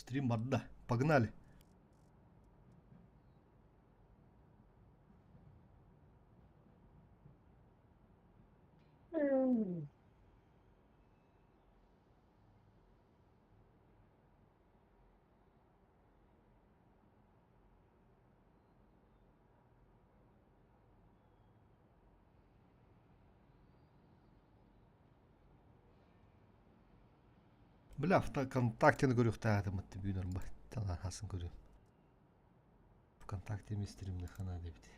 Стрим барда. Погнали. Бля, ВКонтактены көрүөхтээхтим бүгүн арба талааһасын көрүөм. ВКонтакте мистеримни хана дебит.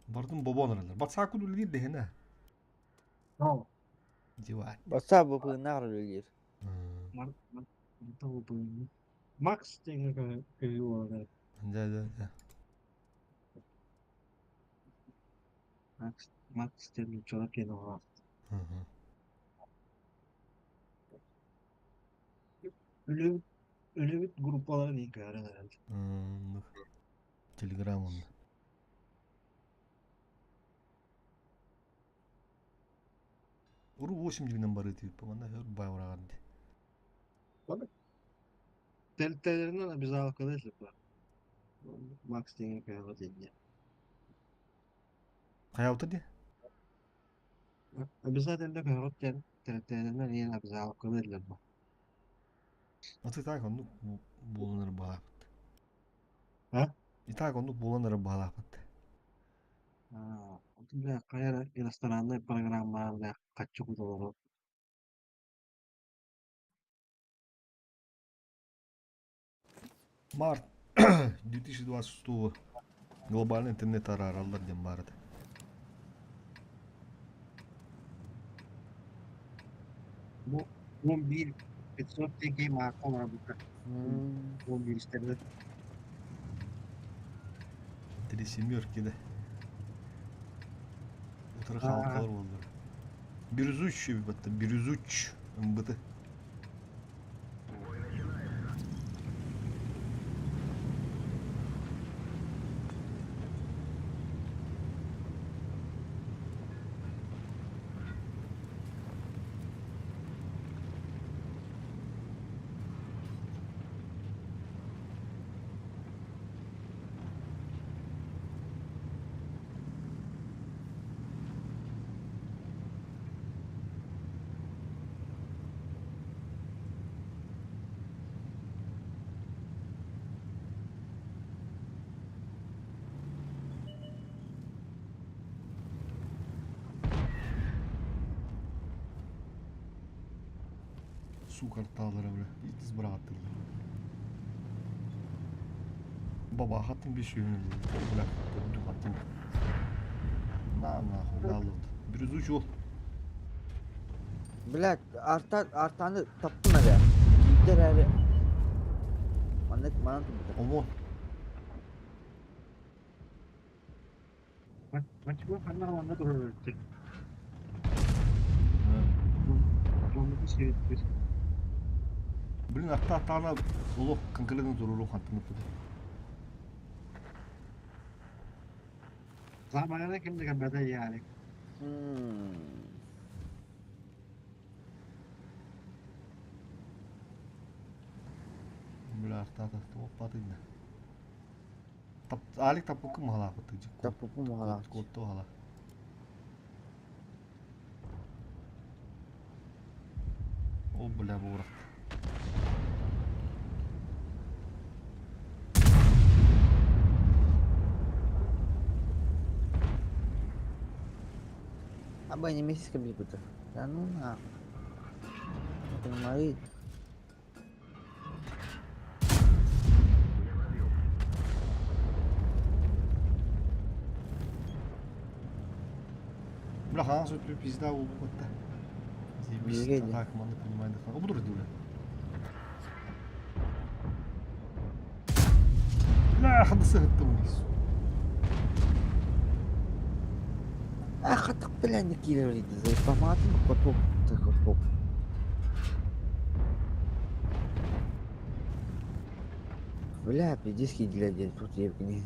Бардым бобон аралар. Батсаакун үлэлиир дэһэнэ. Диван. Батсаап быпыыннаах үлэлиир. Макс диэҥҥэ көһүү буолар. Да, да, да. Макс, Макс диэн нууччалар киноҕа. Өлүбүт, өлүбүт группаларын иһин көһөрөн эрэл. Телеграм онно. Уру 8 дьигинэн барыы тииппэ манна өр баайбыраҕар ди. Тэрилтэлэринэн обязаловкалыы сыппа. Макс диэҥҥэ көһөҕө диэннэ. Хайабыта ди? Обязательно көһөҕүт диэн тэрилтэлэринэн иһин обязаловкалыы дииллэр бу. А ты так оннук буолан эрэ баҕалаахпыт. А? И так оннук буолан эрэ баҕалаахпыт. Бля, хайа эрэ иностраннай программаҕа бля хаччы куталары Март 2026 глобальный интернет араараллар диэн баар этэ. Бу 11 500 тенге маакка олоробута. 11 истэринэн. Три семерки да. Утары хаалталар буоллар. Бирюзуч батта бирюзуч МБТ. Сука артаалара бля. Итис быраҕаттылар. Бабахаттын bir сүүһүн бля көрдүм хаттым. На нахуй галлыбыт. Бирюзуч ол. Блядь, арта, артаны таптым эрэ. Киирдэ эрээри маннык манан турбута. Омон. Мачуга ханна ханна турар эбиттэр. Оннуку сиэбиттэр. Блин, арта артаана олох конкретно туруру хантымыт. Заманына ким да кэлбэтэ яарик. Бля, артаата туох баатыйда. Тап, Алик таппыккын маһалааппыт Таппыппын маһалаах. Куотту хала. О, бля, буурах. Аба не месяц компьютер. Да ну нахуй. Это мои. Бля, хаҥас өттү пизда буолбут да. Заебись, Биһиги так, манны понимаю, да. Обудур дии, бля. Бля, хадысы ыттым вниз. Ах, так, бля, не киирэр заебаматын котоп, котоп. Бля, пиздец для тут Евгений.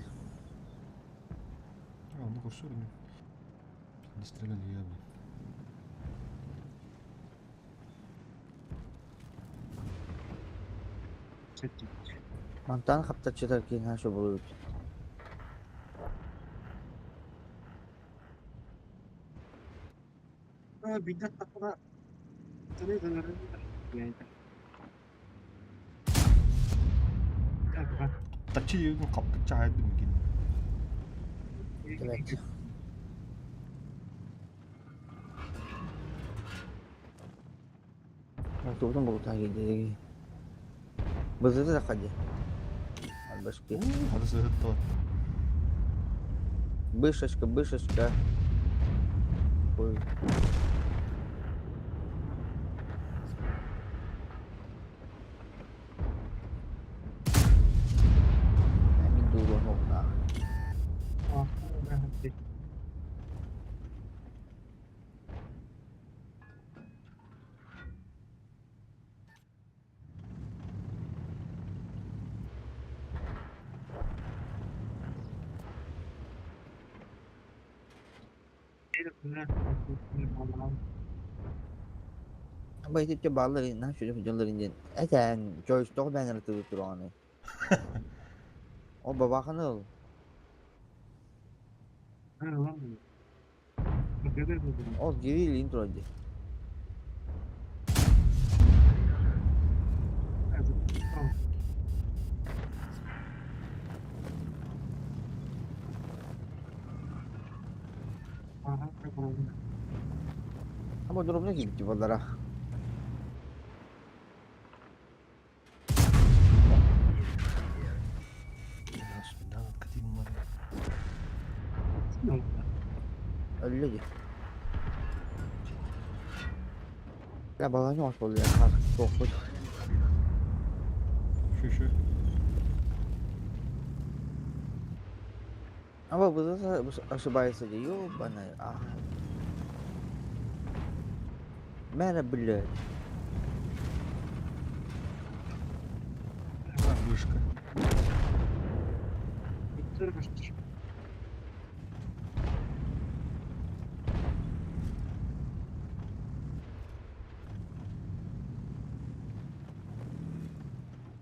А, ну курсор не. Не стреляли я, блин. Мантан хаптаччытар киһи шобулуут. Таптаччы диэбитин хаптаччы хаайдым кини. Evet. Тугутун булутаа киирдэ. Бызыты да хади. Албашки. Хата Бышечка, бышечка. Ой. Мин дуулуон оҕунаах. Байтиччэ бааллар наһаа сүрүн дьоннор диэн этээн чойстоох бээнэр тылы тураҕыный. Ол бабаханы ыл. Ол гирилин турар дии. Ama durumuna gitti bunlara. Өллө дии. Я баланы ос болду я тохпут. Şu. Ama bu da ошибается дии. Ёбаный. Мэра, блядь. Вышка.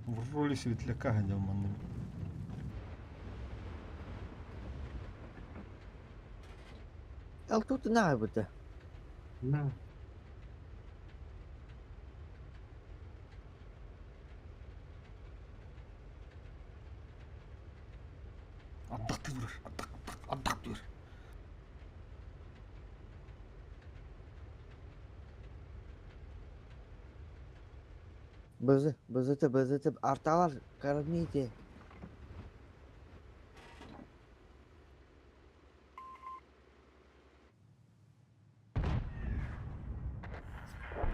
В роли светляка гонял манным. Ал тут наабыта. Ардах турар, ардах, ардах турар. Бызы, бызыты, бызыты, арталар, кормите.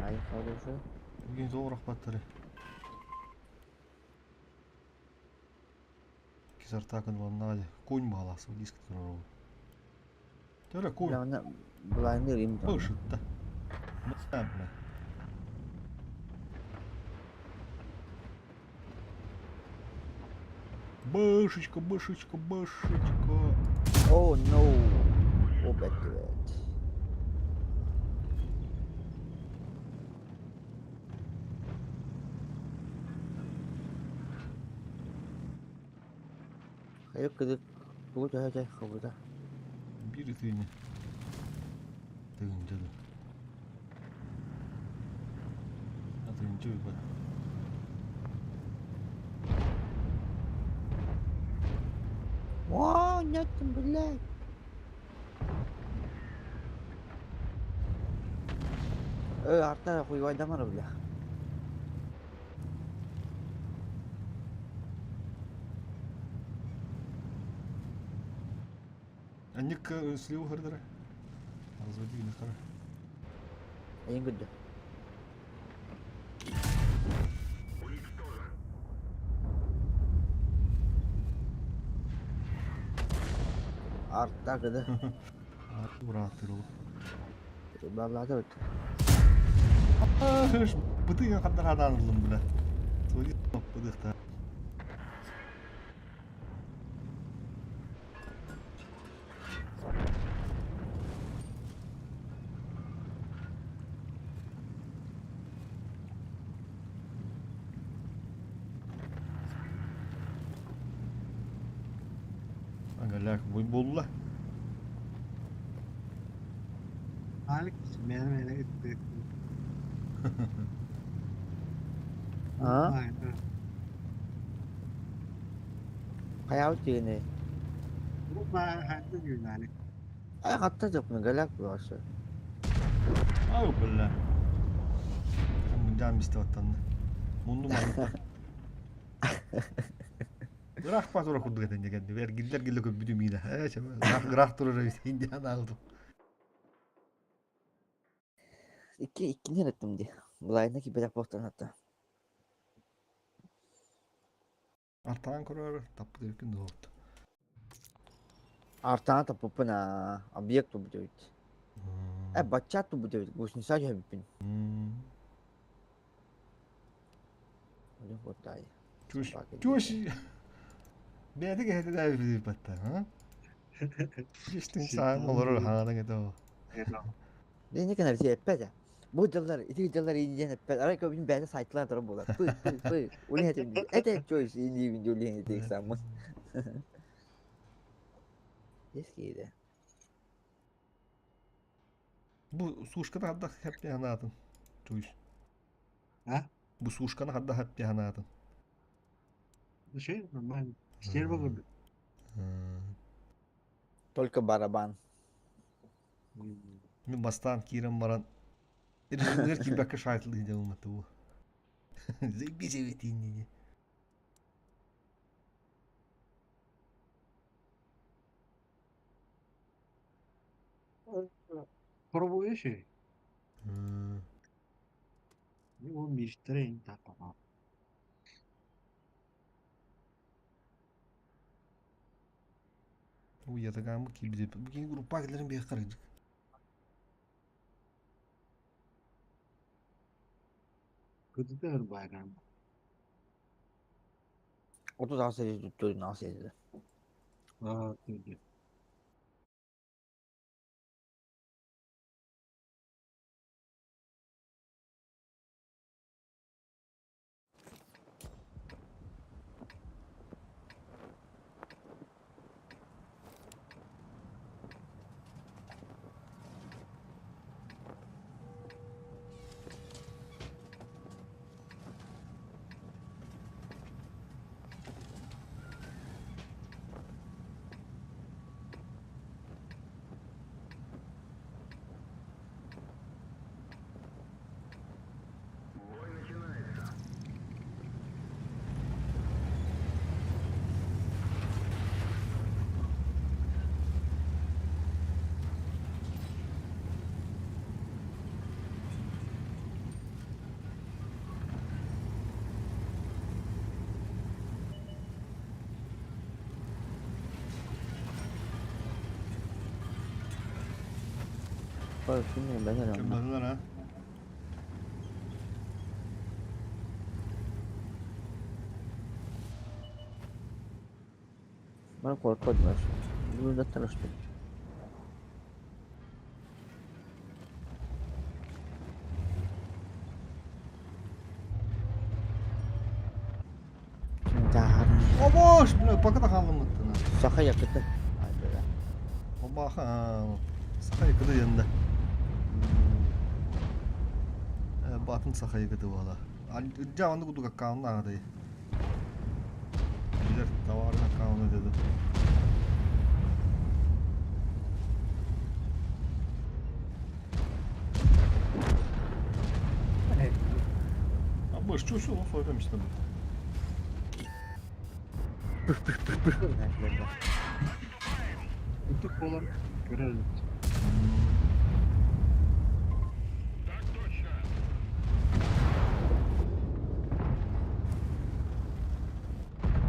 Ай, хорошо. Бүгін зорақ баттары. Кизартакын ваннаде. Конь баласы, диск турар. Төрө конь. Бля, блайнер им там. Бышытта. Бля, бля. Бышечка, бышечка, бышечка. О, no. Опять, блядь. Хайа кыдык тугу төһө хабыта. Бири тыыны. Тыынча да. А тыынча бар. О, нет, блядь. Арта хуйвайдамар, бля. Анник слив хырдыры. Разводи на хара. Эйн күдді. Арта кыды. Ура, тырыл. Баллады бит. Бытыгын хандар аданылым бля. Своди быдыхта. Так, бу буолла. Алик мээнэ-мээнэ ыттыы. А? Хайаабыт дьиэни? Ay хатта дьоппун галяк буолааччы. Ау, бля. Мындaan бистебаттанна. Мунду манта. Ыраах тура курдук этэн дьэ Эргиллэр гиллэ көрбүтүм миинэ. Ээ, ыраах ыраах турар эбит индиан аалдым. Икки иккини эреттим дии. Былайына киирбэтэх буолтан хатта. Артаан көрөр таппыт эбиккин дуо? Артаан таппыппын аа, объект туппут эбит. Э, баччаат туппут эбит, гусеница түһэбиппин. Чуш, чуш. Бэйэтэ кэһэтэ да билбэттэ, а? Чуштун саан олорор хаана кето. Дени кэнэр эппэт Бу дьыллар, ити дьыллар индиэн эппэт. Арай көбүн бэйэтэ сайтылаан турар буолар. Пы, пы, пы. Улин этим Это чойс индиибин дьулин этик саммын. Ескейді. Бу сушканы хадда хэппи ханаатын. Чуйс. А? Бу сушканы хадда хэппи ханаатын. Şey нормально. Стерва көрдүк. Только барабан. Мин бастаан киирэн баран режимнер киирбэккэ шайтылыы дьалыммата бу. Заебись эбитиин Пробуешь? Ол миштер таппа. Уятагааммыт киирбит бу киһи группа кэлэрин биһиэхэ харайдык. Кытытыр байрам. 36 sekiz nasıl edildi? Аа, тийм. Bilmiyorum ben herhalde. Көмөлөр ha. Ben korkmadım. Bunu da tanıştım. Обош, бля, пока да хаалыммыттына. Саха yakıtı. Ay böyle. Обаха, саха yakıtı yanında. Батын саха yakıtı буола. Ылдьаа оннук курдук аккаунна аҕатай. Билэр товарын аккауна деді. Абыш, чё, чё, сойдом işte bu. Ытык болар көрөр.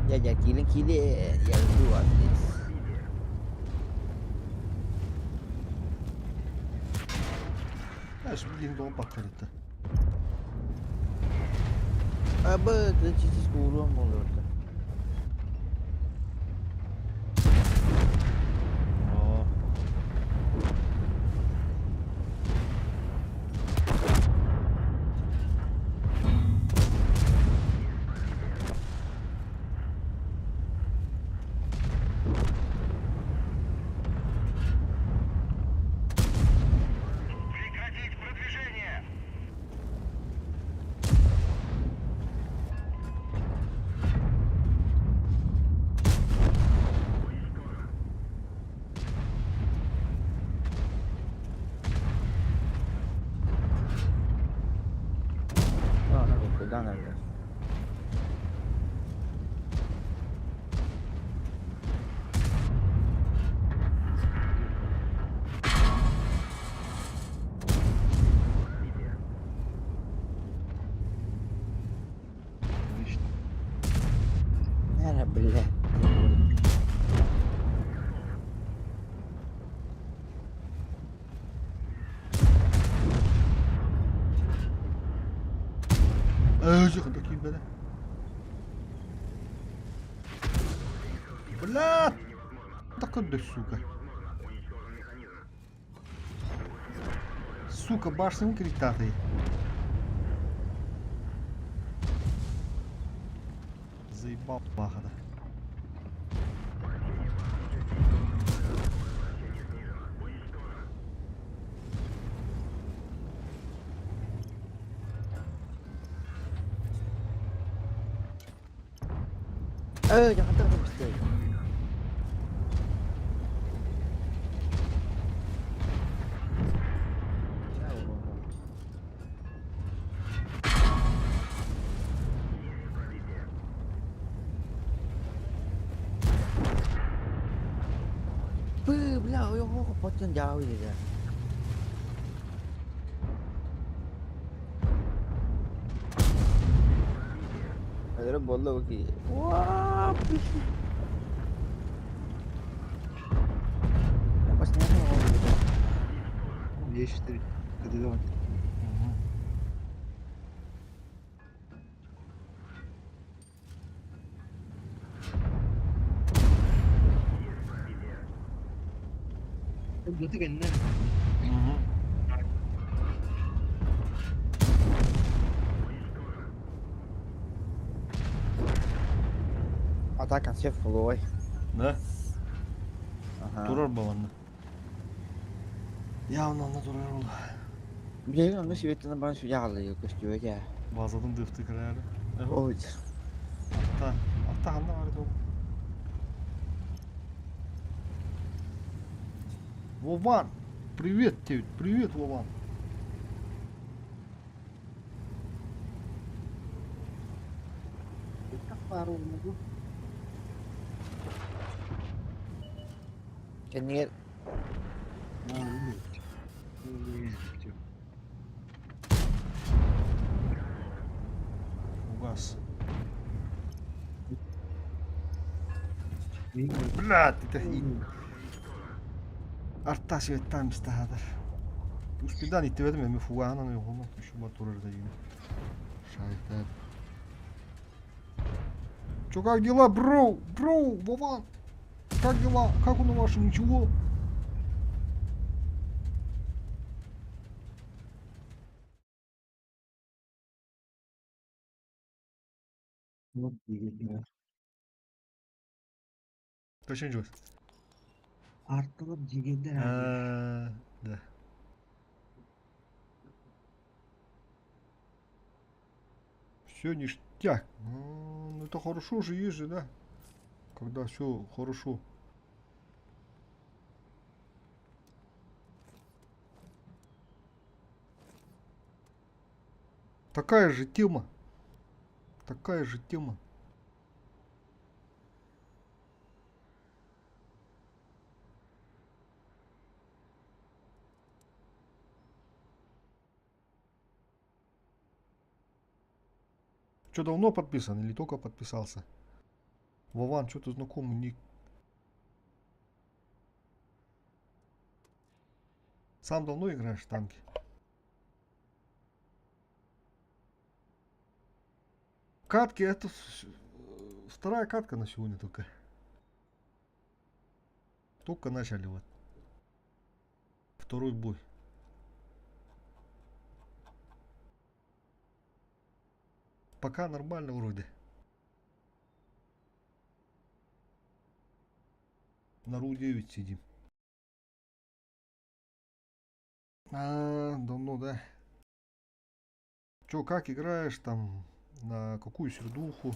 Ya ya kilin kilin ya itu this. Ya şimdi yeni doğum patladı. Абы, ты куром olurdu. Aa. Куда надо? Отлично. Наверное, бля. Ээ, киирбэтэ. Бля! Такой да сука. Сука, башню критатый. Заебал бахата. Ээ, дьахтар көмүстэй. Бы, бля, ойоҕо хоппоттон дьаабы дии. Өлөрө буолла бу киһи. Уаа, Е4. КД-2. Угу. Götü kendine. Угу. Атака все фуловой. Да? Аха. Турар баланна. Явно онно турар ол. Билигин онно сүөттэн баран сүдэ көстүбэт ээ. Базатын дыфты кырары. Ой. Арта. Арта ханна бар edi ол? Вован! Привет тебе, привет, Вован. Пару могу. Кэннигэр А, нет. Нет. Угас. Блядь, это Арта сүөттään мistä хатар. Успедан иттебетим эми фугаанан уйгуна түшүмө турар да Шайтан. Чё, как дела, бро? Бро, Вован? Как дела? Как он у ваши? Ничего? Вот дигән. Точно Джойс? Артылып дигәндә. А, Да. Все ништяк. Ну, это хорошо же есть же, да? Когда все хорошо. Такая же тема. Такая же тема. Что, давно подписан или только подписался? Вован, что-то знакомый ник. Сам давно играешь в танки? Катки, это вторая катка на сегодня только. Только начали вот. Второй бой. Пока нормально вроде. На Ру-9 сидим. А, давно, да. Чё, как играешь там, на какую сердуху,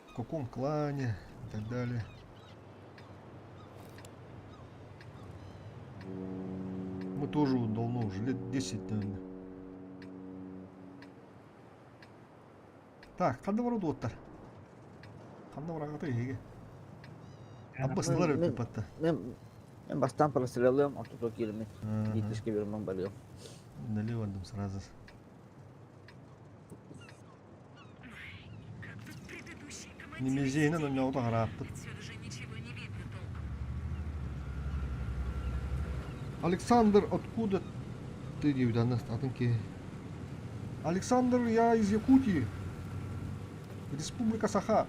в каком клане и так далее. Мы тоже вот давно уже, лет 10, наверное. Так, ханна барар уоттар? Ханна бараҕытай эһиги? Аббастылар Мен эбит мен мен бастаан простреллыам, ортото киириммин. Биирдишке береммин барыам. Налево бардым сразу. Как тут предыдущие командиры Немезейнен сидели? онньоҕото харааппыт. Отсюда же ничего не видно толком. Александр, откуда ты диэбит аны атын киһи. Александр, я из Якутии. Республика Саха.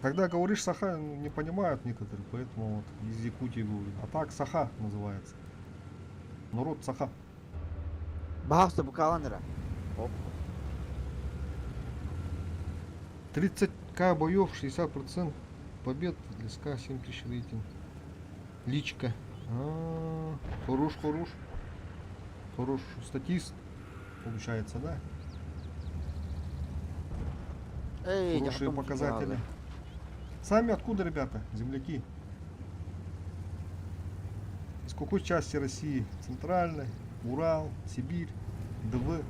Когда говоришь Саха, не понимают некоторые, поэтому вот из Якутии говорю. А так Саха называется. Народ Саха. Баҕаста букалан эрэ. Оп. 30к боев, 60% побед, для СК 7000 рейтинг. Личка. А, хорош, хорош. Хорош статист. Получается, да? Эй, Хорошие дьахтам показатели. Сами откуда, ребята? Земляки? Из какой части России? Центральной, Урал, Сибирь, ДВ?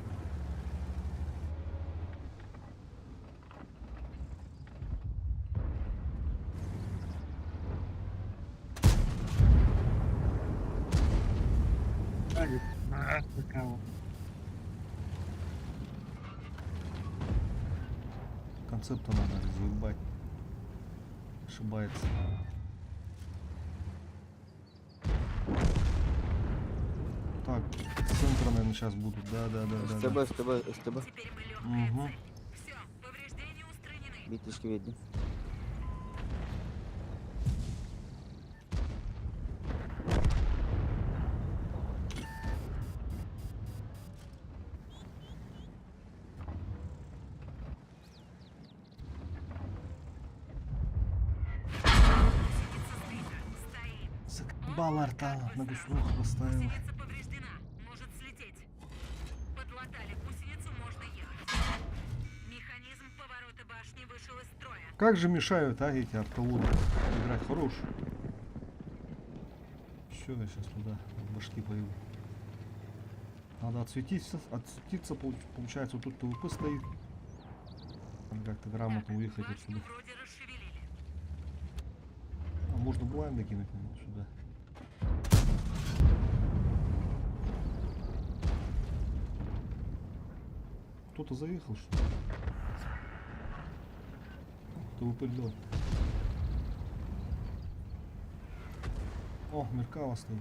Концепта надо разъебать. Ошибается. Так, с центра, наверное, сейчас будут. Да, да, да, да. да. СТБ, СТБ, СТБ. Теперь мы легкая Мгм. цель. Все, повреждения устранены. Биирдишке биэрдим. Гусеница сбита. Стоим. Заколебала арта, на гуслух поставила. Гусеница повреждена. Может слететь. Подлатали гусеницу, можно ехать. Механизм поворота башни вышел из строя. Как же мешают, а, эти артоводы играть хорош. Все, я сейчас туда от башки пойду. Надо отсветиться, отсветиться, получается, вот тут ТВП стоит. Надо как-то грамотно Так, уехать башню отсюда. вроде расшевелили. А можно блайн докинуть, наверное, сюда. Кто-то заехал, что ли? ТВП лед. О, Меркава стоит.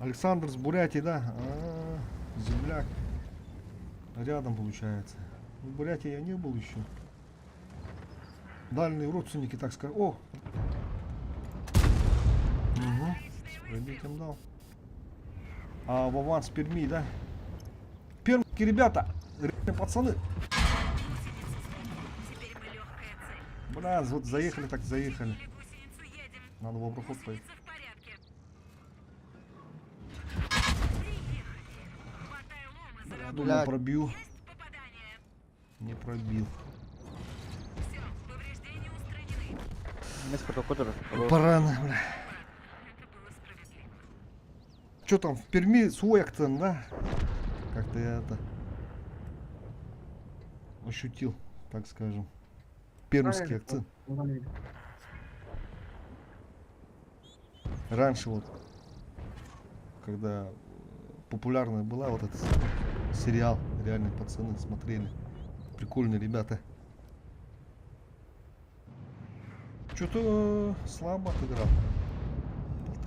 Александр с Бурятии, да? А, земляк. Рядом получается. В Бурятии я не был еще. Дальние родственники, так сказать. О! Угу. Отличный Пробитием выстрел. дал. А Вован с Перми, да? Пермские ребята! Реально пацаны! Гусеницу сбили. Теперь мы легкая цель. Бля, вот заехали так заехали. Починили гусеницу, едем. Надо в обраход поехать. Гусеница в порядке. Приехали. Хватай лом и Я заработай. думал, Блядь. пробью. Есть попадание. Не пробил. Все, повреждения устранены. Мисс протокотор. Барана, бля. Ладно, это было справедливо. Что там, в Перми свой акцент, да? Как-то я это ощутил, так скажем. Пермский акцент. Раньше вот, когда популярная была вот этот сериал, реально пацаны смотрели. Прикольные ребята. Что-то слабо отыграл.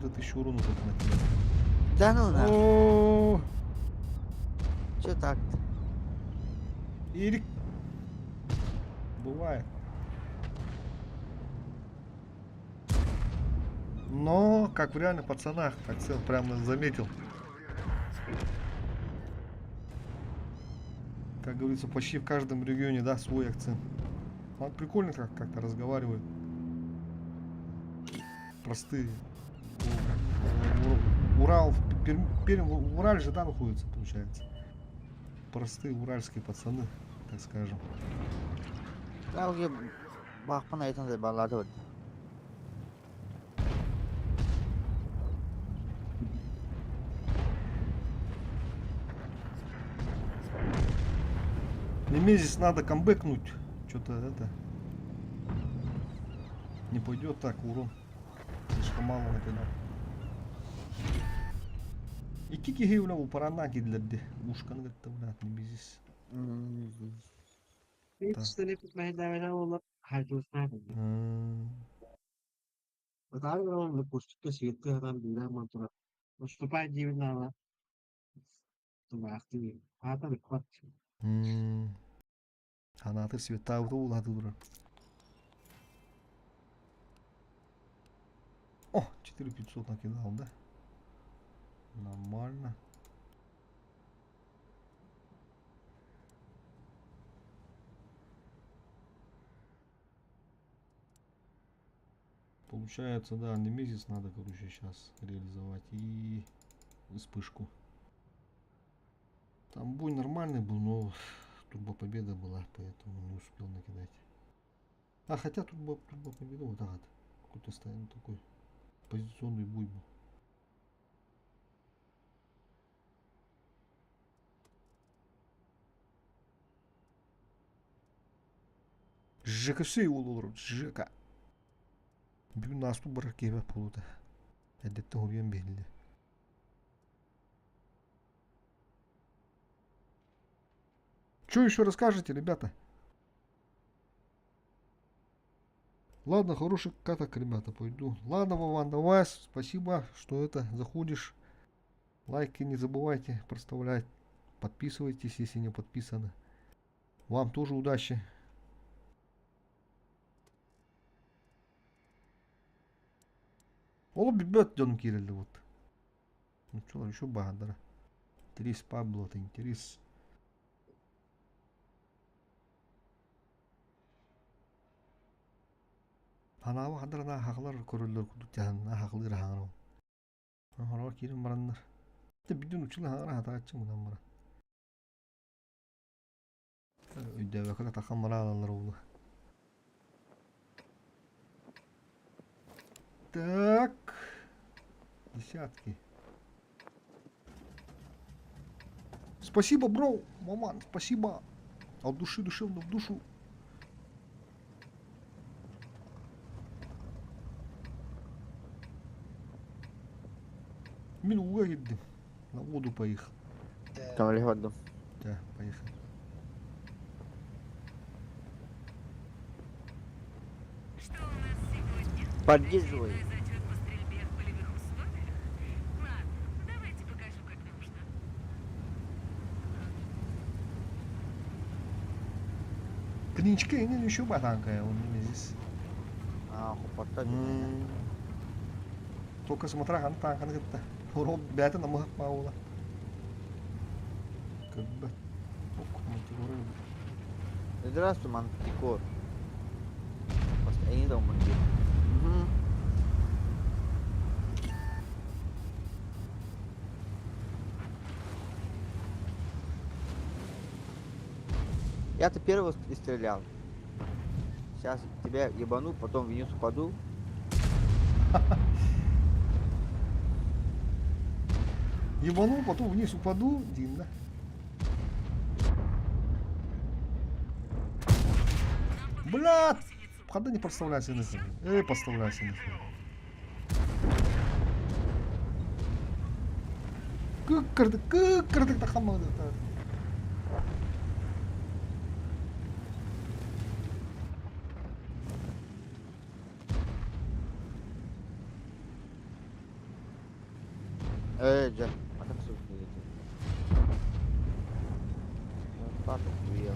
1500 урона только на тебя. Да ну на. О, Че так-то? Ирик. Бывает. Но, как в реальных пацанах, так цел прямо заметил. Как говорится, почти в каждом регионе, да, свой акцент. Он прикольно как- как-то разговаривает. Простые. Урал, Пермь, Пермь, Ураль же, да, находится, получается. Простые уральские пацаны, так скажем. Баахпын айтан баллаата барда. Немезис надо камбэкнуть. Что-то это... Не пойдет так, урон. Слишком мало накидал. Икки киһи үлэ упарана киллэрди. Ушканы кытта блядь, Немезис. Hiç seni олар Анаатыр светтаабыта уулааты турар. О, 4500 накидал, да? Нормально. Получается, да, Немезис надо, короче, сейчас реализовать и вспышку. Там бой нормальный был, но турбо победа была, поэтому не успел накидать. А, хотя турбо победа, вот так вот. Какой-то стоит такой позиционный бой был. Жека все его Жека. Бүгүн асту барар киэбэ буолута. Эрдэттэн уруйан биэрдилэр. Что еще расскажете, ребята? Ладно, хороший каток, ребята, пойду. Ладно, Вован, давай, спасибо, что это, заходишь. Лайки не забывайте проставлять. Подписывайтесь, если не подписаны. Вам тоже удачи. Ол билбэт дьон киирэллэр вот. Ну что, еще баадара. Интерес Пабло, это интерес. Ханаабы хадара хахлар көрөллөр курдук дьаһанна хахлыыр хаҥара. Хороҕор киирэн бараннар. Бүтүн учула хаҥара хатааччы мунан баран. Өйдөөбөккө таххан бараалалар уолу. Так. Десятки. Спасибо, бро, маман, спасибо. От души душевно в душу. Мин ууга киирдим. На воду поехал. Там бардым. Да, поехали. Что у нас сегодня? Поддерживай. Очередной зачет по стрельбе в полевых условиях? Ладно, давайте покажу, как нужно. Клинчка не еще батанка, он не здесь. А, хоппатта. Только смотря хан танканы кытта. Урок бәтін амығақ паула. Көббе. Ок, мантикора. Здравствуй, Мантикор. Просто я не дал мантикор. Угу. Я-то первого стрелял. Сейчас тебя ебану, потом вниз упаду. Ебану, потом вниз упаду, Дин, да? Бля! Хода не проставляйся нахуй. Эй, поставляйся нахуй. Кыккырдык, кыккырдык тахамады. Эй, Джек, а как Папа хуел.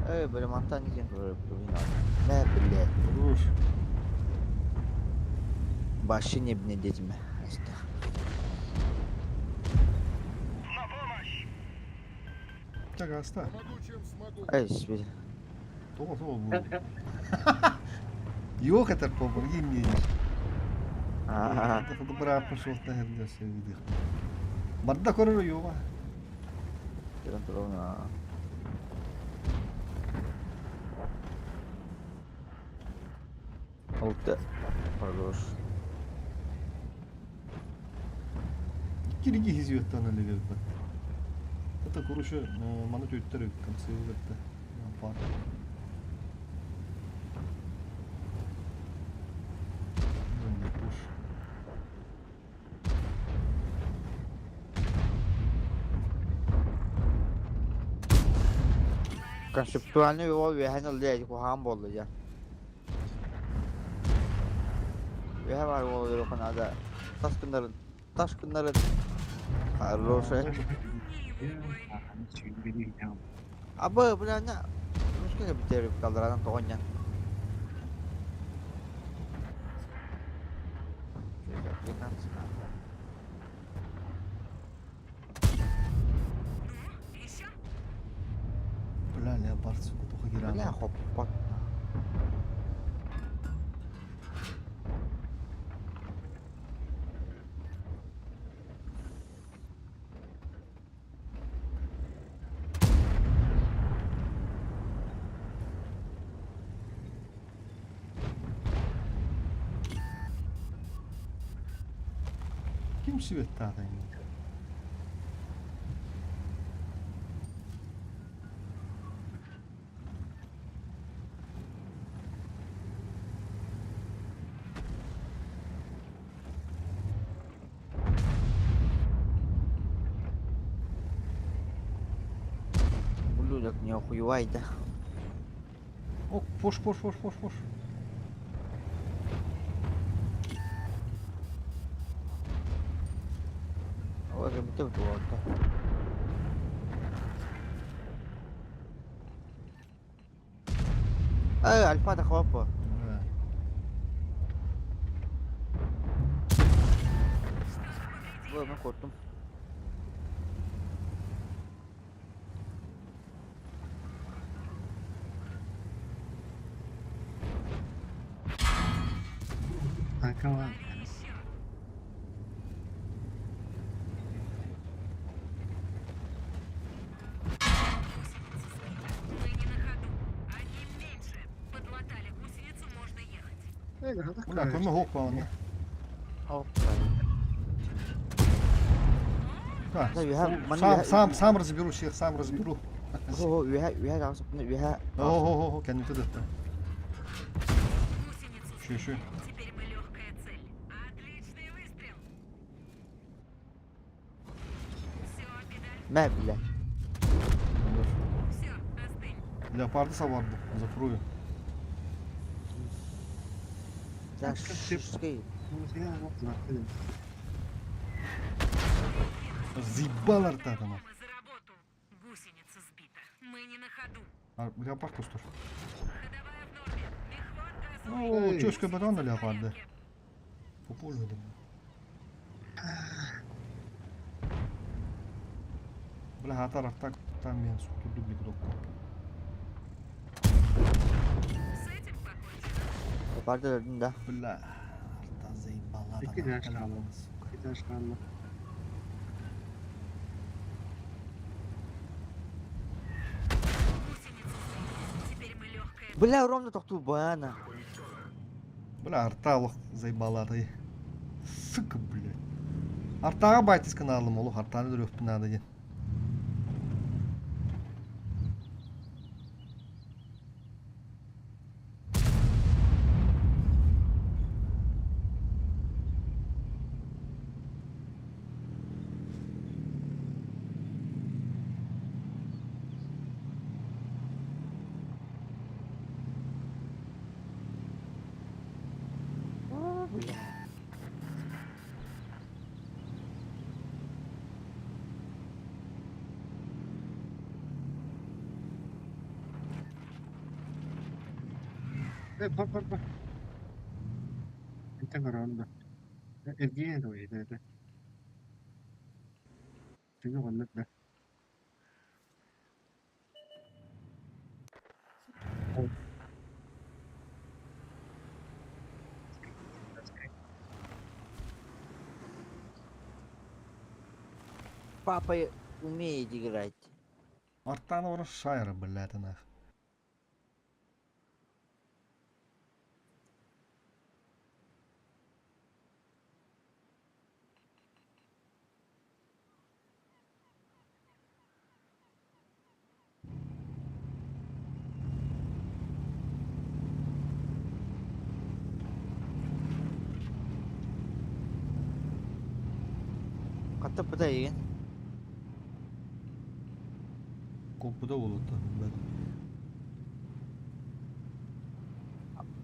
Эй, бля, мантан не Мэ, блядь. Хорош. Вообще не бне детьми. Так, оставь. Помогу, чем смогу. Эй, себе. То, то, был. Ёх, это помоги мне. Аа. Бырааппын суохтан сылдьар сылдьыахпын. Барда көрөр уйуоҕа. Кэлэн турабын аа. Алта. Хорош. Икки киһи сүүттэн өлүгүбүт. Это короче, маны төттөр концерт пар. Пуш. Концептуальный ол үөһэн ыллыа куһаҕан буолла дьэ. Үөһэ баар уол өлөрүөххэ наада. Тас гыннарын, тас гыннарын. Хорошая. Абы, бля, не. Мускуна битэр калдаранан тоҕонньа. Ну, еще? Бля, леопард, сука, только Бля, герана. хоппот. Ким светтаата Ублюдок не охуевай, да. О, пош, пош, пош, пош, пош. Ой, это вот. Эй, альфа да хопа. Да. Ой, мен korktum. Kanka var. Еще. Гусеница сбита. Мы не на ходу. Одним меньше. Подлатали гусеницу, можно ехать. Бля, көмө хоқ бағана. Hoppa. Так, Да, үөһэ, маны сам, үөһэ- сам, сам разберу всех, сам разберу. Хо, үөһэ, үөһэ тахсыппына, үөһэ. О-о-о, кәнеті дәтті. Гусеницу Еще, еще. сбили. Теперь мы легкая цель. Отличный выстрел. Все, педаль. Мә, бля. Все, остынь. Леопарды сабарды, закрою. Да, шишки. Заебал арта там. Мы за работу. Гусеница сбита. Мы не на ходу. А, леопард кустур. Ходовая в норме. Мехвод газует. О, чөшкө бетон Гусеница в леопарды. порядке. Попозже думаю. Бля, атар артак там мен сука дубли кнопку. С этим покончено. Леопарды өлдүм да. Бля, арта заебала. Iki там, yaş kaldı. сука. Bir taş kaldı. Гусеницу сбили. Теперь мы легкая. Бля, ровно тохтуу бана. Бля, арта лох заебала ты. Сука, блядь. Артаға байтыс каналым олу, артаны дүрөкпүн надо ден. Бля. E, bak bak bak. Inte varandra. Evgen då är det. Det går inte. Папа умеет играть. Артанова Шайра, блядь, нах. Хатта эйигин? Коппута буолуоттан билбэтим.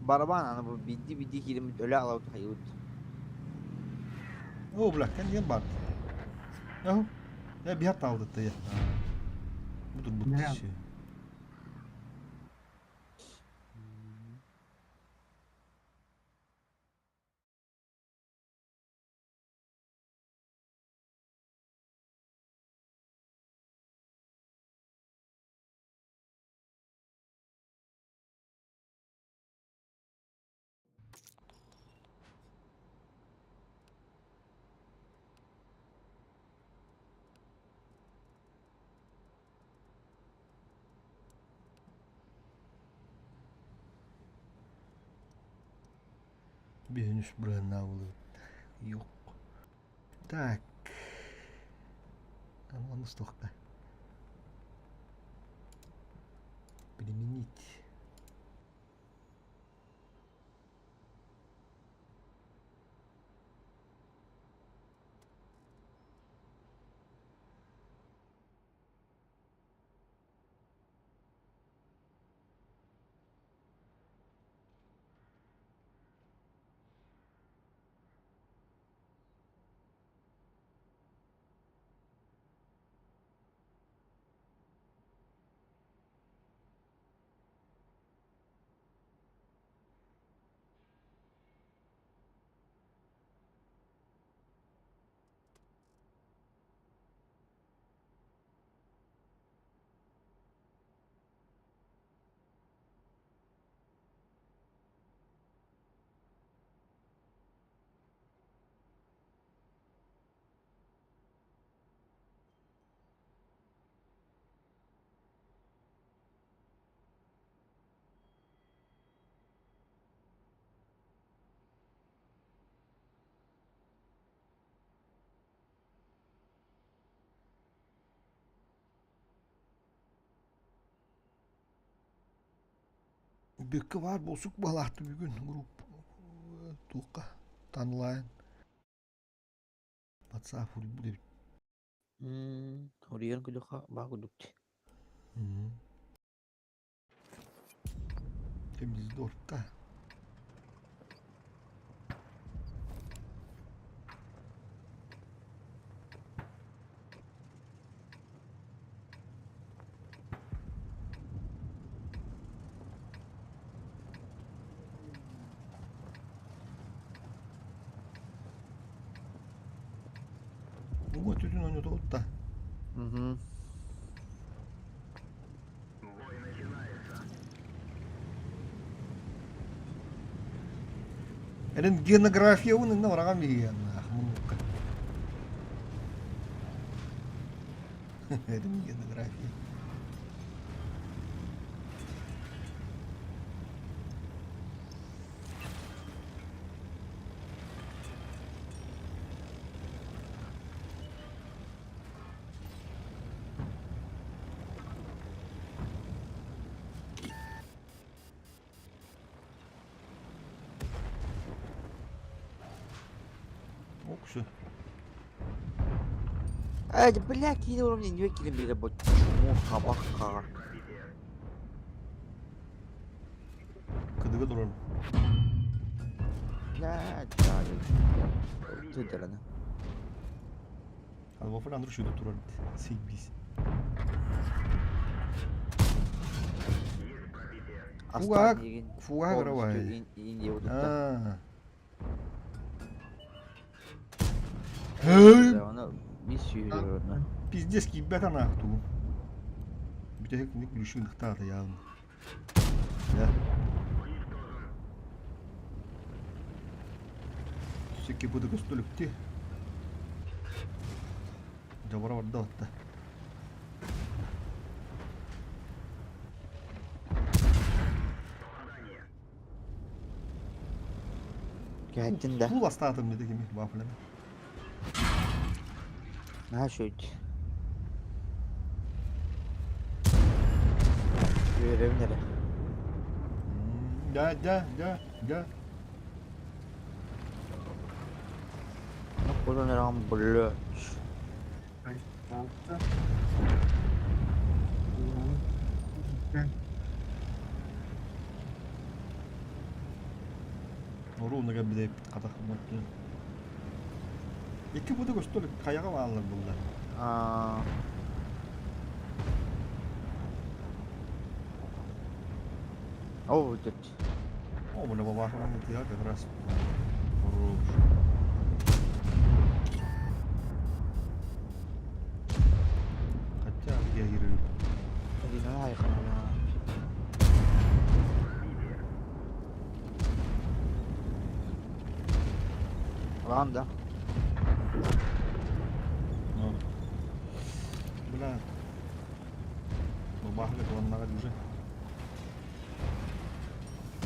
Барабан аны бу биирдии-биирдии киириммит өлө аҕалабыт хайыыбыт. Оо, бля, кэнниэн баар. Яһу. Я биһат таалдытта я. Бу турбут Не. все. Биһин үс бырыһыннаабылы. Yok. Так. Аны устуохта. Применить. Бүккэ баар буолсук буолаахты бүгүн групп туохха онлайн WhatsApp хуруйбут эбит. Хоруйан күлүхха баа курдук. Кемиздорта. Уҥа өттүтүн ойнотоҕут да. Мгм. Рентгенография инна бараҕан биһиэннээх муннукка. Рентгенография. Ок, все. Эй, бля, киинэ уровня не киирэн биэрэ бу чмо хабахха. Кыдыга турар. Бля, да, тыдырана. Hadi Waffle Andro şurada турар. Sekiz. Астаан миигин Фуга полностью карабай. Индия утутта. А. Hey! Оны бис сүүрү Пиздец киирбэт анаах тугун. Бүтэһик ник күлүшүн ыхтаата яалын. Я. Секке буду көстөлүкти. Дьабара барда батта. Кэһэттин да. Кул астаатым дии кими бафлена. Наһаа үчүгэй. Үөрэбин эрэ. Да, да, да, да. Буолан эрэҕин блядь. Алта. Ровно кэлбит хатах Икки буду көстөр хайаҕа бааллар булла. Аа. Оо, дьэ. О, бля, бабахам я как раз. Хорош. Хотя реагирую. Ладно, да. Ну. Бля. Бабахали планнага уже.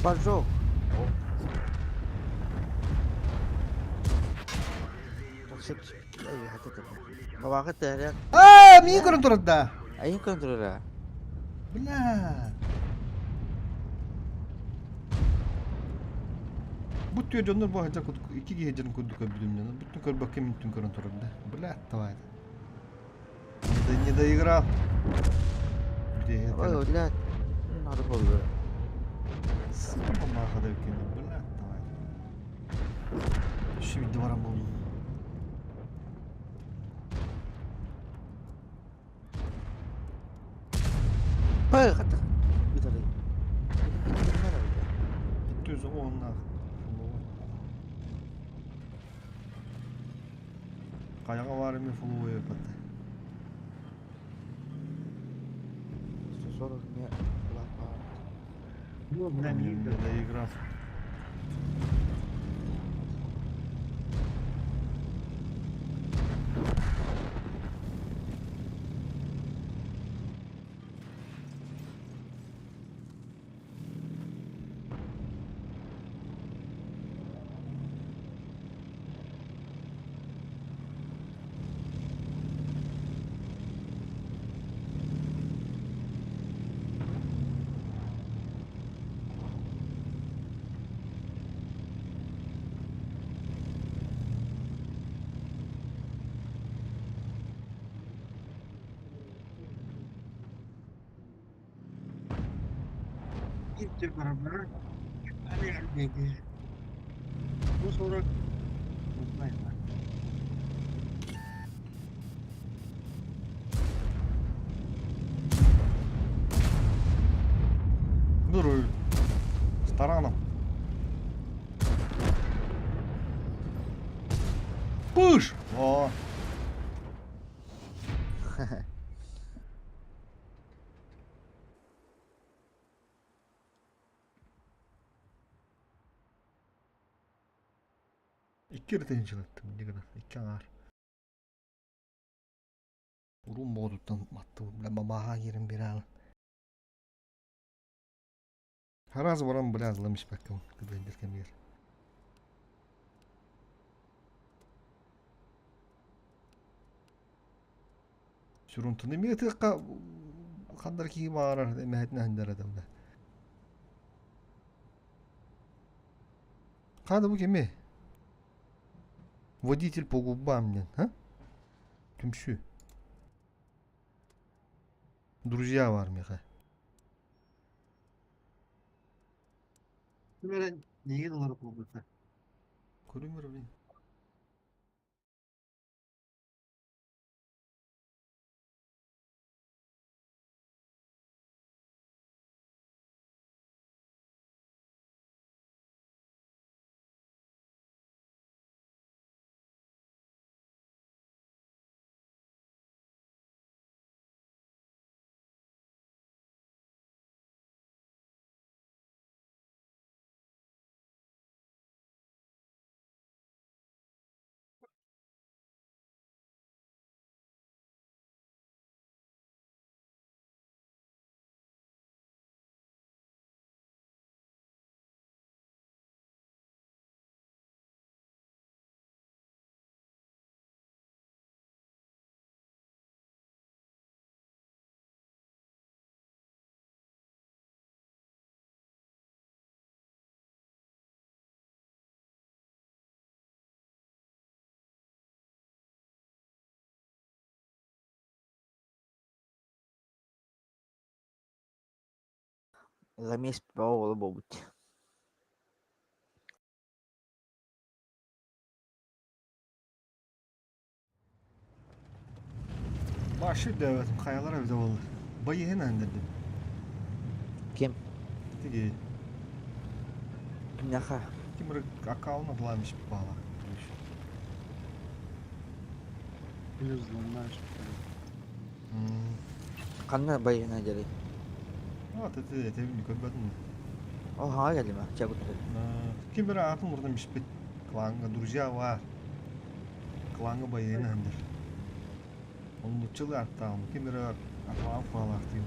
Поджог. Бабаҕа тыһарыах. Аа, миин көрөн турар да. Айын көрөн турара. Бля. Бу түө дьоннор бу хадьар курдук икки киһи дьон курдук көрбүтүм дьоно. Бүттүн көрбөккө мүттүн көрөн турар да. Бля, давай. Не доиграл. Ой, бля. Надо было. Сука, бамаха да бля, давай. Еще ведь двора был. Пай, хата. Бүтэрэй. 210 Хайаҕа баар эмиэ фулуой ыппатта. 140 не Ну, бля, Не не доиграв. Gitti beraber. Hani dedi. Bu sonra Unutmayın. Дурую. С тараном. Пыш! О! Икки ырытыһынчылаттым дигана икки аҥаар. Урун боотуттан маттыбыт бля бабааҕа киирэн биэрээл. Хараас баран бля ылым испэккэ кыдайдыр кэмигэр. Сүрүнтүн эмиэ тыахха хандар киһи баҕарар эмэһэтинэ хандар этэ бля. Хада бу кими? Водитель по губам диэн, а? Түмсүү. Друзья бар миэхэ. Ким эрэ миигин олору куурбута. Көрүҥ блин. Замес бөҕө уола буолбут Башы дөбөтүм хайалара эбитэ буолла. Байыһын андырдым. Ким? Тиги. Кимнээхэ? Тимир аккаунт атылаамыш баала. Плюс взломаешь. Ханна байыһына дьэрий? Вот это это көрбөтүм. Ол хаҥа кэллим а? Чэ кутта. Ким бир аатын урдан биспит. Кланга друзья бар. Кланга байыһын андыр. Оннуччулы аттаам. Ким бир атылаам куалаахтыым.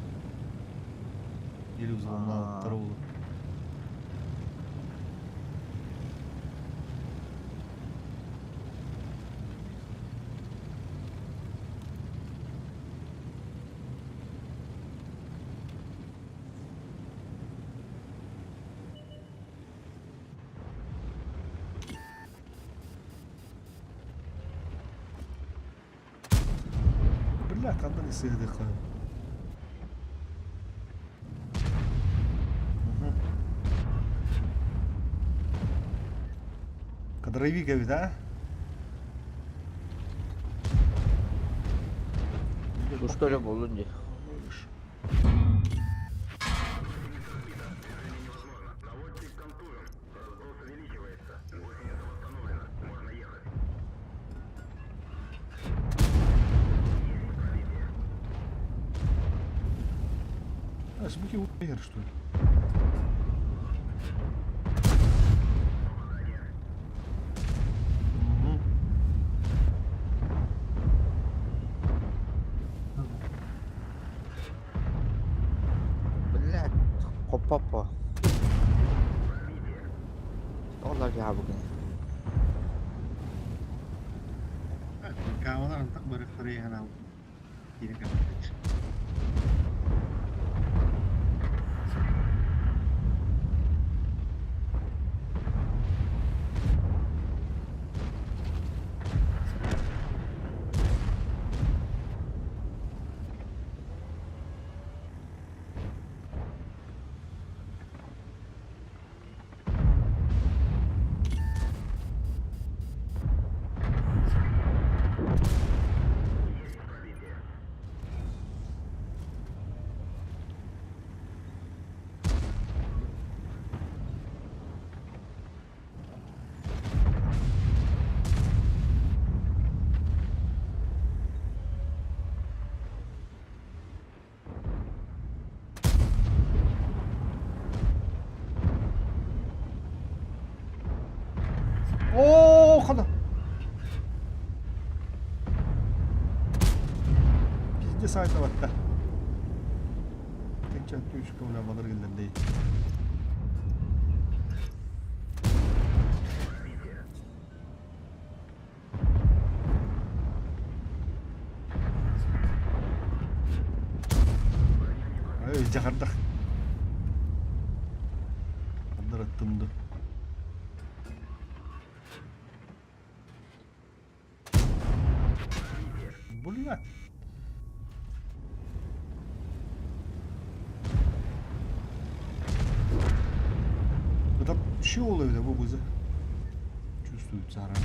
Или взломал улу. Бля, хандан исыгдыха. Кадровик эбит, а? Туска өлө буоллун дии. А, звуки умер, что ли? Мгм. Блядь, хоппоппо. Олар дьаабыгын. Камалар антах бары хырыйхан алып. Кире капитач. О, хана. Пизде сайта батта. Кенче түшкө ула бадыр келдей. Ай, жакардак. Андар аттымды. Блядь. Это щелы это выбызы. Чувствует заранее.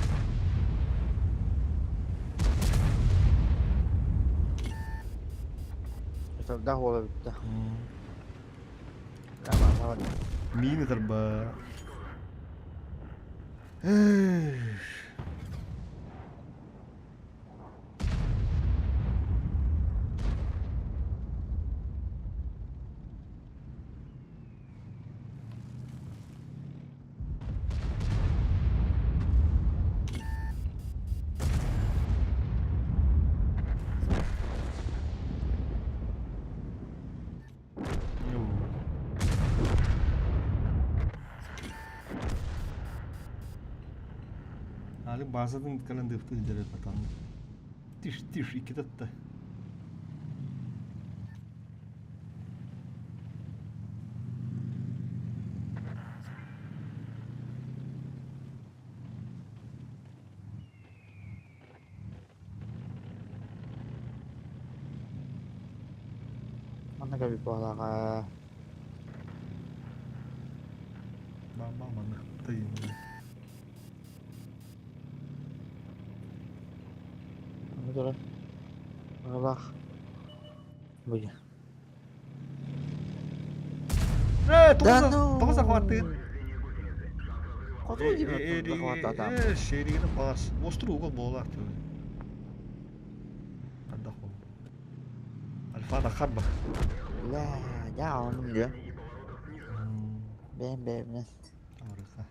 Элбэх уола бүттэ. Давай, Мины тарба. Эх. Ну. Али базатын кэлэн дыхты дэрэ потом. Тиш тиш иккитатта. Манна кэлбит буоллаҕа. Манна тайын. Турар. Баҕалаах. Бу Э, Да тоҕо ну! тоҕо захваттыыр? Хоту диэн захваттаатаам. Э, шеригini бас. Острый угол буолар түгэн. Хандах ол. Альфа харба. Бля, я онум диэ. Бэм бэм. Арыха.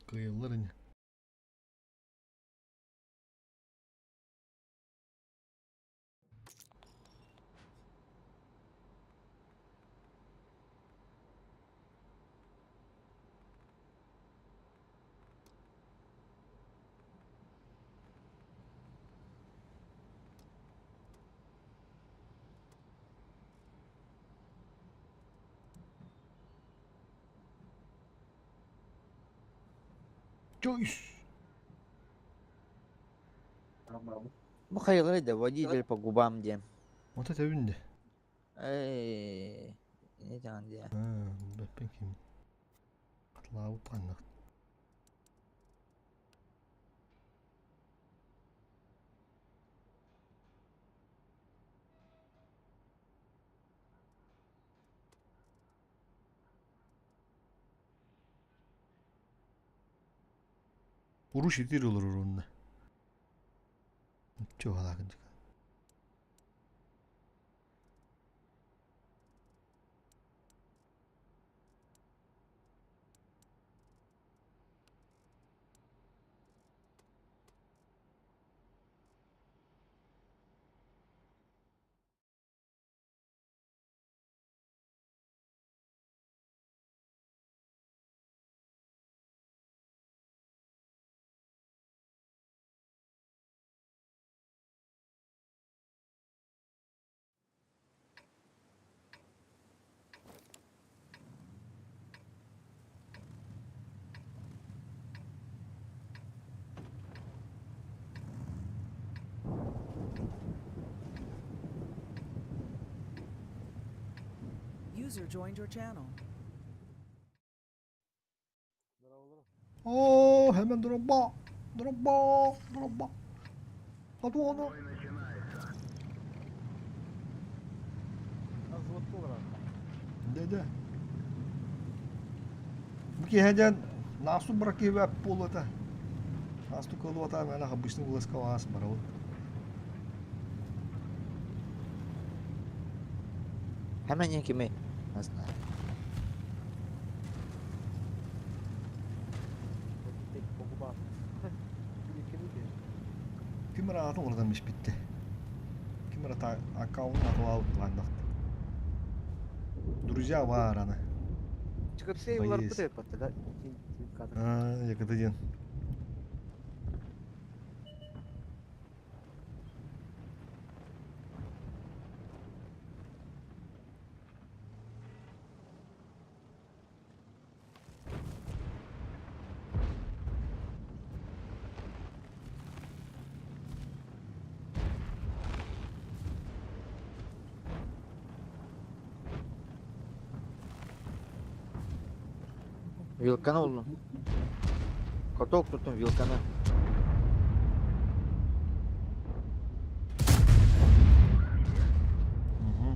Кыйыллар ини. Чойс! Бу хайалары да водитель по губам диэн. Вот это үнде. Эй, не даҕаны диэ. Бэппин ким. Атлаабыт ханнык. Уруш итир олорор онно. Чугалаакын User joined your channel. О, hemen дроба. Дроба, дроба. А то оно. Дядя. Бу киһи Насту бракиве полота. Насту колота, мен обычный ласкалас барабыт. Hemen кими? Не знаю. Ким атын олордан битте. Ким ата аккаунтун атылаабыт Друзья бар аны. Боец. А, яката Вилканы булдум. Каток туттум вилканы. Угу.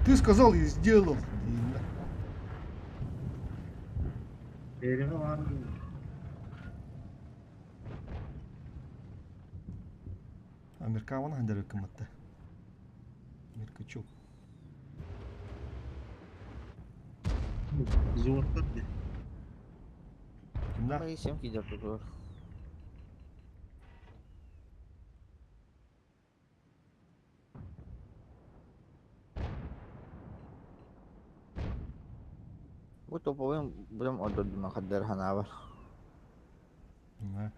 Ты сказал и сделал. Elime var. Американ хандер кыматта. Америкачок. Золотта де. Кимда? Мои семки идет тут. Бу топовым будем отдадим хаддар ханавар. Да.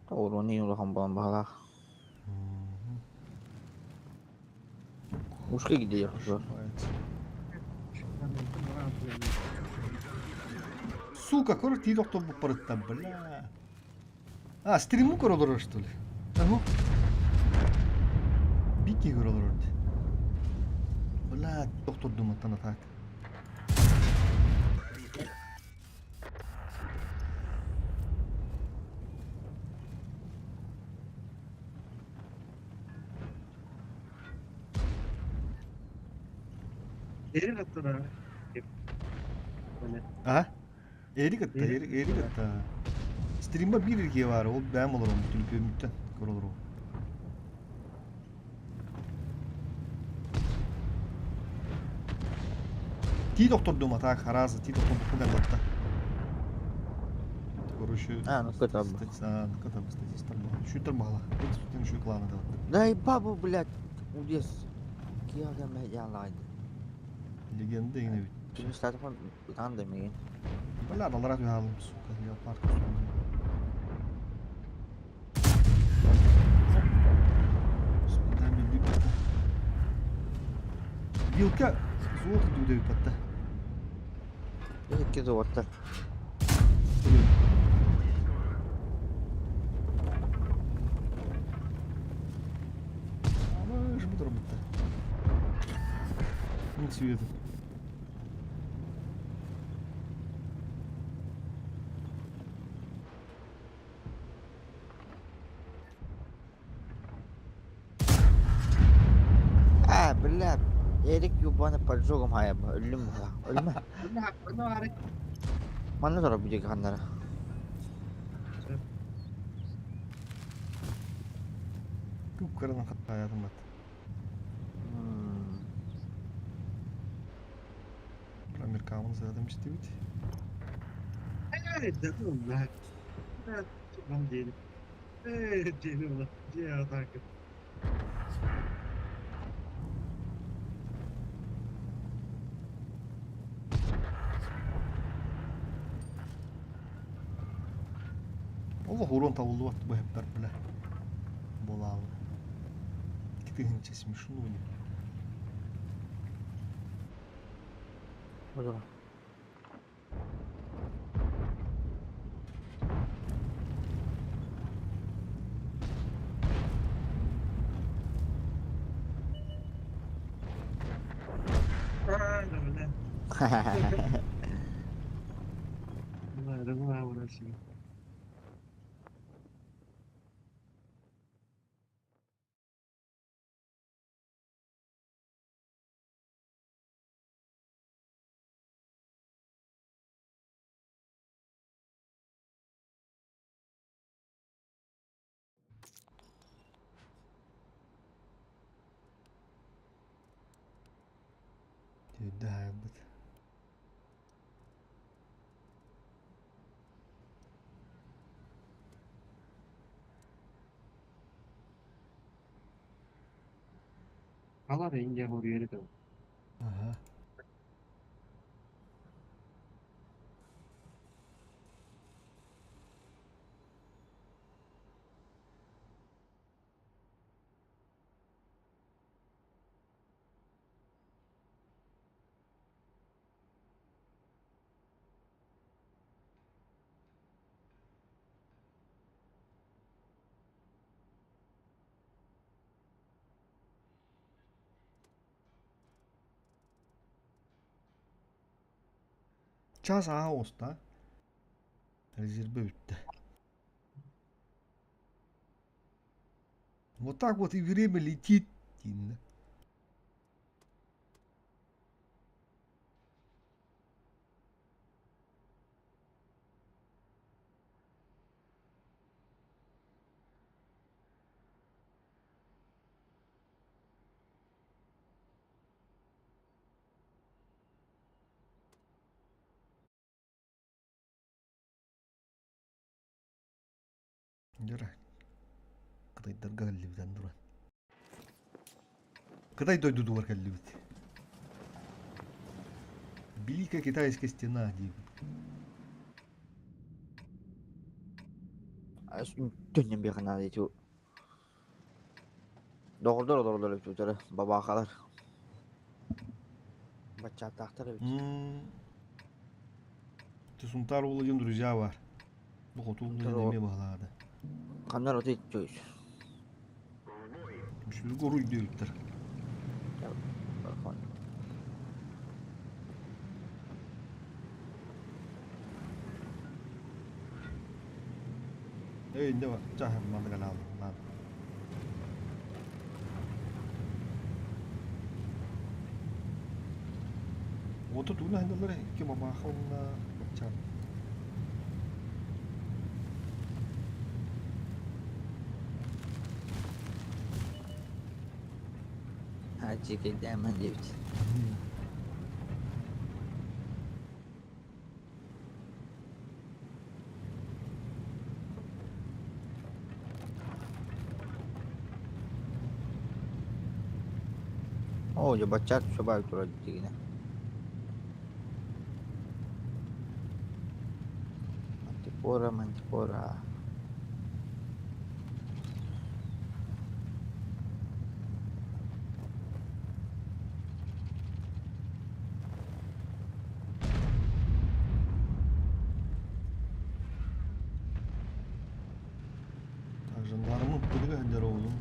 Уруни улахан буолан баҕалаах. Ушка где Ошибается. Сука, короче, ти доктор бу бля. А, стриму королор что ли? А ну. Икки киһи олорор дии. Бля, тохтордум оттон атаак. Эрик аттара. Böyle. А? Эрик атта, Эрик Эрик, Эрик атта. Стримба биир эргиэ баар, ол бэйэм олором, түлүпүөммүттэн көрө олоробун. Тии тохтордум атаак, харааса, тии тохторбукка кэллэхтэ. Короче, А, ну кытабы. Кытабы, статистар Шүтер баҕала. Экспертин үчүгэй клана да. Дай бабу, блядь, удес. Киага медиалайды. Легенда игнэ эбит. Түмүс телефон ытан да миигин. Бля, аллара түһэ хааллым, сука, леопард көстүм. Спитаем билбиппэтэ. Вилка золото дүүдэбиппэтэ. Икки золоттар. Ама жмут работа. Не цвету. А, бля, Эрик ебаный поджогом хайаба. Өллүм була. Өлмө. Bunu arı. Манна тура бүдеги ханнара. Кып-кыранан хаттаятым бат. Американын сыатым истибит. Evet dedim ben. Ben ben değilim. Evet değilim lan. Diye atakı. Олох урон табыллыбат бу эппэр бля. Буолаалы. Икки смешно не. Озора. Aa, öyle. Bunlar bunlar uğraşıyor. Түйдээбит. Kalar ince vuruyor da. Ага. Час ааҕыста. Резервэ бүттэ. Вот так вот и время летит. Тинна. Дьэ, Кытайдарга кэллибит туран. Кытай дойдутугар кэллибит. Великая китайская стена диибит. Төннөн биэхэ наада ити. Доҕордор олороллор эбит утары бабаахалар. Баччааттаахтар эбит. Сунтаар уола диэн друзья бар. Бу хоту Сунтаар эмиэ баһылаата. Ханнар отой чуйс. Үчүгэй уруй диэбиттэр. Эй, инде чаһын маннык анааллаан. Уоту тугун аһындаллар икки мамааха уонна баччаан. Дьиикэйдээмэн диэбит. Оо, дьэ баччаат субаай турар дигинэ. Мантикора, мантикора. Так, жандармы кыдыга сылдьар оҕолум.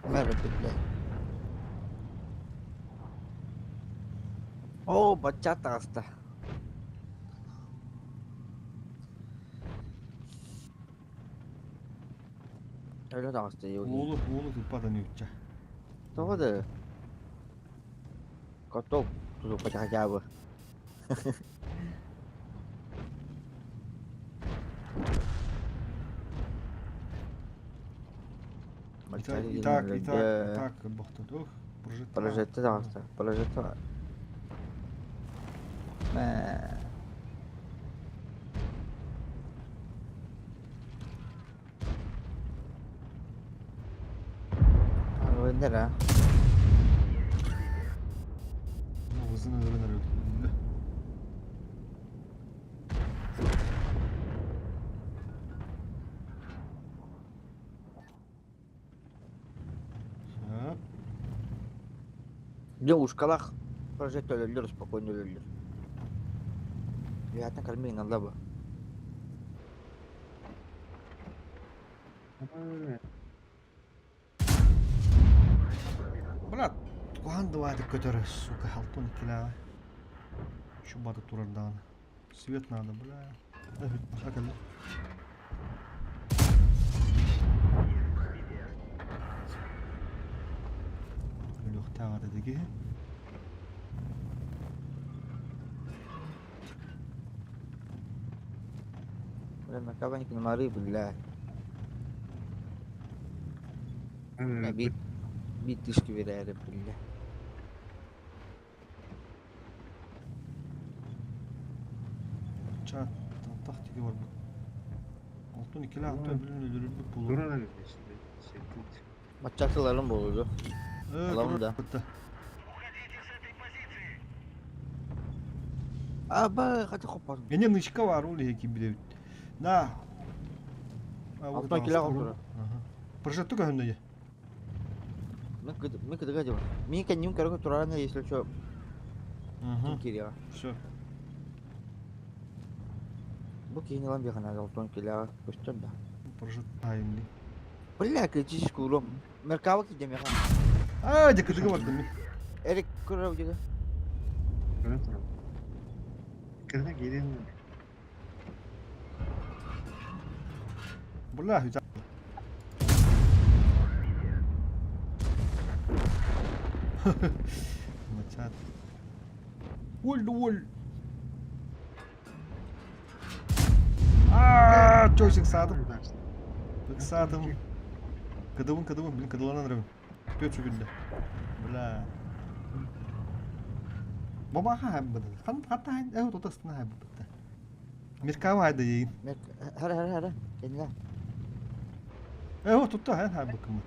Бары биллэ. Оо, бачча таҕыста. Өлө таҕыста Юрий. Уолу, уолу туппатан үччэ. Тоҕо да? Котов тутуппатах хотя бы. И так, и так, и так, и так, бохтот. Ох, прожекта. Прожекта таҕыста. Прожекта. Мэ. Өллөр Ну, узun өлөрөн өлдü. Сөп. Дьэ ушкалаах прожекта өлөллөр, спокойно өлөллөр. Үөһэттэн кэлмэ гыналла бу. Брат, куһаҕан дыбаатык көтөрө, сука, алтан иккилээҕэ. Şu баты турар даҕаны. Свет надо, бля. Хакалла. Өлүөхтээх этэ киһи. Бля, мары, бля. Биир биир тысяча биэрээри бля. Ча, тах тиги барбыт. Алтын иккилээх алтын билин өлөрүлбүт буолуо. Турар эбит. Баччатыларым буолуо. Э, Аламын да. бытта. Аба, хата хоппос. Мене нычка бар ол иһи киирбит. На. Алтан килэ турар. Прожекты көһүннэ дии. Мин кыдыга дьон. Мин кэнним көрө тураран если что Угу. кириэҕэ. Все. Бу киһини ылан биэхэ алтан килэҕэ көстөр да. Прожектаем ли. Бля, критический урон. Меркава киирдэ миэхэ. А, дьэ кыдыга бардым мин. Эрик көрөр дигэ. Көрөн турар. Кырна киирэн Бля, үтэ. Мачат. Уль, уль. А, чойсик саадым. Ыксаатым. Кыдыбын, кыдыбын, блин, кыдыланан эрэбин. Түөрт сүгүндэ. Бля. Бабаха хайбыт. Хан хатта хай, э, тута астына хайбыт. Меркава хайда дейин. Хара, хара, хара. Кэннэ. Э, вот тутта хай хайбыт кыммыт.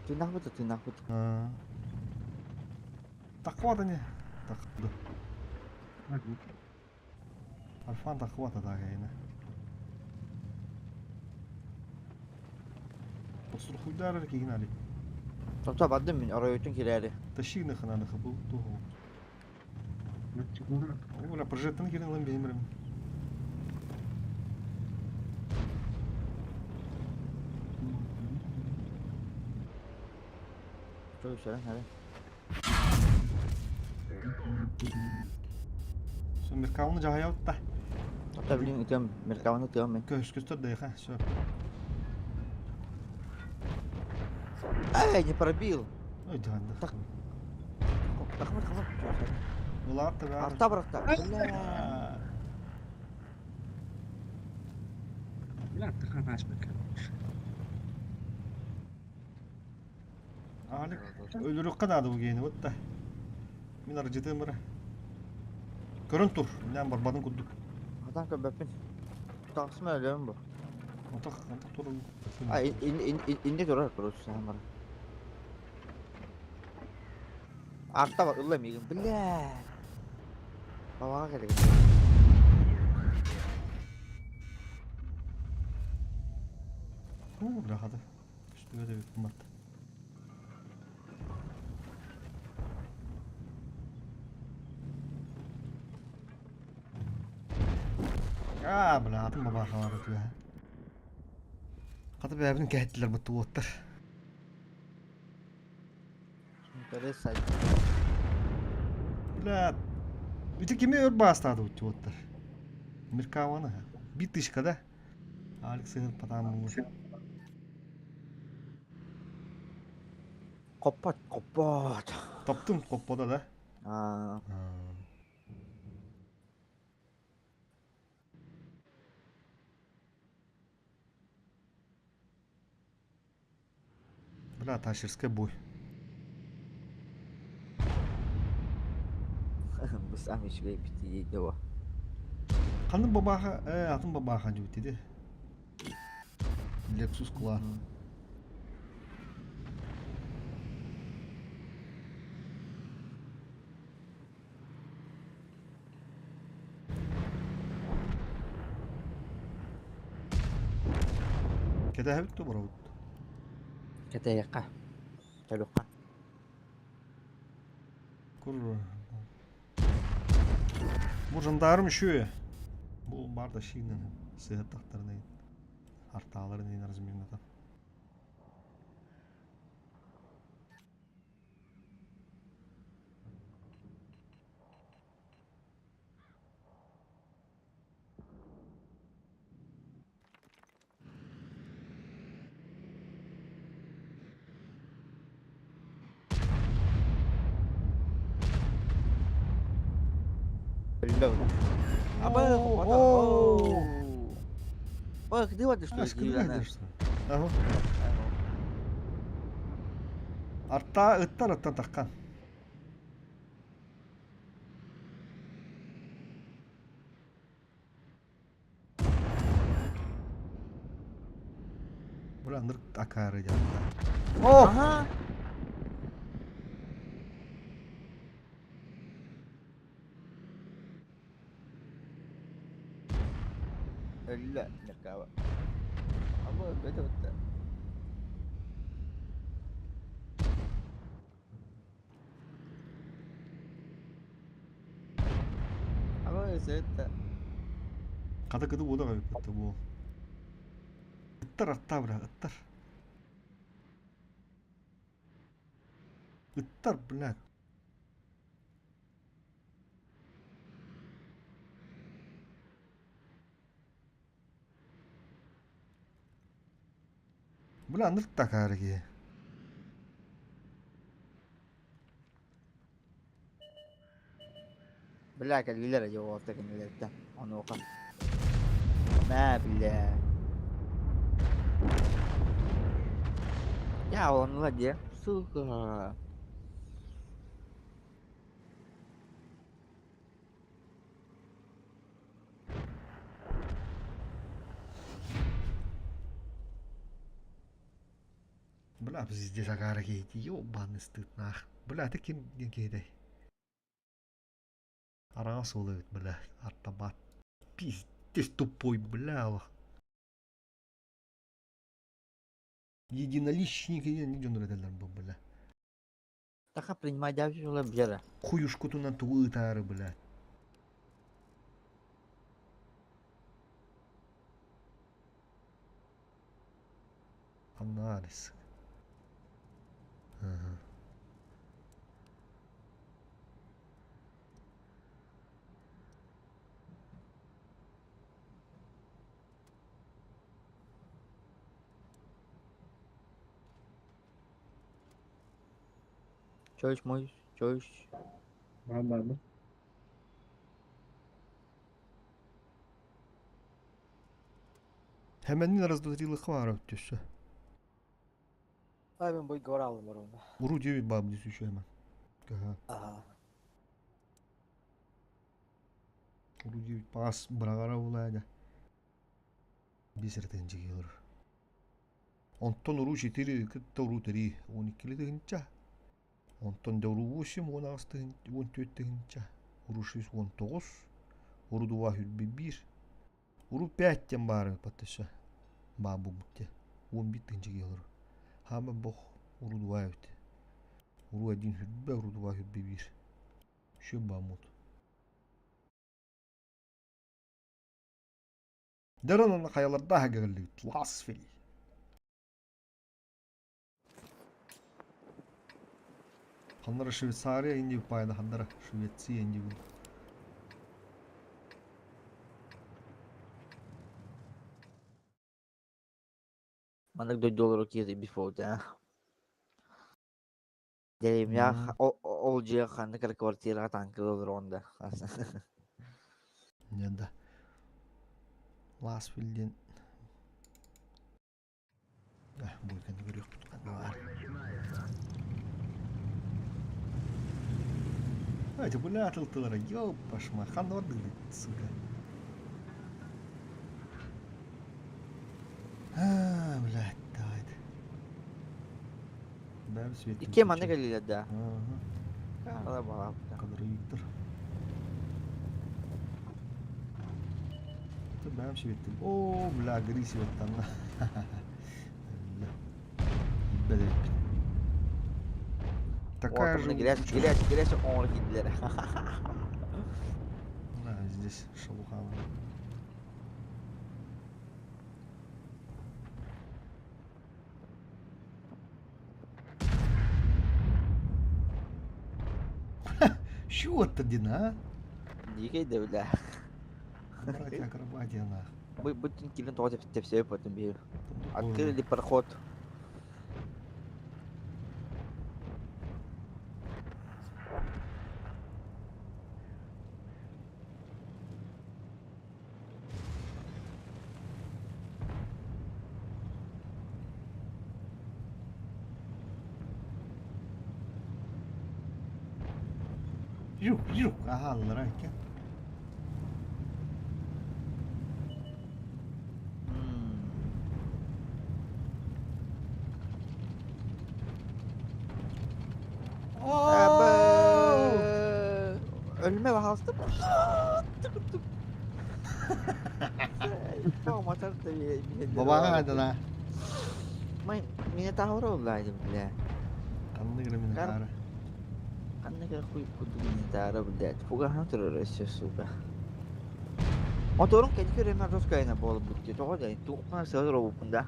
Тыынах быта, тыынах быта. Тахвата не. Тахвата. Арфан тахвата да гайна. Подстрахуйдар эрэ киһин али. Топто бардым мин оройуттан кирээри. Тащи надо хабыл туһу. Оля, прожектор кирин ылан биһим эрим. Что еще, надо? Все, Меркаваны жаһайабыт да. Ата билин ытыам, Меркаваны ытыам мен. Көс көстөр да все. Эй, не пробил. Ой, да, да. Так. Тахмат, тахмат. Улаатта баар. Арта бырахта. Бля. Бля, таханаш короче. Алик, өлөрүөххэ наада бу гиэни вот да. Мин арыдьытыам эрэ. Көрөн тур, минээн барбатын курдук. Хатан көрбөппүн. Тахсым өлөм бу. Отох, отох турар. А, инде турар, короче, саамар. Арта бар, ылла миигин. Бля. Бабаҕа кэлигин. Уу, бля, хата. Көстүбэт эбит мат. Аа, бля, атын бабаахалар үтүө. Хата бэйэбин кэһэттилэр бу туоттар. Интерес Бля, ити кими өр баастааты туоттар? Меркаваны. Битышка, да? Алекс потам Хоппот, хоппот. Таптым хоппода, да? А. Бля, тащерская бой. Бу сам үчүгэй битии дуо. Ханнык бабааха, э, атын бабааха дьүбүттиди. Lexus Клан. Кэтэһэбит да барабыт. Кэтэһиэххэ. Төлүөххэ. Кур. Бу жандарм еще. Бу бар да шигнен сыһыт тахтарына артааларын иин разминната. Өллө. Аба, О! Ой, где вот что А, скрывай, что? Ага. Арта ыттар ыттан таххан. Бля, нырк акары дьаатта. О! Ага. Өллө, Меркава. Аба, бөтө бөттө. Аба, өсөттө. Хата кыды буода эбиппит бу. Ыттар атта бля, ыттар. Ыттар, блядь. Бля, нырк такары киһи. Бля, кэллилэр дьэ кинилэртэн. Онуоха. Мэ, бля. Я оннула дии. Сука. Бля, пиздец акары киһи. Ёбаный стыд нах. Бля, ты ким диэн киһитэй? Араҥас уол эбит, бля, артабат. Пиздец тупой, бля. Единоличники диэн дьоннор этэллэр бу, бля. Таха принимайдаабыт ула бьера. Хуюшкутунан тугу ыытаары, бля. Анализ. Ага. Чойш мой, чойш. Ладно. Hemen раздвоили хваров все. Ай, мен бой горалым ровно. Уру 9 баб здесь еще hemen. Ага. Ага. Уру 9 пас брагара улайда. Бисер тенчи olur. Онтон уру 4 кытта уру 3 12 тыгынча. Онтон да уру 8 16 14 тыгынча. Уру 6 19. Уру 2 1. Уру 5 тем бары паттыша. Бабу бутте. 11 тыгынча olur. Хама бох уру 2 өте. Уру 1 хүрбе, уру 2 хүрбе 1. Şu бамут. Даран хаяларда хагаллы Ласфил. Ханнара Швейцария инди пайда ханнара Швеция инди. Маннык дойдулар киирdi before да. Деревня ол дьиэ ханнык эрэ квартираҕа танкы олорор онда. Не да. Ласфил диэн. Буйканы көрүөхпүт бар. Эти бля тылтылара, ёпашма, хан ордыгы, сука. А, блядь, давай. Бэм свет. Икки маннык элилэр да. Ага, Ала балапта. Кадр Виктор. Это бэм свет. О, бля, гори свет там. Бля. Такая же... Грязь, грязь, грязь оҥоро киирдилэр. Да, здесь шелуха. Чего-то, Дина, а? Дикэй да бля. Братья акробатия, нах. Бу бүтүн килин тоҕо тэпсэбит потом биир. Открыли проход. Жук, жук, ага, ларайка. Ölüme bastım. Бабаҕа да. Мин таһыр оллайдым бля. Ханнык эрэ Минотавра. Ханнык эрэ хуй курдук Минотавра блядь. Фугаһан турар өссө сука. Моторум кэнники өрөмөр роскайна буолбут дии. Тоҕо да туохпун сыа робуппун да.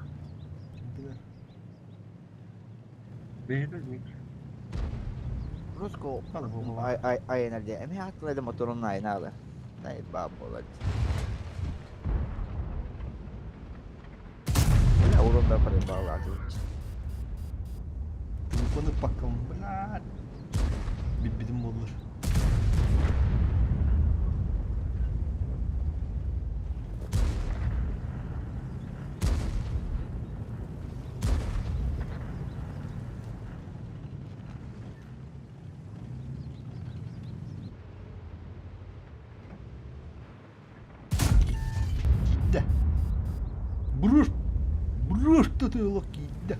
Бэйэтэ Роско айанар дии. Эмиэ аттылайды моторун айнаалы. Найбаа буолар. Бля, урон да проебал, Телефоны паккам, блядь. Биббитим буоллар. Киирдэ. Бруш! Бруш тутуйлук киирдэ.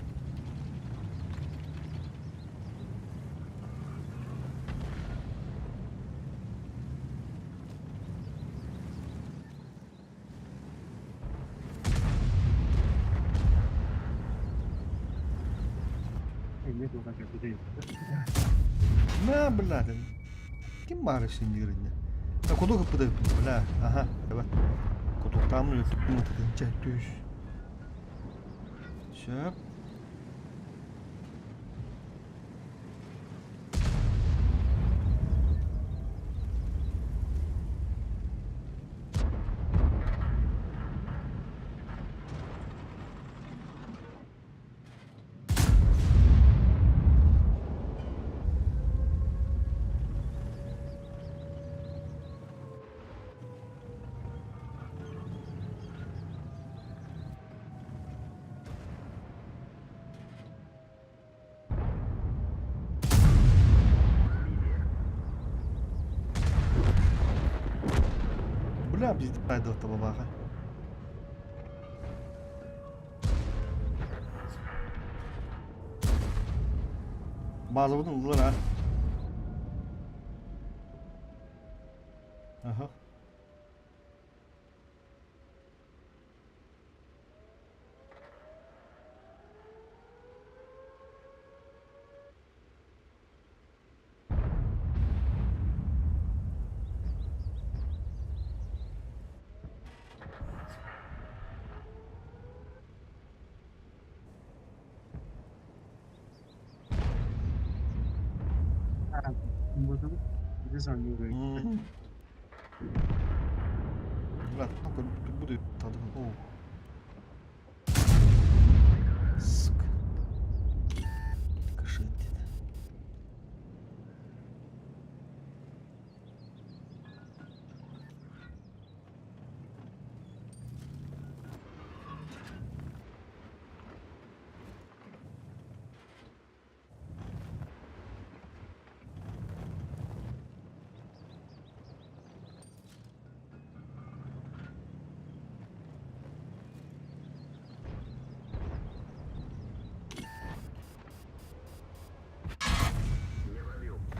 Эмиэ туоха кэлбитий? На, бля, ким баар синнигиринне? А куду кыппыта бля, аха, давай. Кутуктаамын өлөттүм түс. Сөп. Бля, пиздец, бабаха. Базабытын ыллылар а. Аха. Брат, ну-ка, буду О. Сука. Кашет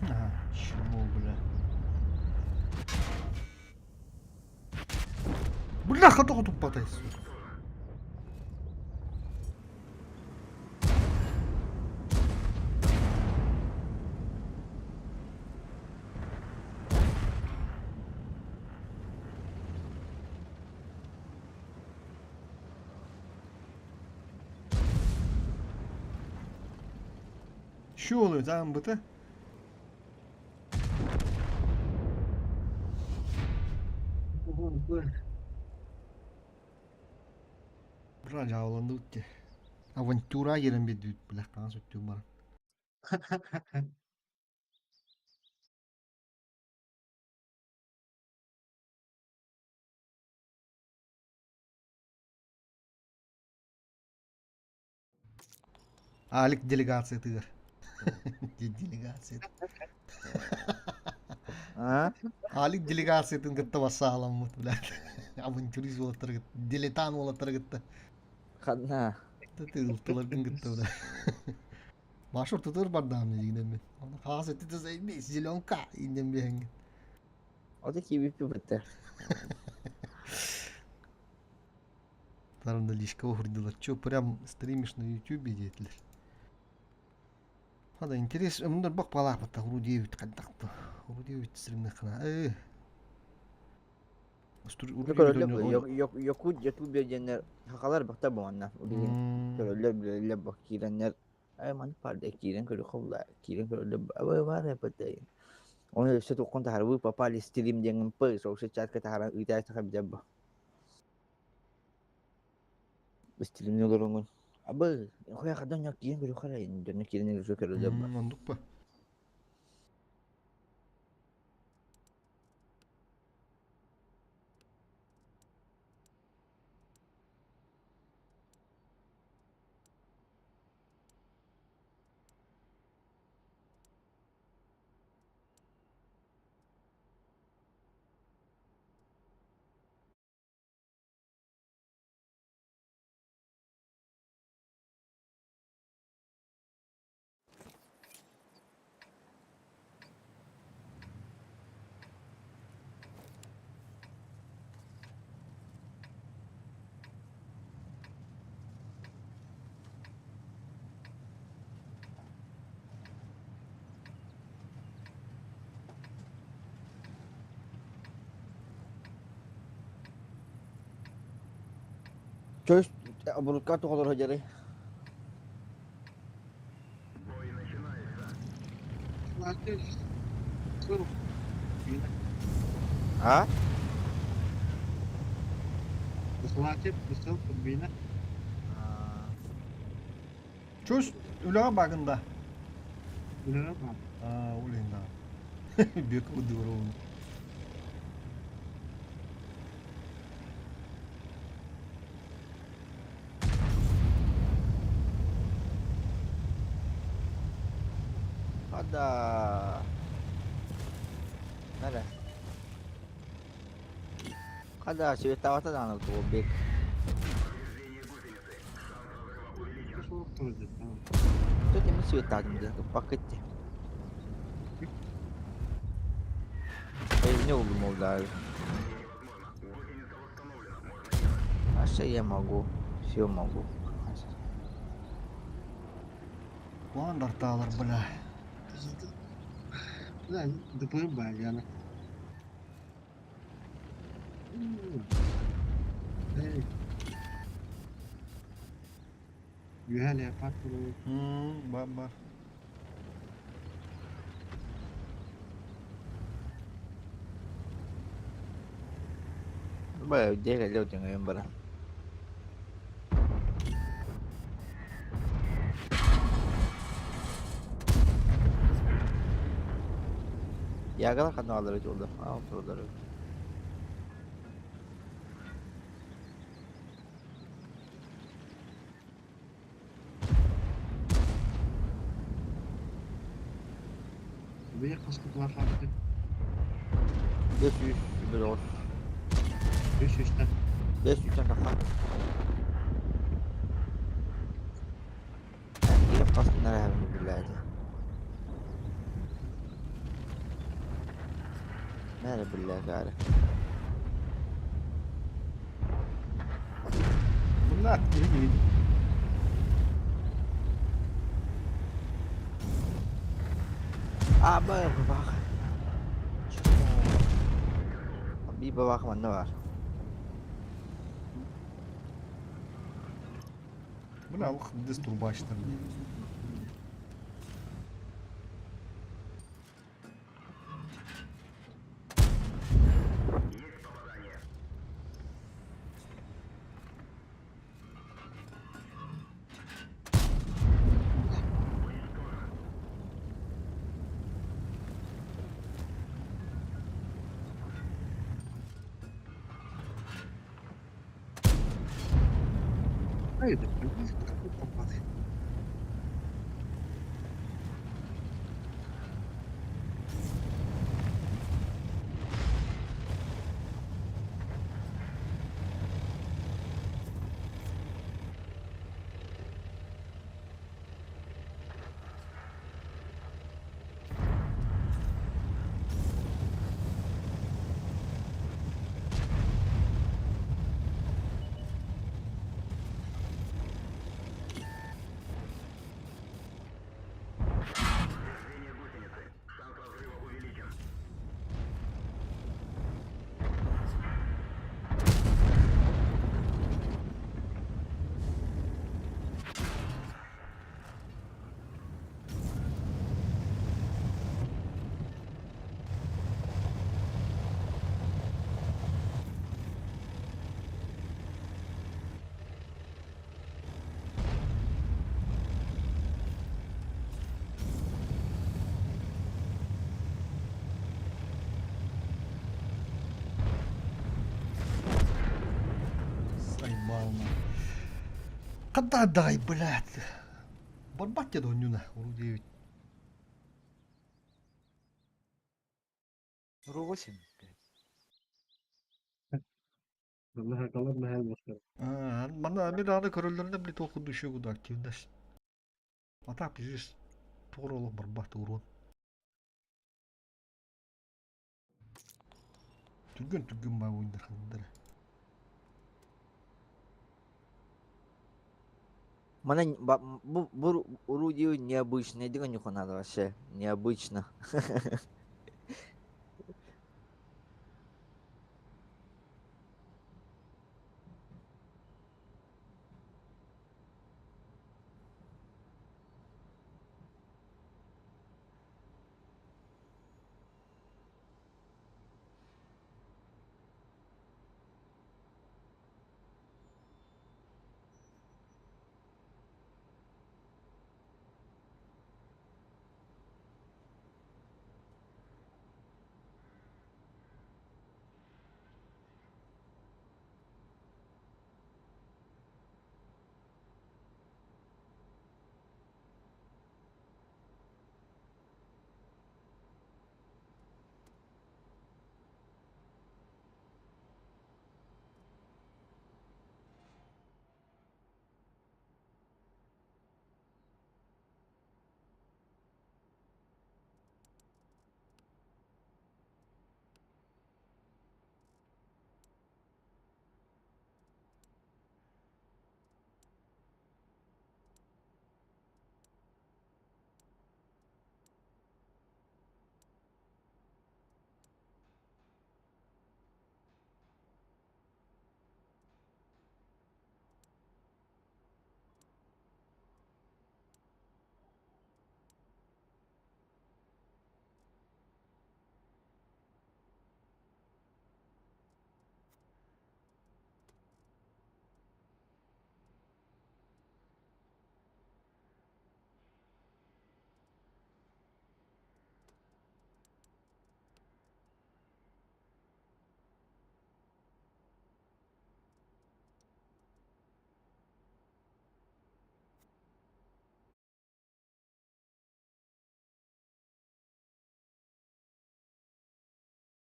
Ага, чмо, бля. Бляха, тоҕо туппатай, сука. Şu oluyor tamam bıtı. Бра дьаабыланныбыт дии. Авантюра киирэн биэрдибит бля хаҥас өттүгүн баран. Алик делегациятыгар. Делегация. А? Алик делегациятын кытта бассааламмыт, блядь. Авантюрист уолаттары кытта, дилетант уолаттары кытта. Ханна. Тылтыларгын кытта, бля. Маша ортотугар бардаам дигинэн мин. Хаас эти заебись, зеленка инден биһэҥҥин. Ото киибиппи бытта. Там личка уһурдулар. Чё, прям стримишь на ютубе диэтилэр. Хада интерес, мундар бак палаапатта уру диэбит хайдахта. Уру диэбит стримнахына. Э. Якут ютубер диэннэр хахалар бахта буонна. Билигин көрөллөр билэллэр бах киирэннэр э маны паарда киирэн көрүөххэ була киирэн көрөллөр абы баар эппэтэй. Оны өссө туоххун таһарбы попали стрим диэҥҥин пы сообща чатка таһаран ыытааччы билэр бу. Стримни олороҥҥун абы хуя хадан yok киирэн көрүөххэ эрэ дьонно киирэн өссө көрөллөр бу. Оннук ба. Чөс обурукка тоҕолоро дьары. А? Чөс үлэҕэ багында. А, улин да. Бек удурун. Hada. Nere? Хада световата даҕаны туолбек. Тут эмиэ светаатым диэн ыппаккыт дии. Эй, не улым ол да. А что я могу? Все могу. Куандартаалар, бля. Бар бар. Бая дьиэ кэллэ баран. Ягалар ханна бааллар эбит буолла? Аа, тураллар эбит. 500 bir 500 тахха. Киирэн хастынар эһэбин биллээти. Нэрэ биллээкаары. Бля, киһи А, бабах. Биир бабах манна баар. Бля, алых дес турбачтар. Сайбал на. Когда дай, блядь? Барбат я донюна, уру 9. Уру 8. Манна мен аны көрөллөрүнө били туох курдук куду активность. А так пиздец тугур олох барбат урон. Түргөн түргөн баа ойындар хандар. Мана бу бу орудие необычное, иди нюху надо вообще. Необычно.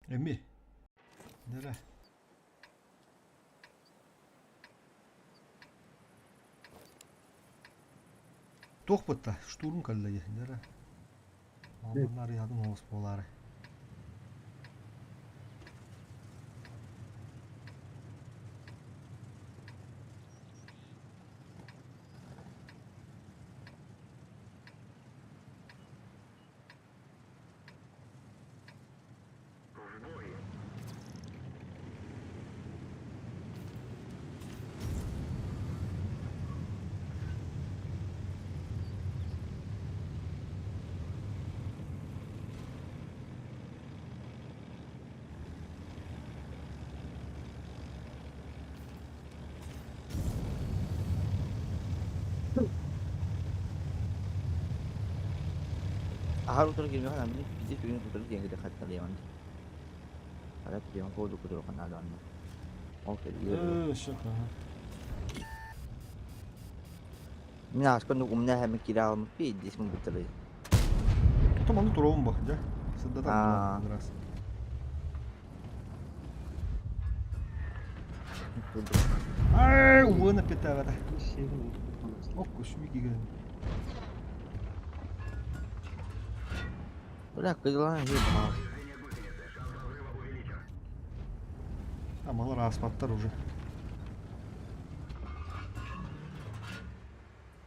Эми. Нere? Туох бытта? Штурм кэллэйэ. Нere? Маманнар ядым оҕус буолаары. Аһар утары киирмэххэ наада, биир күнү утары диэн кытта хатталыаҕын. Хара прием коду кутуруха наада онно. Ол кэлиир. Э, сөп, аха. Мин ааска оннук умна эһэммин киирэ аҕалбыт пиздец муҥутары. Потом аны туруом бах, дьэ. Сырдатар Аа. буолар раз. Ай, уона питаҕата. Ок, көсүмү киген. Бля, кыдылаан иһи баар. Амалар ааспаттар уже.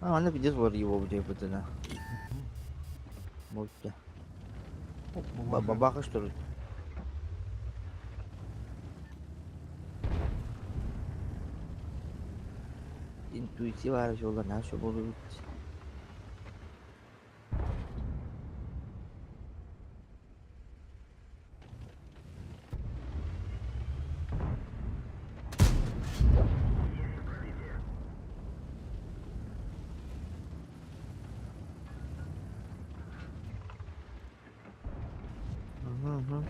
А, манна пиздец бар его бутына. Болтя. Оп, бабаха. Бабаха что ли? Интуитив арыш олар наша болу бит. Угу.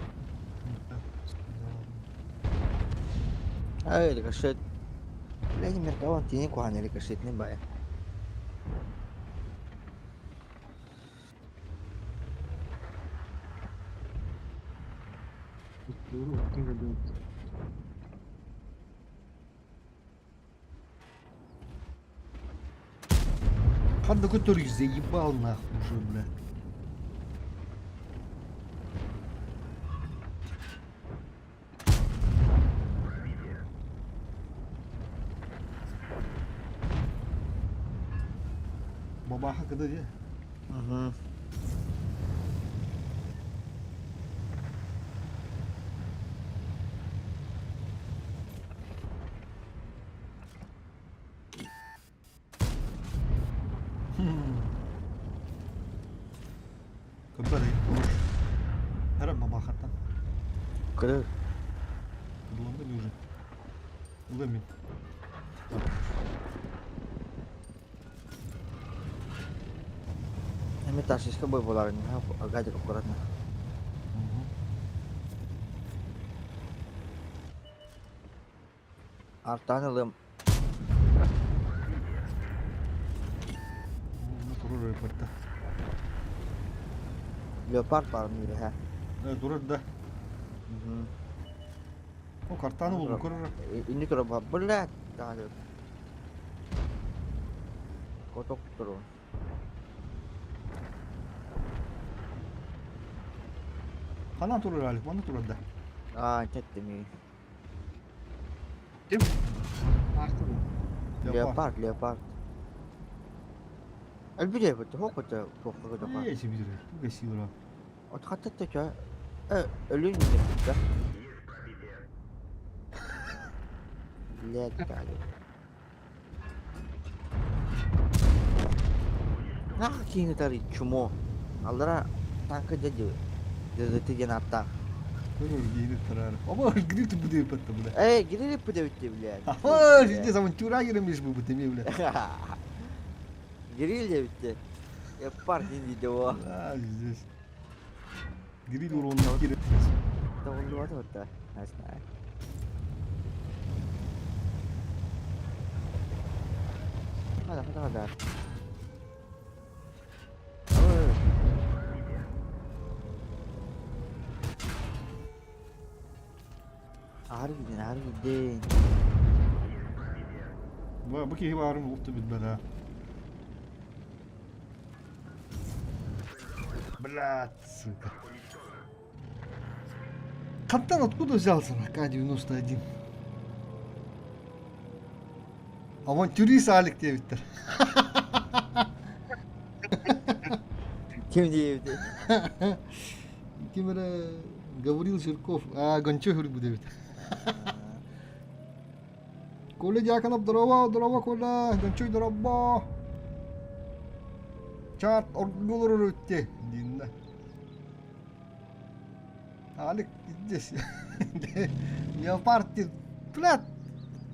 Ай, рикошет. Бля, не меркаван, тини кухани рикошет не бая. Ханда который заебал нахуй уже, бля. Бабаха когда где? Угу. Когда хорош. Эрэ бабахаттан. Кыры. Кыдыланды не уже. Улемин. Эми ташишка бой болар, гадик аккуратно. Артан ылым. Ну, турur репорта. Леопард бар мире, ха. Турur да. Угу. О, картаны булдum көрөр. Инди тура ба, блядь. Да. Коток туру. Ханан турur Алик, маны турur да. А, теттеми. Ким? Артур. Леопард, леопард. Элбире бит, хок бит, тохка гыдака. Эти бире, туга сила. От хатта ча. Э, өлүн деп да. Блядь, дали. Нах кинги тари чумо. Аллара танка дяди. Дезети диэн аттаах. Көрөр гейнит тарар. Оба грит буде патта бля. Эй, гирири пыдевитти, блядь. Ага, везде авантюра гиремиш бу бутеми бля. Гириль дебитти. Леопард дин диде о. Да, здесь. Гриль урон кире. Тоҕуллубата бытта. Знаю. Хада, хада, хада. Аһары киирдин, аһары киирдин. Бу, бу киһи баарын улту билбэтэ. Блядь, сука. Хантан откуда взялся на К-91? Авантюрист Алик диэбиттэр. Ким диэбитий? Ким эрэ Гаврил Жирков, а Гончо үрбүт эбит. Коля Дьяконов, здорово, здорово, Коля, Гончой, здорово. Чат оргулар өтте, динна. Алик здесь. Леопард диэн, блядь,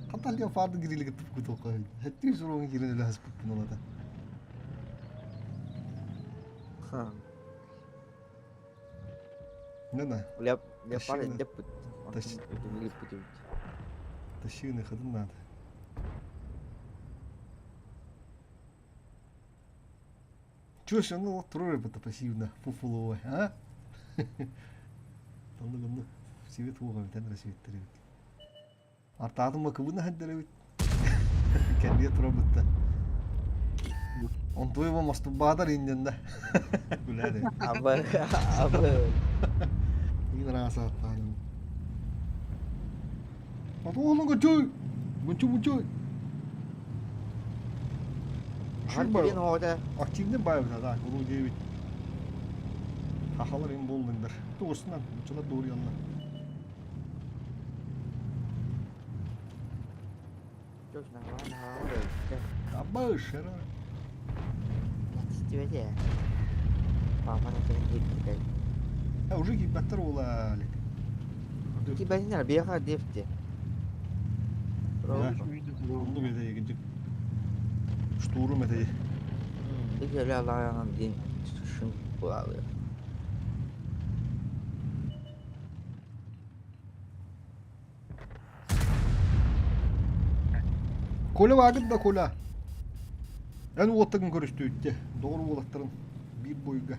хата леопарды гирилигэ туппут окой. Хэттүү суругун киирэн үлэһэспиппин олата. Не-на. Леопард Тащи дэппит. Тащи. Итинник эбит. Тащи ходын надо. Чё ж, ну вот трое это пассивно, фуфловой, а? Оннук оннук сибит уоҕа бүтэн эрэ сибиттэр эбит. Артаатын макыбына сылдьар эбит. Кэннигэ турабыт да. Онтуй его мастурбатор иннинэ. Күлээр Абы, абы. Иин араас ааттаан. Отуолун гучуй! Гучу гучуй! Харбин оҕото. Активный баайбыта да, куруу диэбит. Хахалар им боллундар. Тугусунан, учулар дуурьяллар. Абы шера. Тиэтэ. Папаны кэлин киирбитэ. Уже киирбэттэр уола Алик. Киирбэтинэр биэхэ диэбитэ. Оннук этэ Штурм этэ. Икки алаҕаҥ диэн шын буолаалыыр. Коля баагыт да Коля. Эн уоттагын көрүстүүттэ. Доҕор уолаттарын биир буйга.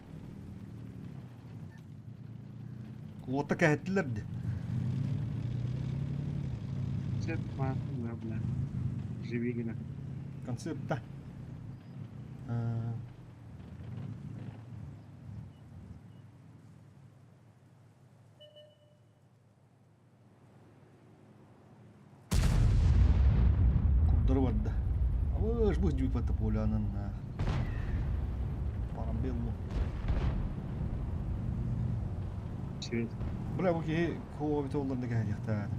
Уотта кэһэттилэр дии. Концепт бля. Живи гына. Концепта. Курдары барда. Абыш бу дьүүпэтэ полянан Парамбелло. Бля, бу киһи куобит олларда кэһэриэхтээх.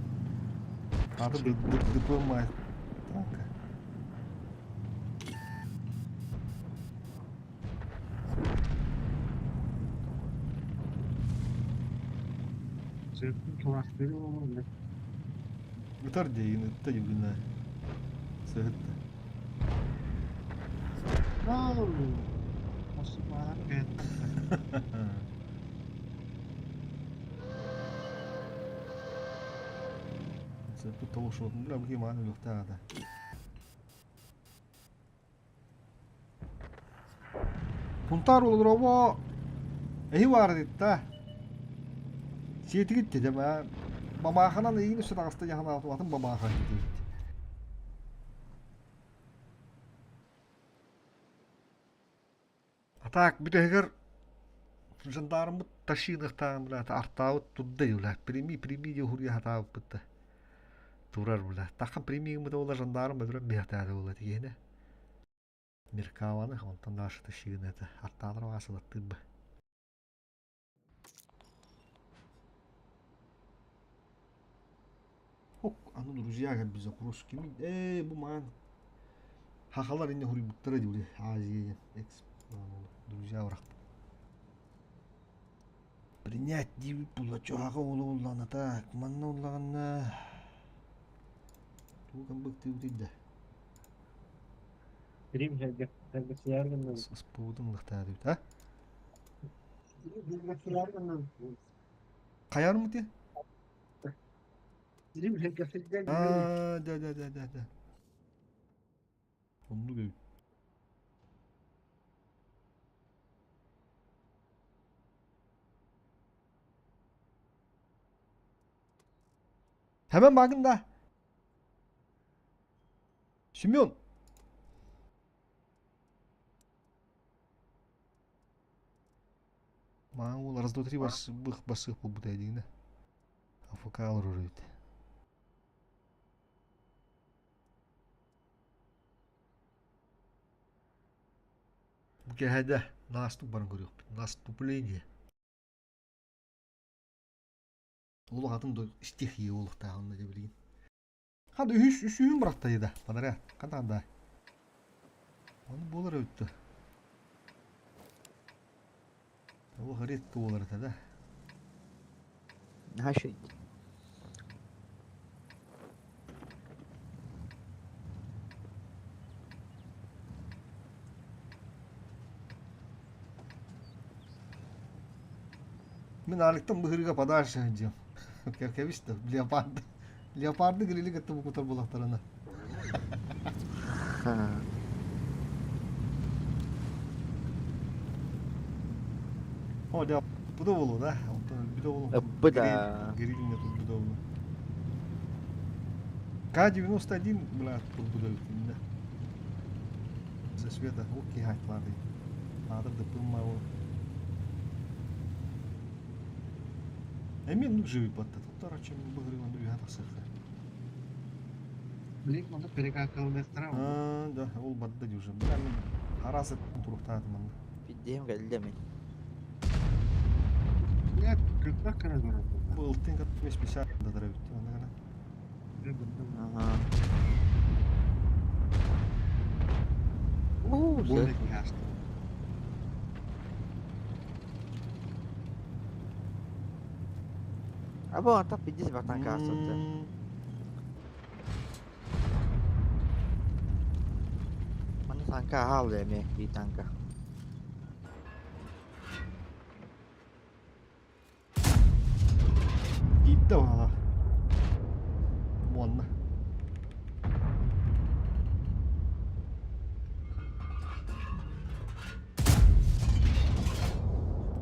Аты дыпыаммай танка. Ытар дейин, ытта дьүгүнэ. Сыһытта. Сыппыт толошуотун, бля, бу киһи мааны өлүөхтээх этэ. Хунтаар олорово эһи баар да. Сиэтигит дедем аа. Бамааханан эйигин өссө таҕыста дьаһанаатым атын бамаахан диэбит. А так бүтэһигэр жандармыт тащиныахтааҕын блядь артаабыт турда блядь прими прими диye хуруйа сатаабыппыт да турар блядь таххан прими гыммыта буолла жандарм бөтүрэн биһэхтээдэ буолла тигиэнэ Меркаваны онтон дальше тащигын это артаалар аасылаттыыр Ок, аны друзья как бы запрос кими ээ бу маан хахалар инне хуруйбуттара дии Азия экс друзья барахпыт Принять диэбит буолла чуһаҕа уола буоллаҕына так манна буоллаҕына тугу гыммыттыыбытый да Рим сэргэсийэр гынныбыт. Спудун ылыхтаатыбыт а Хайармыт Рим сэргэсийэр Аа да да да да да Оннук эбит. Хэмэн баагын да? Семен! Маан уол раз, два, три бассыбых бассых буолбута диигинэ. АФК олорор эбит. Бу кэһэдэ наступ баран көрүөхпүт. Наступление. Олох атын да стихия олохтааҕын да билигин. Хада үһүс үсүһүн бырахтайы да панара ханан да. Ону буолар эбит да. Олох редко буолар этэ да. Наһаа үчүгэй. Мин Аликтан быһырыга подальше дием. Кэбис да, леопарды. Леопарды грили кытта букутар булахтарына. О, да, буда болу, да? Буда болу. Буда. Гриль не тут буда болу. К-91, бля, тут буда да. За света, окей, хайтлады. Надо да пымма ол. Эмиэ оннук живый батта туттар чем быгырыган үһэ тахсыахта. Блин, онно перекакалыахтара. Аа, да, ол барда дии уже. Бля, мин араас туруктаатым манна. Пиздиэм кэллэ мин. Нет, көтөх кына көрөр. Бу ылтын катмес 50 да дара бүттү манна гана. Ага. Уу, Больно киһаста. Або антах пиздец бартан каасылты. Манна танка аһаалла эмиэ бии танка. Киирдэ баҕалаах. Уонна.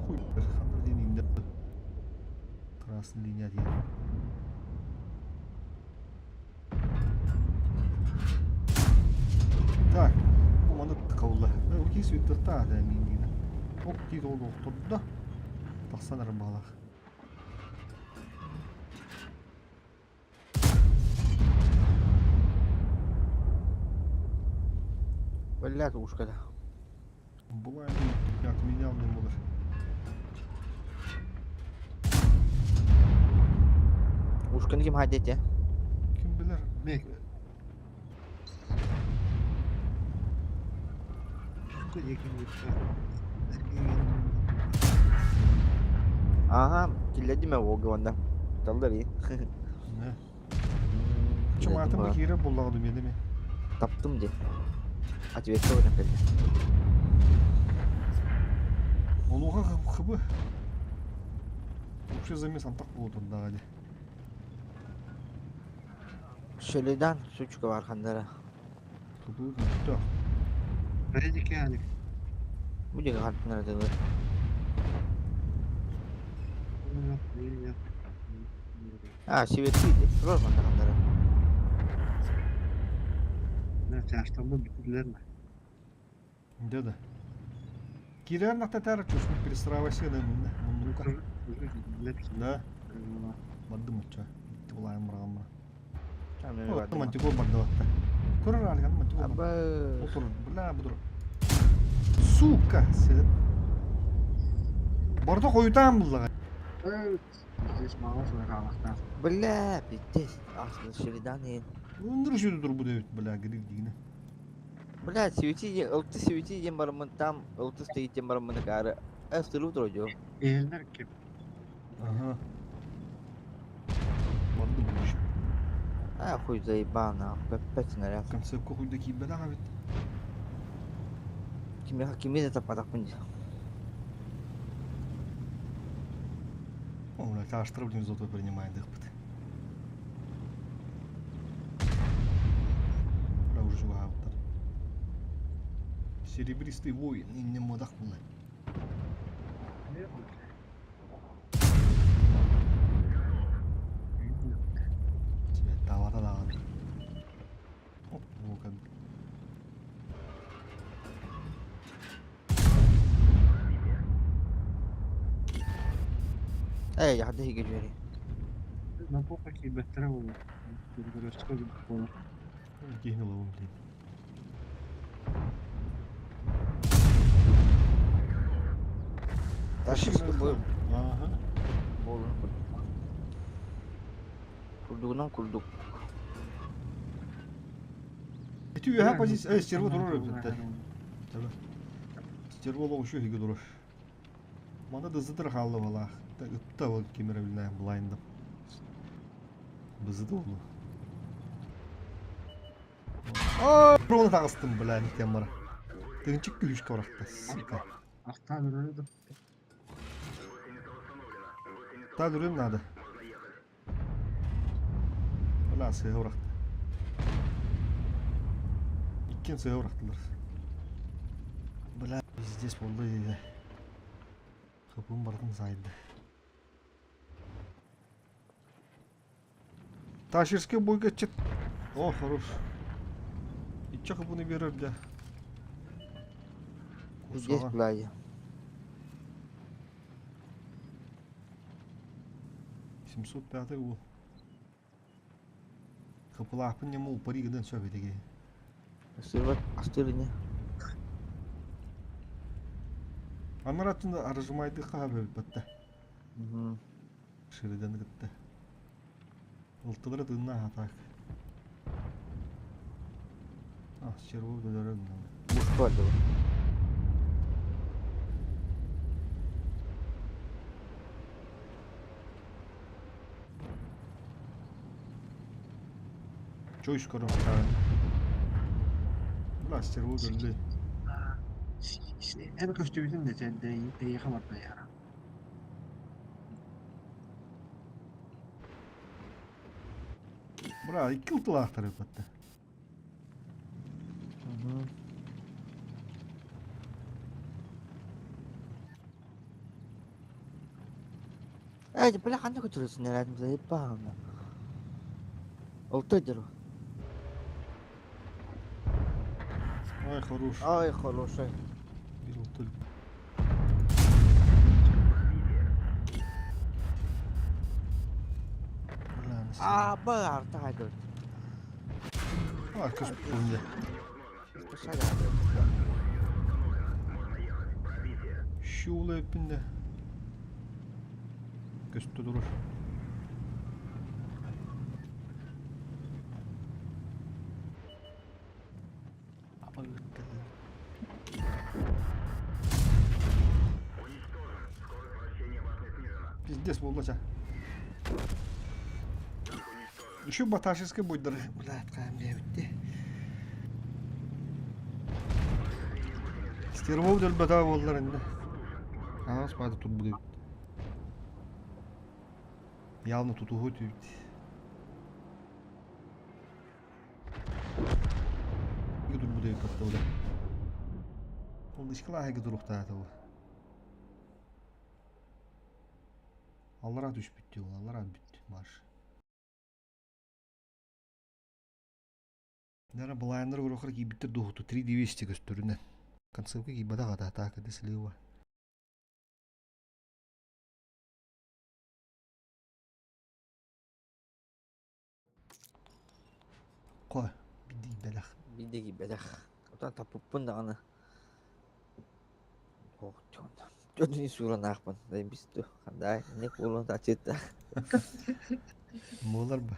Хуй, ханна диэн иҥнэ. Красный линия диэн. Так, маны калла. Окей, сүттөхтаа да миин Ок дии толуохтурда. Тахсан эрэ баҕалаах. Блядь, ушкада. Была отменял не буолар. Ушканы ким хаадете? Ким билэр? Мек. Ага, киллэрдим Волга онно. Таллар и. Чум атым киирэр буоллаҕа дуу миэнэ Таптым дии. Ответка выран кэллэ. Онуоха хыбы. Вообще замес антах буолуо турдаҕа дии. Шеледан сучка бар ханнара. Хыбы мөлтөх. Фредики Алик. Бу диэки хартынара дылы. А, сибирский Турар манна ханнара. Чаштаммын бүтүлэр ме. Дьэ да. Киирэр нахтатар чувствую перестраивайся да муннука. Да. Бардым очча. Тулаайым бырагаммара. Мантикор бардыбатта. Көрөр алган мантикор. Аба. Отур, бля, будур. Сука, сен. Барда хойутаан буллаҕа. Здесь мало сураалахтаах. Бля, пиздец. Аслы Шеридан иһин. Ындыр үшүдү турбут эбит, бля, гриль дигинэ. Бля, свети, ылты свети диэн бараммын там, ылты стоит диэн бараммын акаары. Астыруу туродьу. Иһэллэр ким? Ага. Барды будешь. А, хуй заебал, нахуй, капец снаряд. Концепка хуйда киирбэтэх эбит. Кимиэхэ кими да таппатахпын дии. О, бля, таштар блин золотой принимает дыхпыт. Бля, уже чугаһаабыттар. Серебристый воин, иннем модах була. Ээ, ханна иһигэ дьүөри. Напока киирбэттэрэ буолуо. Көрөөччү буолар. Киһини ылабын блин. Ташиска бу Ага. буолун курдук. Курдугунан курдук. Ити үөһэ позиция, стерво турар эбит. Стерво олох еще иһигэ турар. Мана да зытыр хаалла балаах. Ытта ол ким эрэ билнээн блайндым. Бызыды олу. Аа, ровно таҕыстым, бля, никтен бара. Тыынчык күһүшкэ барахта, сука. Ахтаан өрөрө да. Та үрүм надо. Бля, сыһа урахта. Иккиэн сыһа урахтылар. Бля, пиздец буолла диye. Хапым барытын саайда. Таширский бойга чыт. О, хорош. Иччэ хапыны берер да. Здесь Курсаҕа. плая. 705 уол. Хапылаахпын ньама упари гынан сөп этиги. Астырбат, астыр ини. Анаратын арыжымайды хаһа бөбүппэтте. Мгм. Шириден кытта. Ылтылары тыыннаах атаак. А, стерво өлөрөр Буш бар да. Чой скоро. Бля, стерво өлдө. Эн көстүбүтүн да эйиэхэ барда яра. Бля, икки ылтылаахтар эппэтте. Мгм. Ээ, бля, ханна көтөрөсүн эрээт заебал. Олтой деру. Ай, хорош. Ай, хороший. Бир ылтыл. Бля, А, бар, тагыр. А, көспүнде. Спасибо. Щула эппинде. Көстө турur. Пиздец буолла ча. Еще баташевский будет, блядь, кайм диэбитти. Стервов өлбөтө буоллар инде. Аас баады турбут эбит. Явно тутуһу түбүт. Турбут эбит баттабыта. Ол ышкылааһыга туруктаата бу. Аллара түспүт дии ол, аллара бүт марш. Наверное, былайыннар көрөхөр киирбиттэр дуоһуту 3200 көстөрүнэн. Концовка киирбэтэх ата атака да слива. Кой, бидик бэлэх. Бидеги бэлэх. Отан таппыппын даҕаны. Ох, дьон. Дьонуни сууран аахпын. Бисту. Хандай, не кулун тачытта. Буолар ба.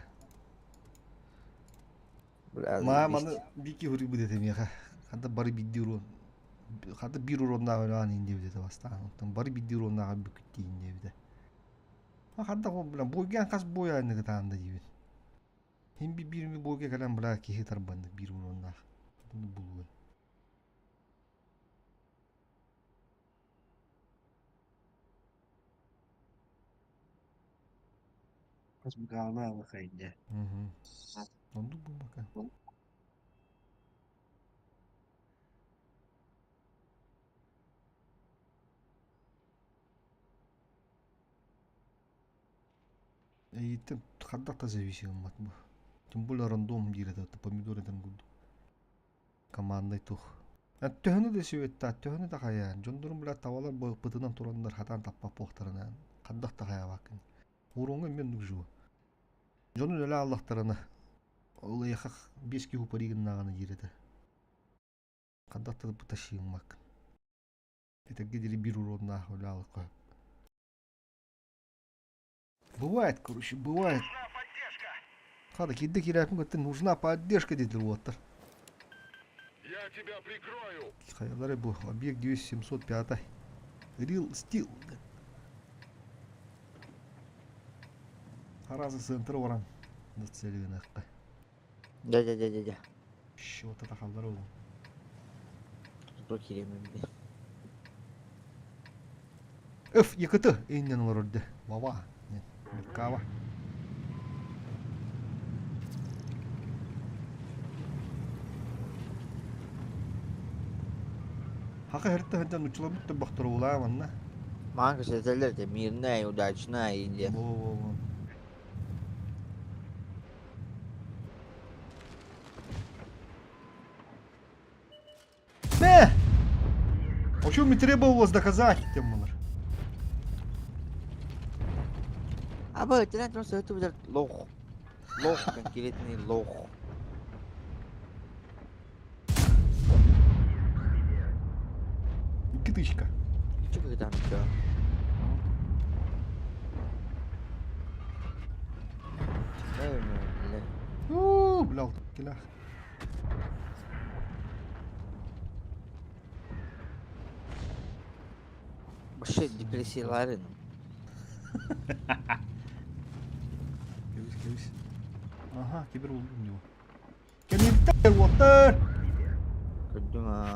Бля, Маа маны бики хури будет этемиэхэ. Ханта бары бидди урон. Ханта бир уроннааҕы өлөөн ин диэбит этэ бастаан. Оттон бары бидди уроннааҕы бүкүттиин диэбитэ. А ханта хол бля бойган хас бой айныгы таанда диибин. Хим би бир ми бойга кэлэн бля киһи тарбанды бир уроннаах. Булуой. Хас мыкаалаа алахайда. Оннук буолбакка. Эйиттэн хардах да зависит гыммат бу. Тем более рандом диир этэ помидор этэн курдук. Командный тух. Төһөнү да сүбэттэ, төһөнү да хайаан. Дьоннорум бля табалар бытынан тураннар хатаан таппат буохтарынан. Хаддах да хайаабаккын. Уруоҥҥа эмиэ оннук живу. Дьону үлэ аллахтарына, ол эйиэхэ биэс киһи упарыы гыннаҕына диир этэ. Хаддах да тащиыммаккын. Этэргэ диэри биир уруоннаах үлэ аллахха. Бывает, короче, бывает. Хада киирдэ киирээппин кытта нужна поддержка диэтилэр уолаттар. Я тебя прикрою! Хайалары бу объект 2705. Real Steel. Аразы центр баран нацеленахха. Дьэ дьэ дьэ дьэ дьэ. Счета тахаллар ол. Тута киириэмин би. Өф, ЕКТ иннен олорорду. Вава. Меркава. Хака херте ханжан учулабыт бахтар манна. Маан кэсэтэллэр этэ мирная, удачная диэн. Во-во-во. Бэ! О чем мне требовалось доказать, тем малар. Аба итинэн туран сыһыты лох. Лох конкретный лох. Икки тысячка. Чё там всё? Уу, бля, килах. Вообще депрессияларын. Кэбис, кэбис. Ага, кибер булдум него. Кэмиттэр уоттар! Көрдүм аа.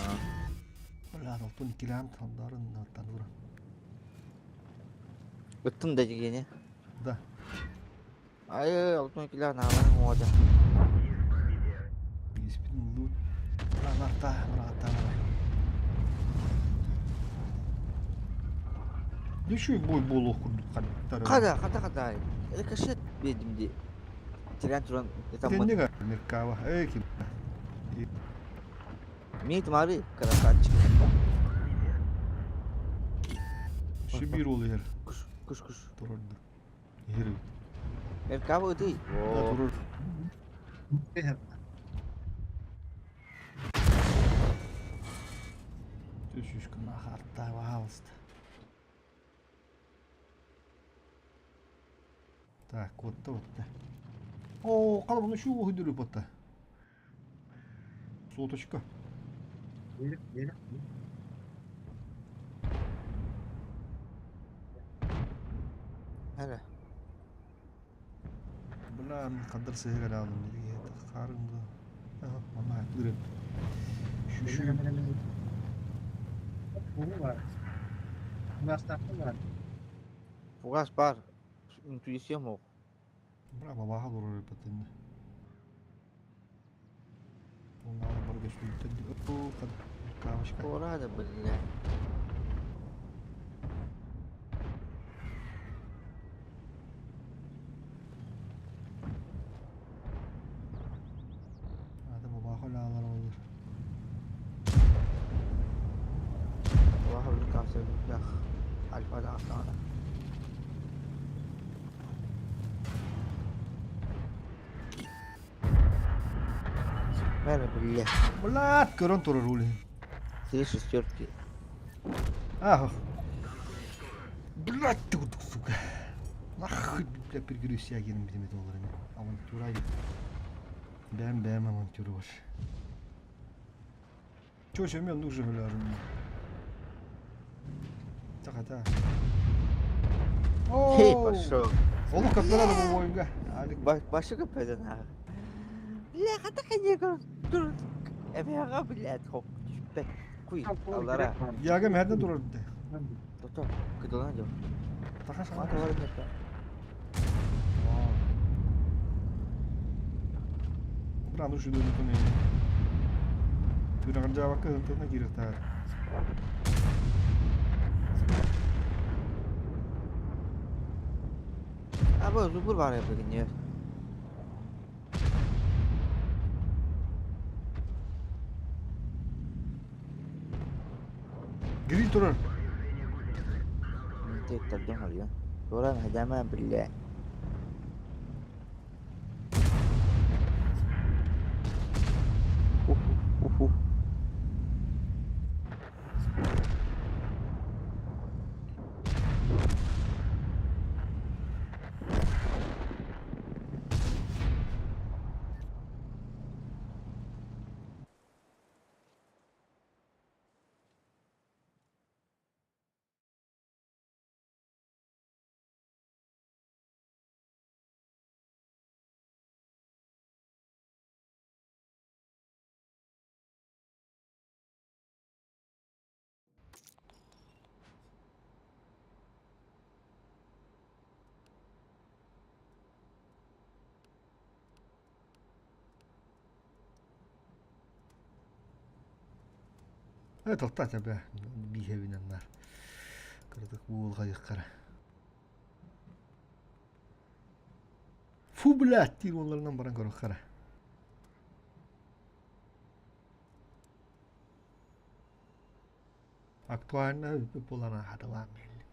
Бля, алтын иккилээн тандарын танура. Ыттым да дигени. Да. Ай, алтын иккилээн аалан уода. Испин лут. Бля, нарта, нарта. Еще и бой буолуох курдук хаттар. Хада, хата хата. Рикошет биэдим ди. Тирэн туран ытаммын. Теннига Меркава. Эй, ким. Мит мары красавчик. Шибир ол иһэр. Куш, куш, куш. Турорду. Иһэр. Меркава ытый. Да, турор. Түшүшкүн нахарта, пожалуйста. Так, вот-то, вот-то. О, қалабын үшу өйдіріп отта. Соточка. Эрэ. Бля, қадыр сыһыгар алым. Қарыңды. Мама, үріп. Шүшү. Бу бар. Бастакы бар. Фугас бар. Интуициям ох. Бра, бабаға дұрыр өпетінді. Оңалы бар кешті. О, қадыр. Кавочка. Порада, бля. Hadi бабаға лалар olur. Аллах билин таасыгах. Альфа да астана. Мэрэ, бля. Блядь, көрөн турар ули. Три шестерки. Ах. Блядь, ты вот, сука. Нахуй, бля, перегрюсь я генем бидеме долларами. Авантюра. Бэм бэм авантюра ваш. Чё, чем нужно, бля? Так, так. Эй, пошел. Олу капелла бу бойга. Алик. Башы көпөдөн ага. Бля, хата ханья тур. Эбега, блядь, хоп. Түспэт. Куй, аллара. Яга мэрден турар бите. Тото, кыдылан жок. Таха Мата шана. бар эмес. Бра, ну шүдө нүтүнэ. Түраган жабакка ынтына киректар. Аба зубур бар эбигин. Гри турар. Теттер дөн алıyor. Туран хадама биллэ. Уху. Э, тоқтат әбә, биһэбинэннар. Кырдык буолҕайыққара. Фу, блядь, диир уолларынан баран көрөххара. Актуально үпү буолан хатылаан биэрли.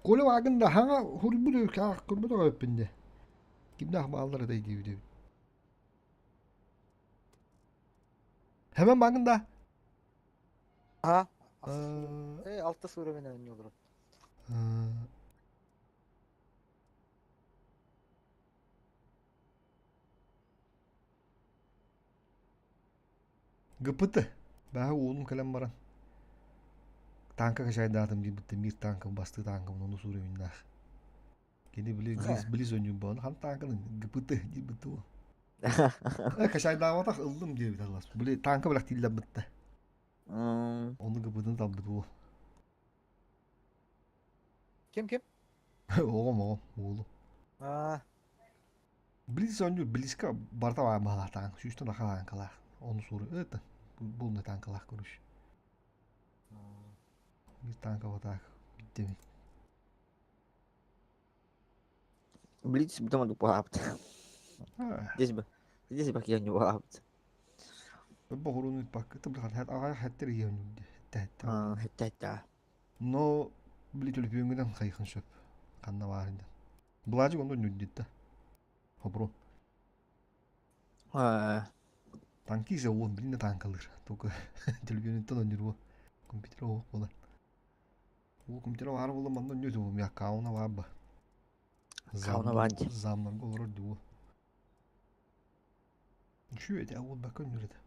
Коля вагын да хаҥа хурбут өлкәах көрбөт өппүнде. Кимнээх бааллар этэй диэбит. Hemen багын да. Aha. E, altta sura beni oynuyor olurum. ГПТ. Бэҕэһээ уолум кэлэн баран тааҥка качайдаатым диэбиттэн биир тааҥкам бастыы тааҥкабын ону суруйуннаах. Кини били Близ ойнуурбаҕына хан тааҥканы ГПТ диэбит уол. Э, качайдаабатах ыллым диэбит аллас. Били тааҥка бэлэхтииллэрбиттэ. Ону ГПТ-ны талбыт уол. Ким ким? Оҕом оҕом уолум. Аа. Близ оонньуур близко барыта баар баһылаах тааҥка сүүстэн аха тааҥкалаах ону суору это буолна тааҥкалаах короче биир тааҥка вот так бүттэ Блиц бутама дупаапт. Здесь бы. Здесь бы я не баапт. Боҕуруну паккыты билхан аҕай хэттер иһэн хэтте Аа, хэтте Но били төлөпүөҥҥүнэн хайыхын сөп ханна баарын диэн. Былаадьык онно нүддүттэ. Хобру. Аа. Танкист уон билинэ танкалыыр. Только төлөпүөнүттэн онньуруо. Компьютер оһох буолар. Уу компьютер баар буолан манна онньуо тугум аккауна баар ба. Аккауна баар дии. Замнарга олорор дуу. Үчү этэ уол бакка онньур этэ.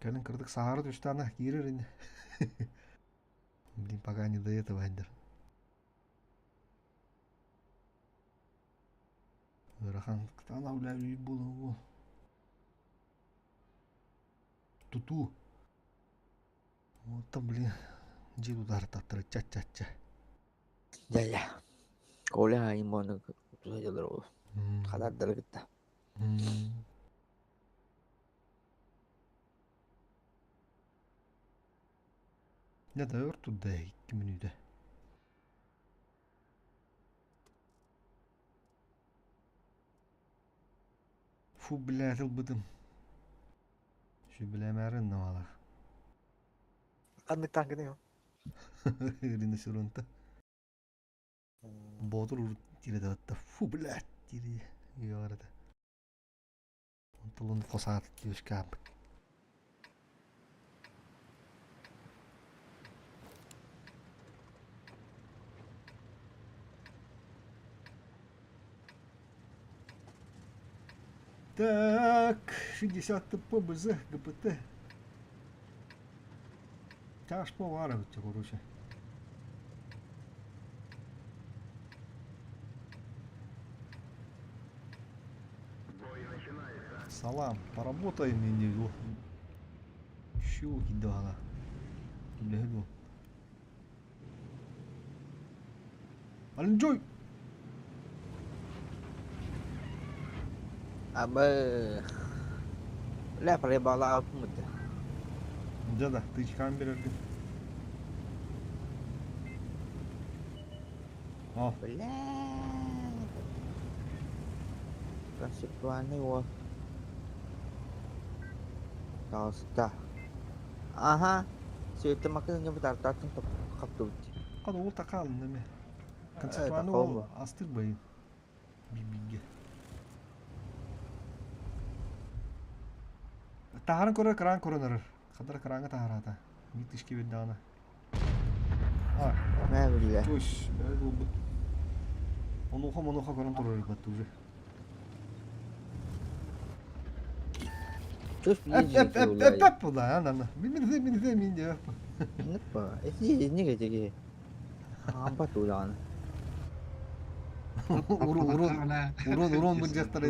Кэлин кырдык саһара түстаана киирэр ини. Блин, пока не до этого айдар. Ыарахан кытаанах үлэ буолуо. Тутуу. Вот блин, дьиэ тутаартаттара ча-ча-ча. Дьэ, Коля имону туталар ол. Хадардары кытта. Дьэ да өр турда 2 мүнүүтэ. Фу, блядь, ылбытым. Сүбэлээмээри ыннамалаах. Ханнык тааҥкыный ол? Риносеронта. Боотур урут тиэрэ Фу, блядь, дири ыаҕарата. Онтулун хосаат үөскээбит. Так, 60 ТП, БЗ, ГПТ. Тяжко варить, короче. Салам, поработаем неделю. Щелки дала. Легу. Алинджой! Аба. Ля проебала апмыт. Да-да, ты камберергин. О. Бля. Концептуальный о. Толста. Ага. Сүөттэмаккын инньэ бытаартааттан хаптыбыт дии. Хата ол такаалын эме. Концептуальный ол астыр байын. Бибиге. Таһарын көрөр, кран көрөн эрэр. Хадара краҥҥа таһараата. Биир тишки бердаҕына. А, Мэ биллэ. Туш, бэйэ буолбут. Онуоха монуоха көрөн турар эбит уже. Чус Эп эп эп эп эп була ананы. Мин мин мин мин диэп. Ниппа. Эти не эти. Амба тулаан. Урун урун урун урун бу дьахтар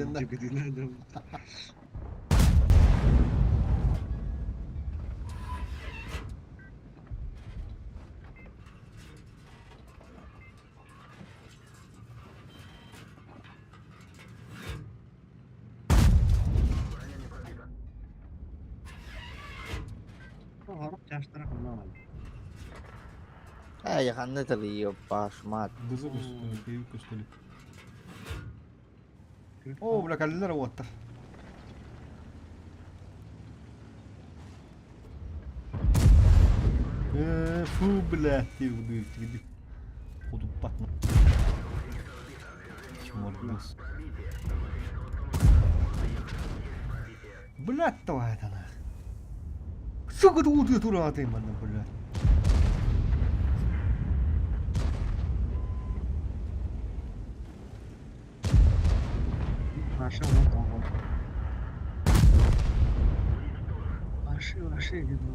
Ээ, ханна талыйы башмат. Бызы көстөлүк, көстөлүк. Оо, бля, кэллилэр уоттар. Э, фу, бля, диир Утуппат. Чмордус. Блядь, давай это нах. Сука, ты утро тура ты, манна, блядь. Нашел, вот он, вот. Ваши, ваши, видно.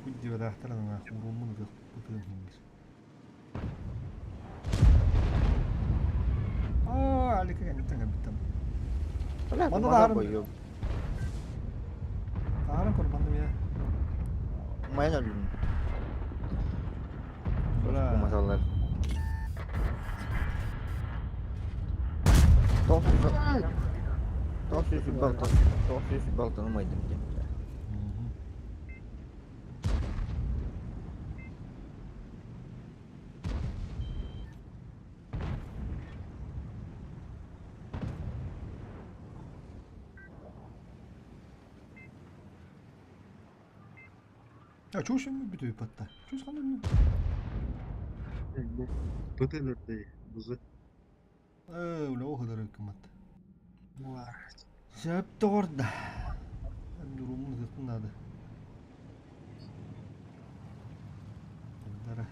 Хуй диэбэтэхтэр урууммун ытыах ытыан иһин Аа, Алика кэнниттэн кэлбиттэн. Бля, Манна мана таһарын бойу. таһарын көр манна мия. Майан өлүм. Бля. Масалар. Тоқ сүүс балта, тоқ сүүс балтаны майдым диэн. Я чуш юм бүтүү батта. Чуш ханна. Бытылырды, бызы. Ээ, үлэ оһодары кымат. Сөп тоҕорда. Дурумун ытыктын надо. Дара.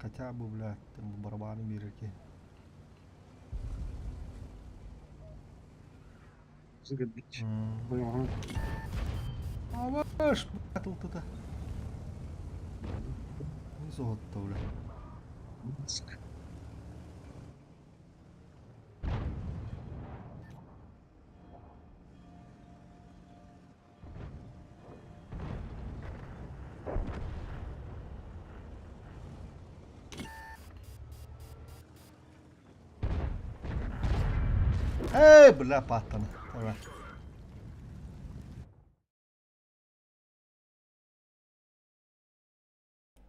Хотя бы, блядь, там барабаны мирики. Бызы бич. Аваш, блядь, вот это. Золото, бля. Эй, бля, паттан. Давай.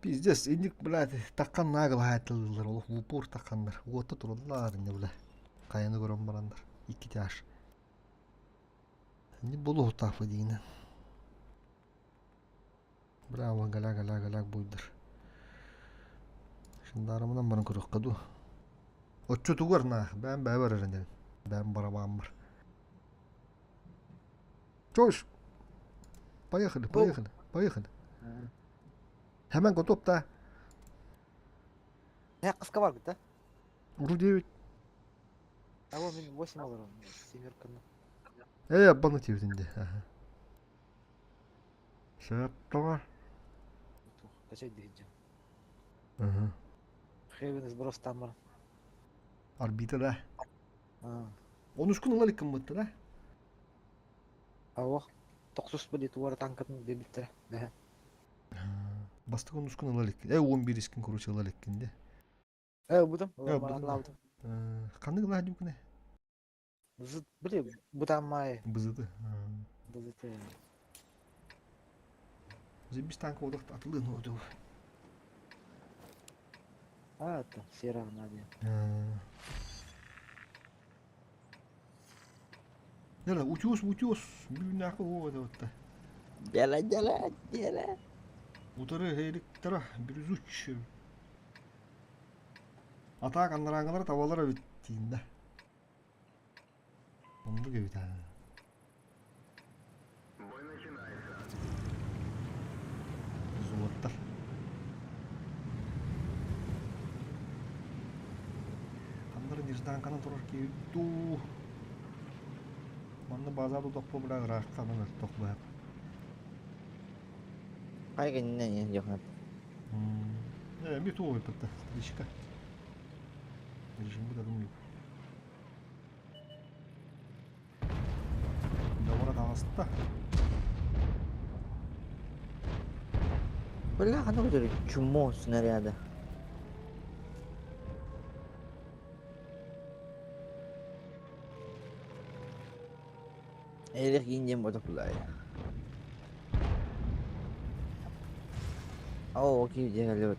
Пиздец, инник, блядь, таккан нагыл хаятылылар, олох в упор такканнар. Уотта тураллар инне, бля. Каяны көрөн барандар. Икки тяж. Не болу тафы дейін. Браво, галя, галя, галя, буйдар. Шындарымынан барын көрөк каду. Отчутугар на, бәм бәбер эрен Бәм барабан бар. Чош. Поехали, поехали, поехали. Hemen готов да. Не, кыска бар да? Уру 9. А вон мин 8 алырым. Семерканы. Э, баны тибитинде. Ага. Сөп тоҕо. Качай дихиджи. Ага. Хевен сброс там бар. Орбита да. А. Онус күн ылар иккин да. Ава. Токсус били туара танкатын дебиттер. Бәһә. Бастык онус күн ылар иккин. Э, 11 искин короче ылар иккин де. Э, будым. Э, будым. Баратлабдым. Ханнык ылаа дюкне? Били бытааммай. Бызыты. Бызыты. Зебис танк одох атылын оду. А, это сера надо. Дела, утес, утес, бүүнәкы о вот. Дела, дела, дела. Утары электро, бирүзүч. Атак аннараңылар табалар бит тиинде. Онду кебит а. Золоттар. Ханнар нежданканы турар кебит Манна база тутохпо бля ыраахтанан өлтөх быһап. Хай кэннинэн иһэн дьохнат. Э, ми туой пытта, стричка. Режим будет одну. Давара таҕыста. Бля, ханна көтөрүй? Чумо снаряда. Эрих киин диэн ботох булаайа. Оо, киви диэн кэллибит.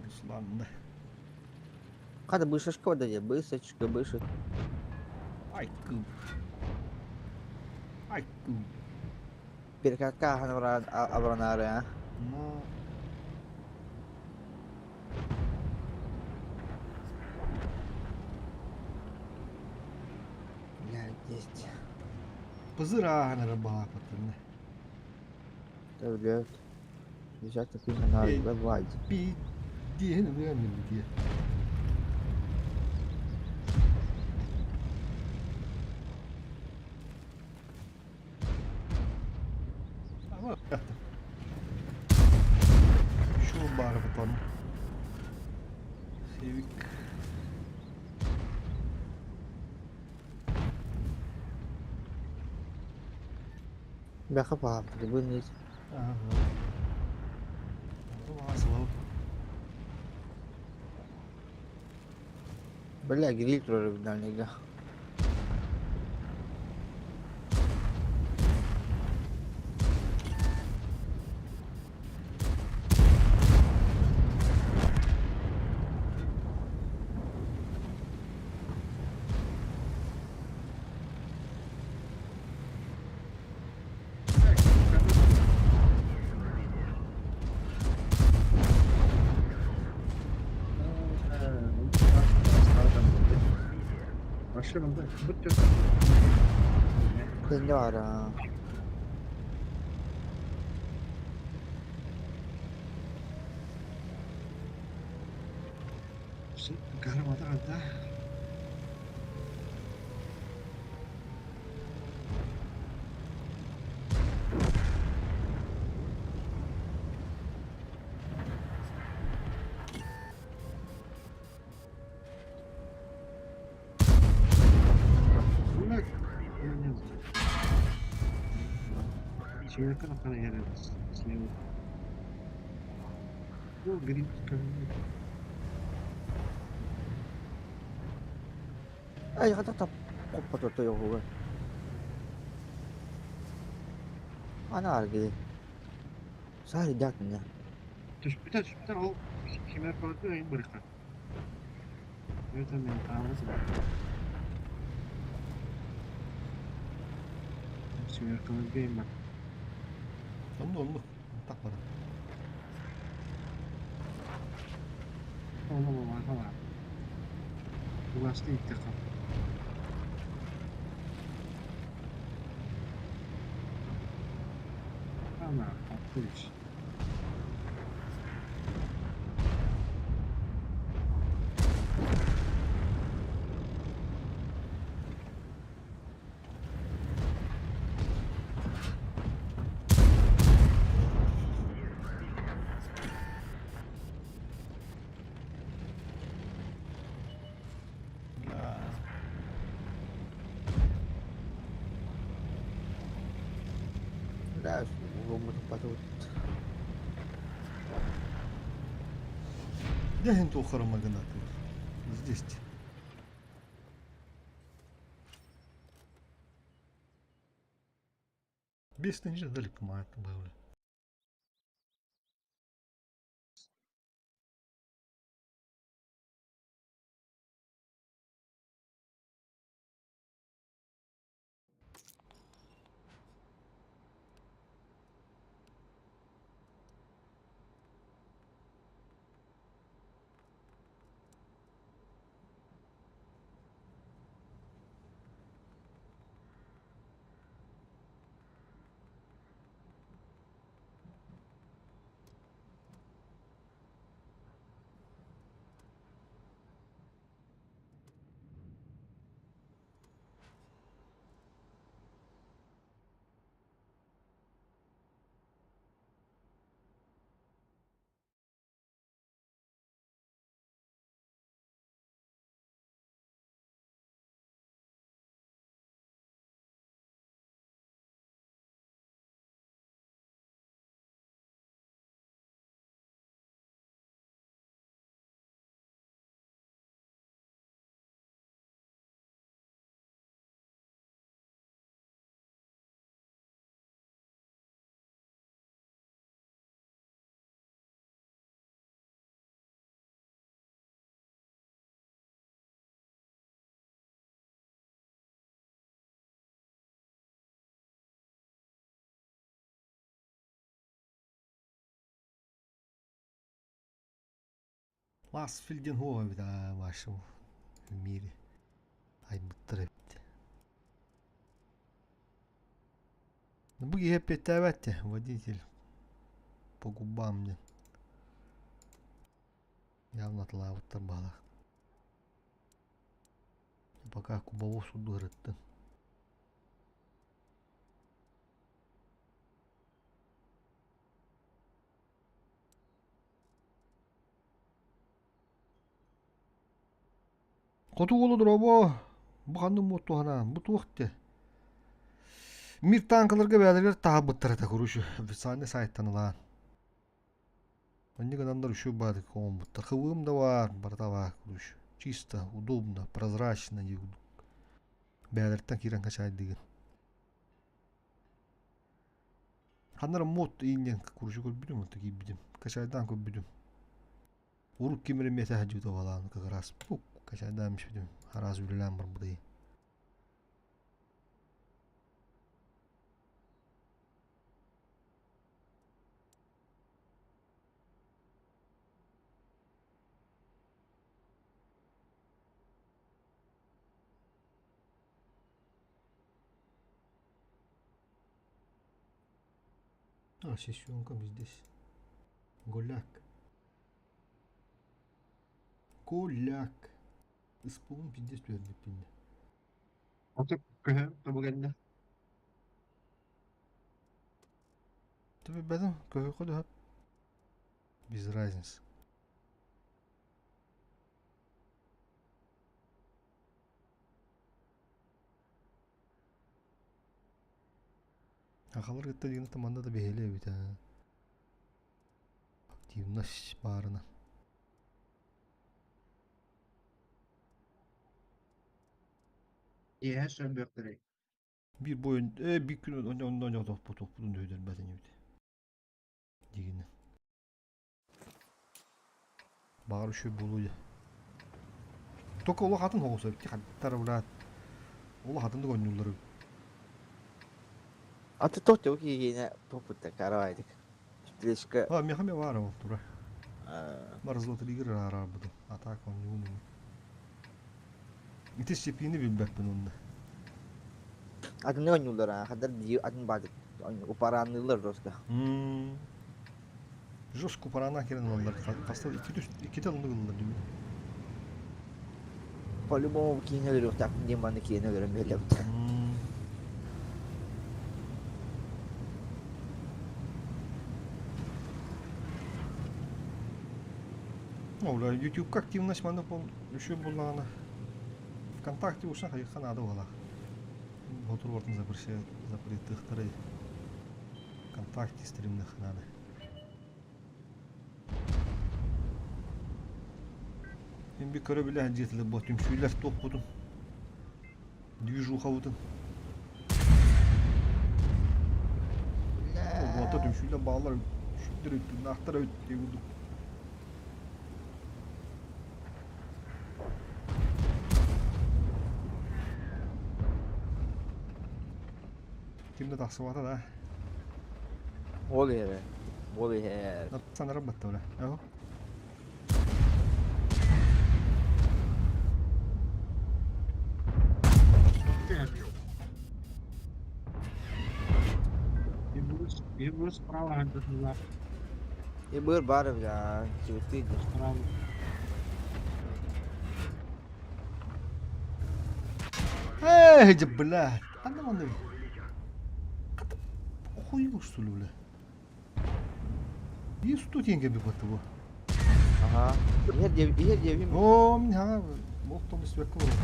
Руслан. Хата бышашка вот эти, бысочка, бышы. Ай кыл. Ай кыл. Перкакка хаан абранаары, а? Но... Бля, есть. Пызыр ааһан эрэ баҕааппыттарына. Да, блядь. Десятка пиха надо, Эй. давай. Би диэһин ылыан диэ. Ама Şu бары потом. Севик. Бяха паапты, бу не. Ага. Слава. Бля, гриль турар дальныйга. Машина, будьте Кэннэ баара. كهرباء да. Слева. О, гриб. Ай, хата тап хоппото йохуга. Ана аргы. Сари дакна. Түспүтэ, түспүтэ, ол химер көрдү, эйин бырыха. Это мен таамыз бар. Сверкалар бар. Онну онну. Так бара. Ону бар бар. Уласты итте кал. Ана, отлично. Да. Да, угоммут патут. Дәһин туохара магынаты. Здесь. Без тысяч дали помогает были. Лас Филденхова эбит аа вашему в мире айбыттар эбит. Бу киһи эппиэттээбэт дии, водитель по губам диэн. Явно атылаабыттар баҕалаах. Пока кубову сурдуһарыттын. Хоту уолу дорообо, бу ханнык муот туһанаан, бу туох дии? Мир танкаларга бэйэлэригэр таһаарбыттар этэ, короче, официальный сайтан ылаан. Онньу гынаннар үчүгэй баҕайытык оҥорбуттар. Хыбыым да баар, барыта баар, короче. Чисто, удобно, прозрачно дии курдук. Бэйэлэриттэн киирэн качаайдыгын. Ханна эрэ мод иинньэн короче көрбүтүм, онто киирбитим. Качайдаан көрбүтүм. Урут ким эрэ миэтэ сылдьыбыта буолаан как раз качайдаан испитим. Араас үлэлээн барбытый. А, сесенкам здесь. Голяк. Коляк. Исполн пиздец түһэрбиппин. Оту көһөн тобугэннэ. Төбөбөтүм көһөхө дөһөп. Без разницы. Сахалар кытта диэн манна да биһиэли эбит ээ. Активность баарына. Иэһэ сөрбүөхтэрэй. Биир бойун ээ биир күн онно онно тохпутун өйдөрбөт инибит. Дигини. Баҕар үчүгэй буолуо дии. Только олох атын оҕус эбит хаттар брат. Олох атыннык оонньууллар эбит. А ты тот киһиэнэ топпута каравайдык. Стрелочка А, миэхэ эмиэ баар ол тура. Морозлотор игр араарбытым. А так оонньуун ини. Ити сцепление билбэппин онно. Атын оонньууллар аа хандар биир атын баадык упараанныыллар жестко. Жестко упарааннаан кэлэн ылаллар. Хаста иккитэ оннук ылаллар дии. По-любому киинэ өлөрүөхтээхпин диэн манна киинэ өлөрөн биэрдибит. Ол YouTube-ка активность манна үчүгэй буоллаҕына ВКонтакте уша хайыхха наада буолаах. Ботуруортун запретыахтарай ВКонтакте стримных надо. Мин bir көрө билэ сылдьыатылар бу түмсүүлэр туохпутун, движухабытын. Уота түмсүүлэр бааллар сүрдэр өттүннаахтар эбит дии курдук. Ким да тахсыбата да. Ол иһэр. Ол иһэр. Санарым батта бля. Ого. Bir burası справа ардылар. Ибыр бар бля, цветы. Справа. Эй, дьэ, бля. Ханна манна Охуел, что ли, бля? Биир 100 тенге бипатты бу. Аха. Иһэр диэбит, иһэр диэбит. Оо, мин хаҥа олохтон испэккэ олорор.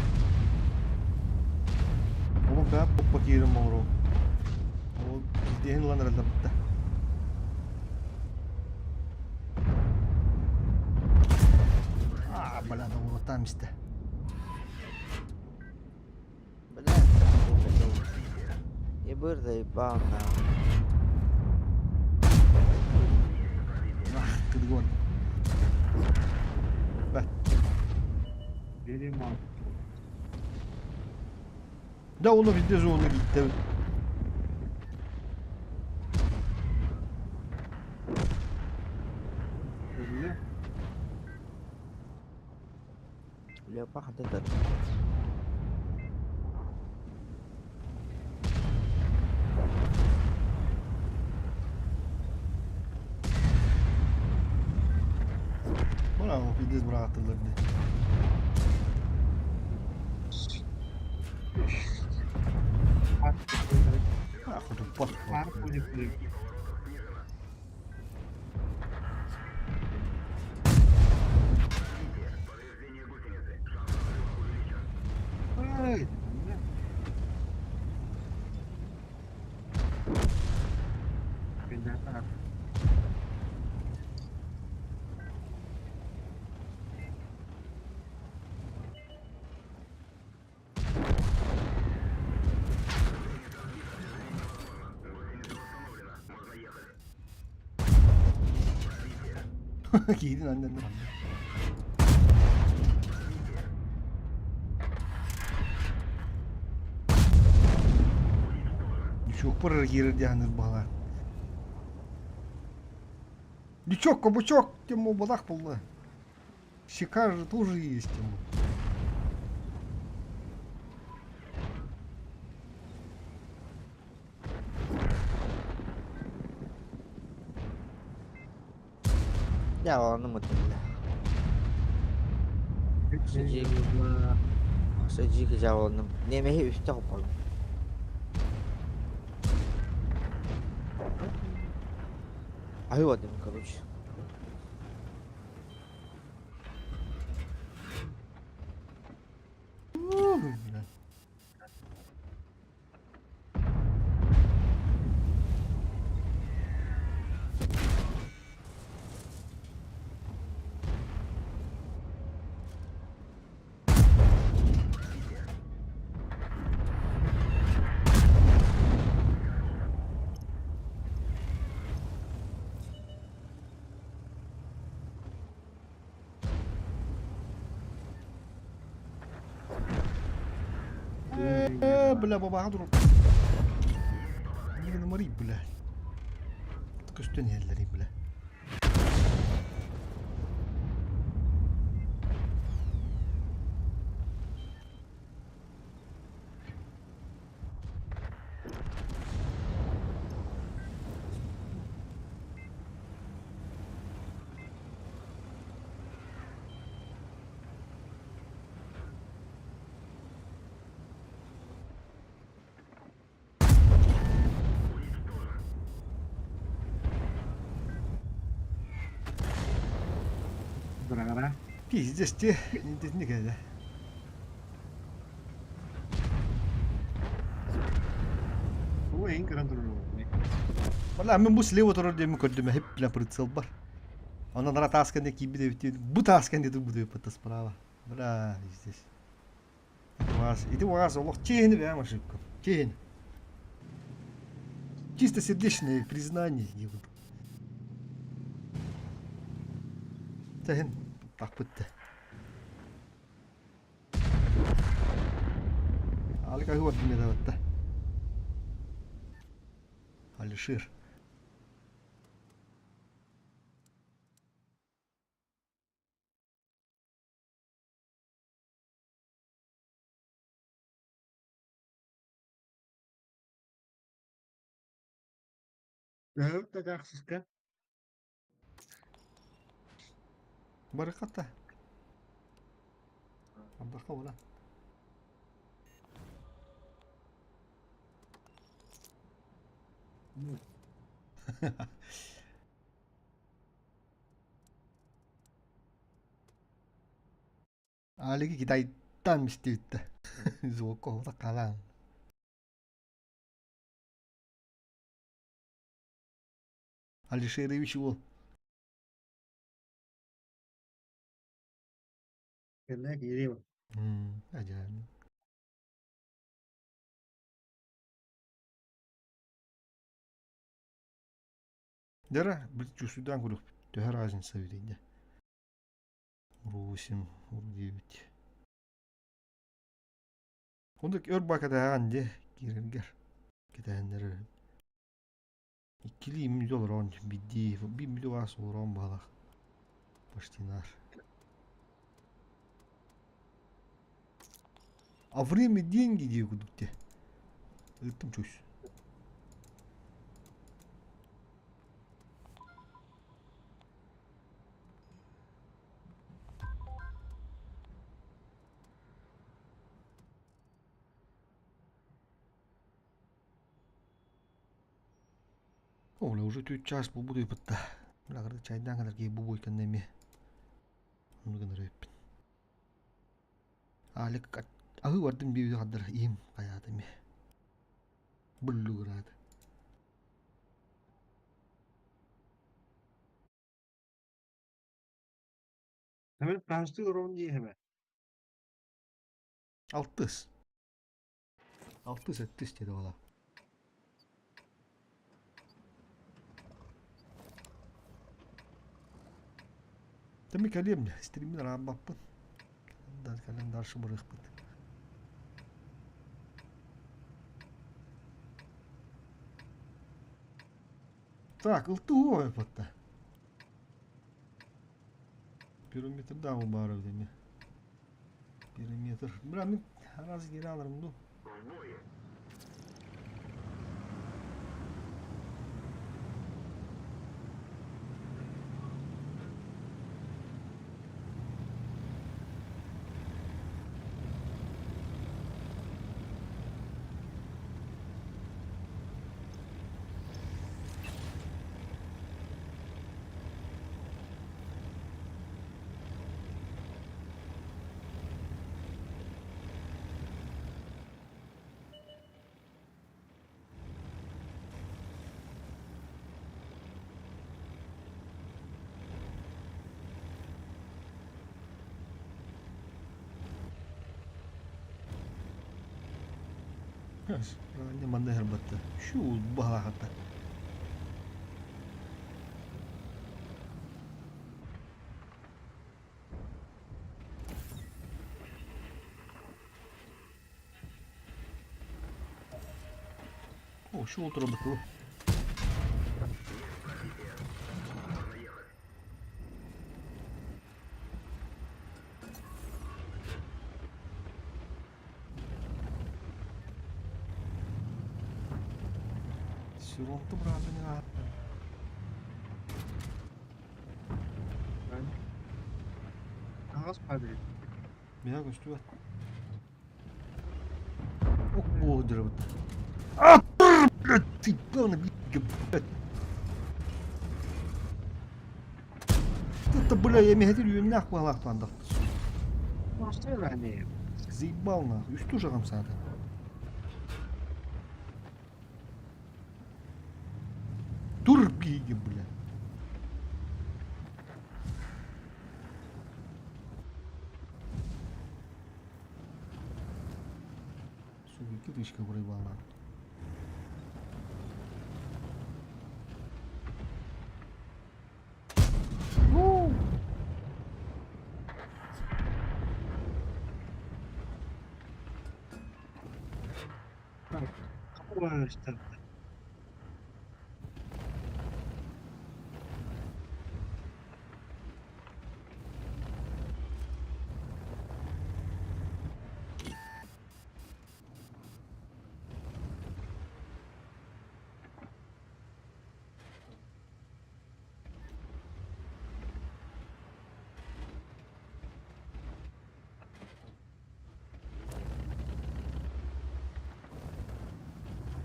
Ону бэп поппа киирэн оҥорор. Ол биирдэһин ылан эрэллэр бытта. Аа, бля, оҥоротаам истэ. Бля, Ибыр заебал нахуй. Ах, кыргон. Бэт. Берем ал. Да, ону везде же оны киттэ. Өллө. Лепа хантан Браво, пиздец быраҕаттылар дии. А, хотуппат. Киирин аннан Ничок пыр киирэр диэханыр баҕалаах. Ничок, кабачок, тем балах буолла. Щека же тоже есть ему. Дьэ, ону мытында. Садьик дьааланым. Немеһи үстэ хопполум. Аһыы короче. Бля. Э, бля, бабаҕа турар. Миигин ымырый, бля. Көстөн иһэллэрий, бля. Бырагара. Пиздец те, итинник этэ. Бу эҥ көрөн турар Бала мин бу слева турар диэмин көрдүм эһип бля прицел бар. Онон ара тааскан диэн киирбит эбит бу тааскан диэн турбут эбит справа. Бля, здесь. Вас, иди вас, олох чиһини бэйэм ошибка. Чиһини. Чисто сердечное признание диэбит. Тэһин тахпытта. Алика хуат димедаватта. Алишер. Төһөбүт да таахсыска. Барыката. Ардахха була. Алиги Китайтан мистибиттэ. Звук хаалаан. Алишерович уол. Кэннэ киириим. Ажаан. Дара, бір чувствудан көрөх төһө разница видите. Уру 8, уру 9. Ондук өр бакатаан де киирергер. Кэтэһэннэр иккилии мүнүүтэ олорон бидии биир мүнүүтэ баас олорон баалах почти нар. А время деньги дии курдук дии. Ыыттым чусь. Оля уже түт час буолбут ыйбытта. Бля, чайдаан кэлэр киһи бу буойканна эмиэ. Онну гынар эбиппин. Алик аһыы бардым биир хаддар иһим хайаата эмиэ. Буллугураата. Hemen karşı ron diye hemen. Алтыс. Алтыс өттүс диэтэ буолаа. Тэмми кэлиэм дьэ, стриммин араабаппын. Кэлэн дальше барыахпыт. Так, ылтыһуо эпатта. Пирометрдаах баар эбит эмиэ. Пирометр. Бля, мин араас киирэ аларым дуу. Манна иһэрбэтте. Шу баһаахата. О, шу отыра бытылы. Сиронты братыня. Аҕас падает. Меня көстүбэт. Ок буодырабыт. А, блядь, ты главное, блядь. Это, бля, я мегатир үйөннәк балак тандак. Заебал нахуй. Үстү жагам саата. Тур биги, бля. Сука, киточка проебала. Ну! Kapı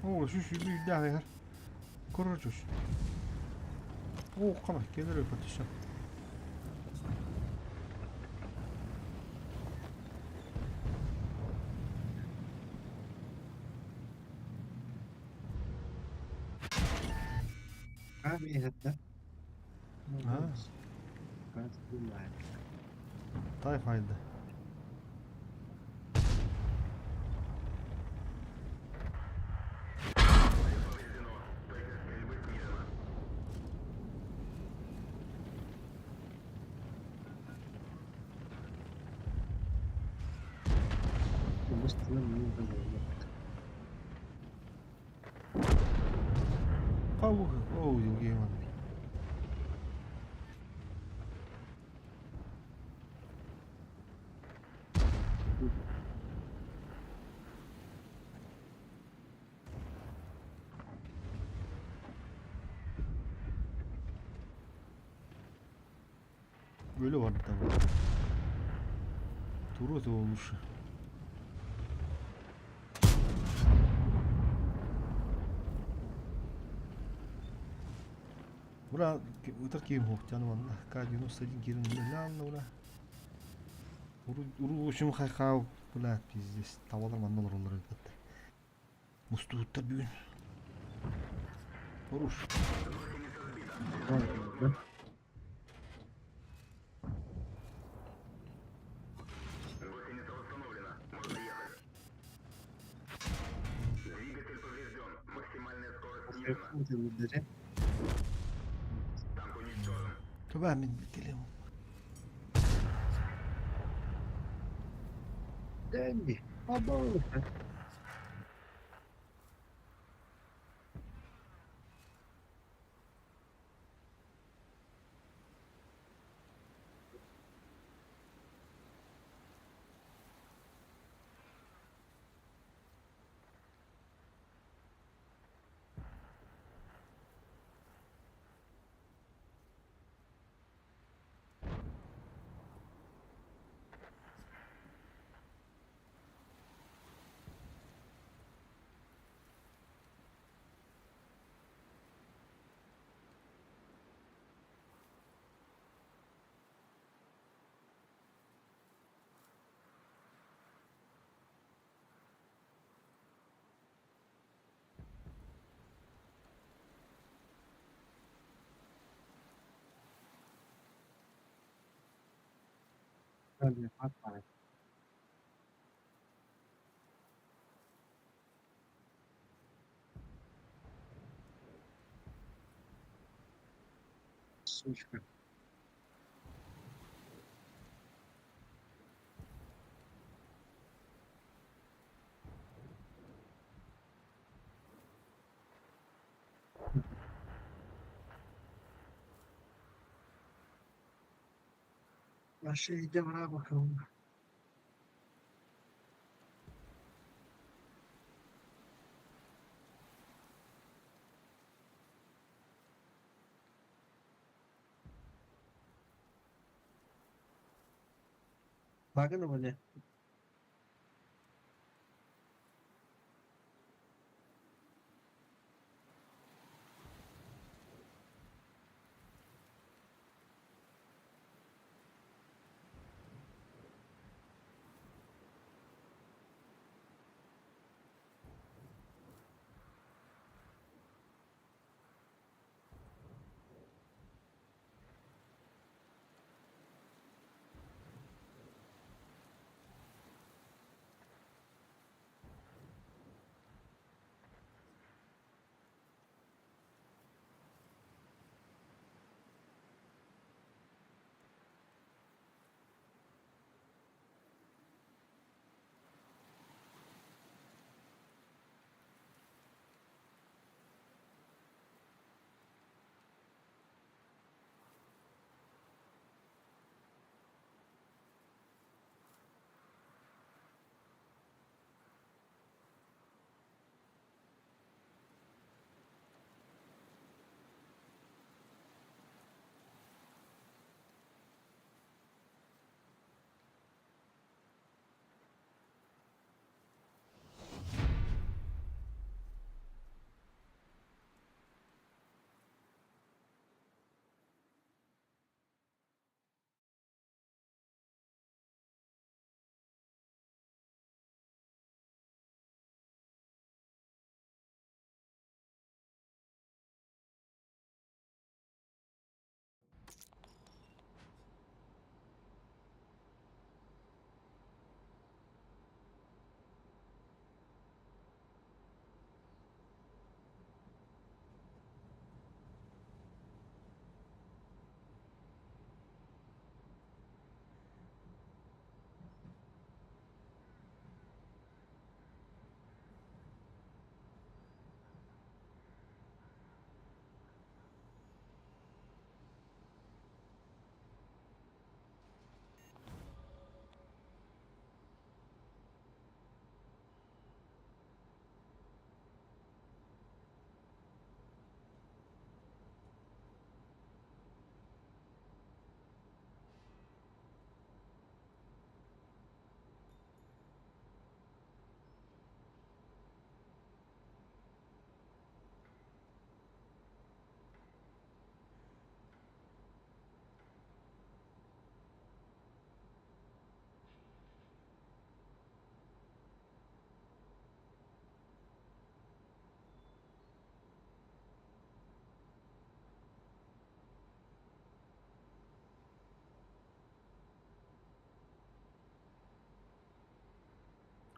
Оо, сүүс сүүрбэ иһэр. Короче. Оо, қана, келер өпөтүсө. Abi hatta. Ha. Тай файда. Павлуха. Оу, Евгений Иванович. Böyle var tabii. Туру этого лучше. Ура, ытар киим хуохтяны манна. К-91 кирин үлэлээн ура. Уру, уру, в общем, хайхау, бля, пиздец. Табалар манна олороллор эбит. Мустууттар бүгүн. Оруш. Төбә мин телефон. Дэнди. Абау. Tabii, Сучка. Başlayacağım bakalım. Bakın böyle.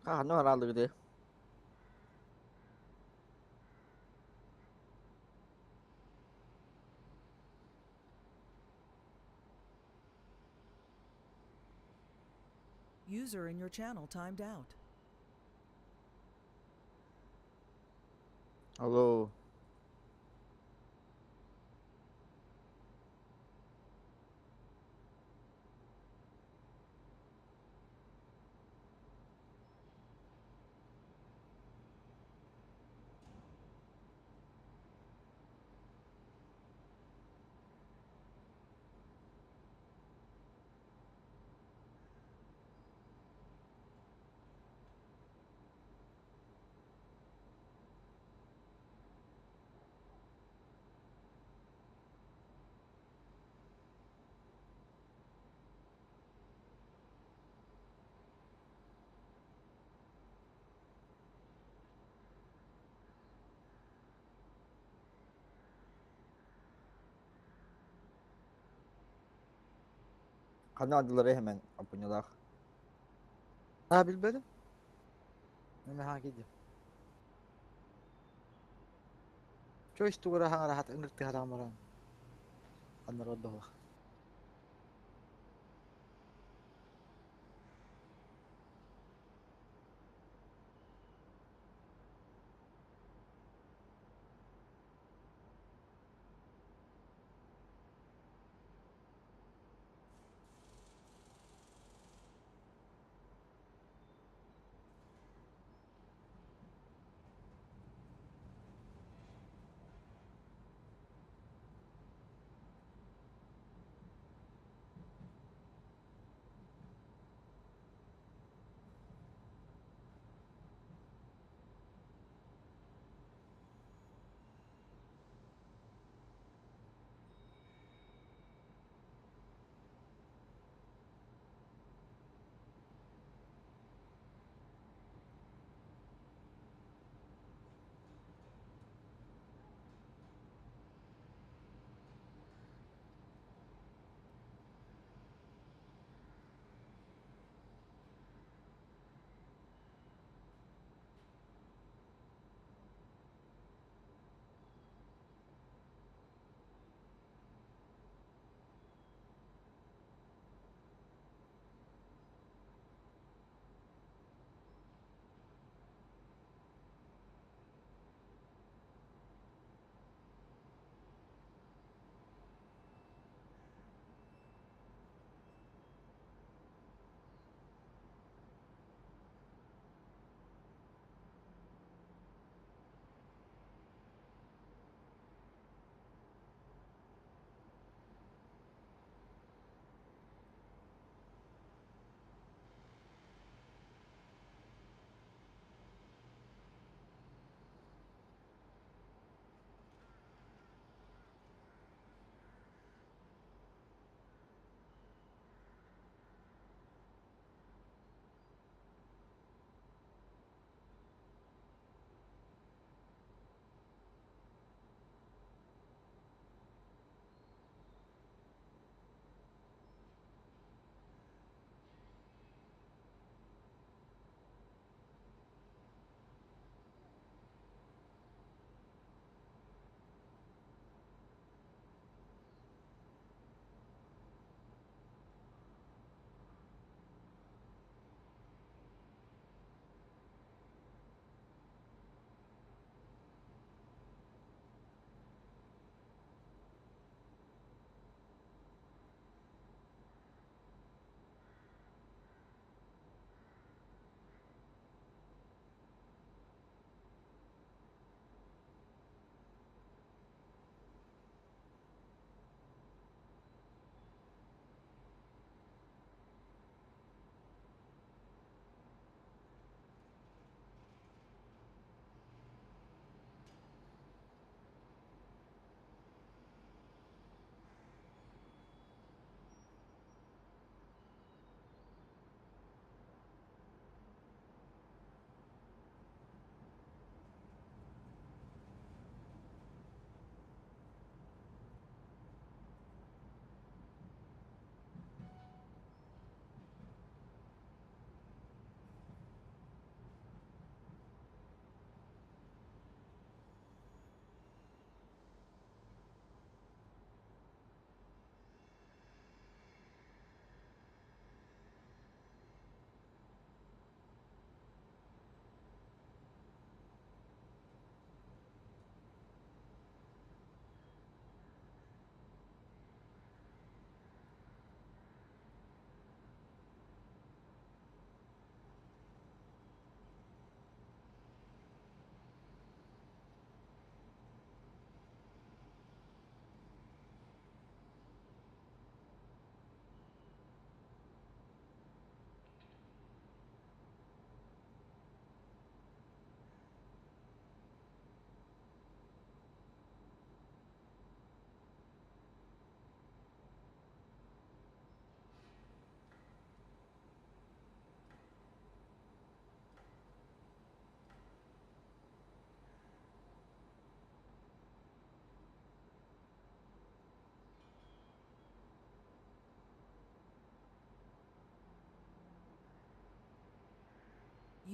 Ханна бараалыгыты? User in your channel timed out. Алло. Ханна бардылар hemen Аппынньалаах? Аа билбэтим. Мен хаҥа киирдим. Чой тугура хаҥараһат ыҥыртыһатаҕым баран. Аннар ордоһуох.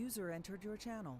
User entered your channel.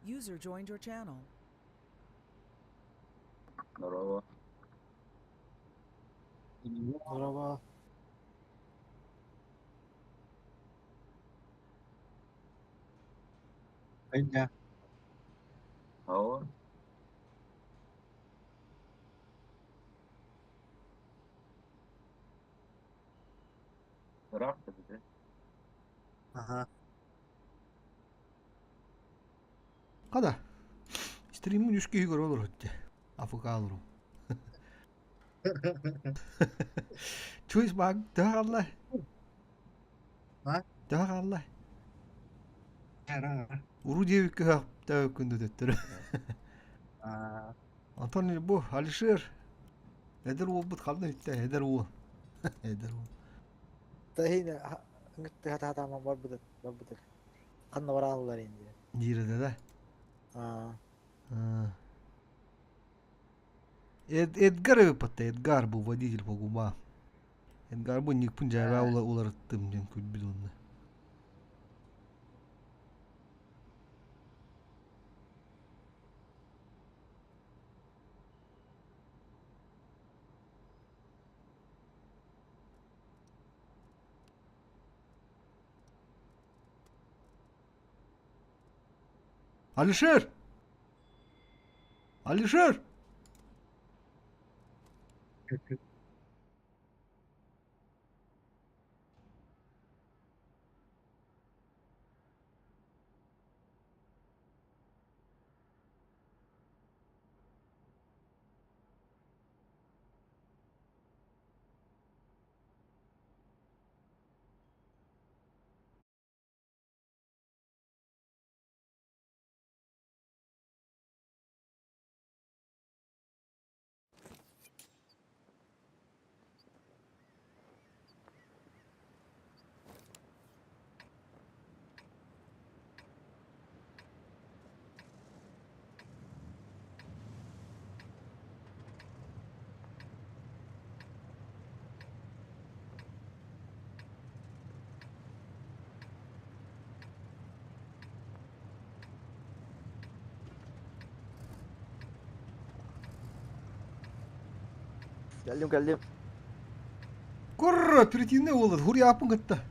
User joined your channel. Здорово. Merhaba. Айда. Алло. Ыраах да? Ага. Хада. Стриммин үс киһи көрө олорор дии. АФК олору. Чуйс бааг төһө хаалла? А? Төһө хаалла? Ара. Уруу диэбиккэ төһө күндү төттөрү. А. Антон бу Алишер эдэр уолбут ханна иттэ эдэр уол. Эдэр уол. Тахина ыҥыртыы хатаатааман барбыт барбыт. Ханна барааллар инди. Диирэ да. Аа. Эдгар эбиппатта Эдгар был водитель по гума. Эдгар бу никпин жайба уларыттым диэн күлбүт онно. Алишер! Алишер! Geldim geldim. Курра, оперативный уолат, хури апын кытта.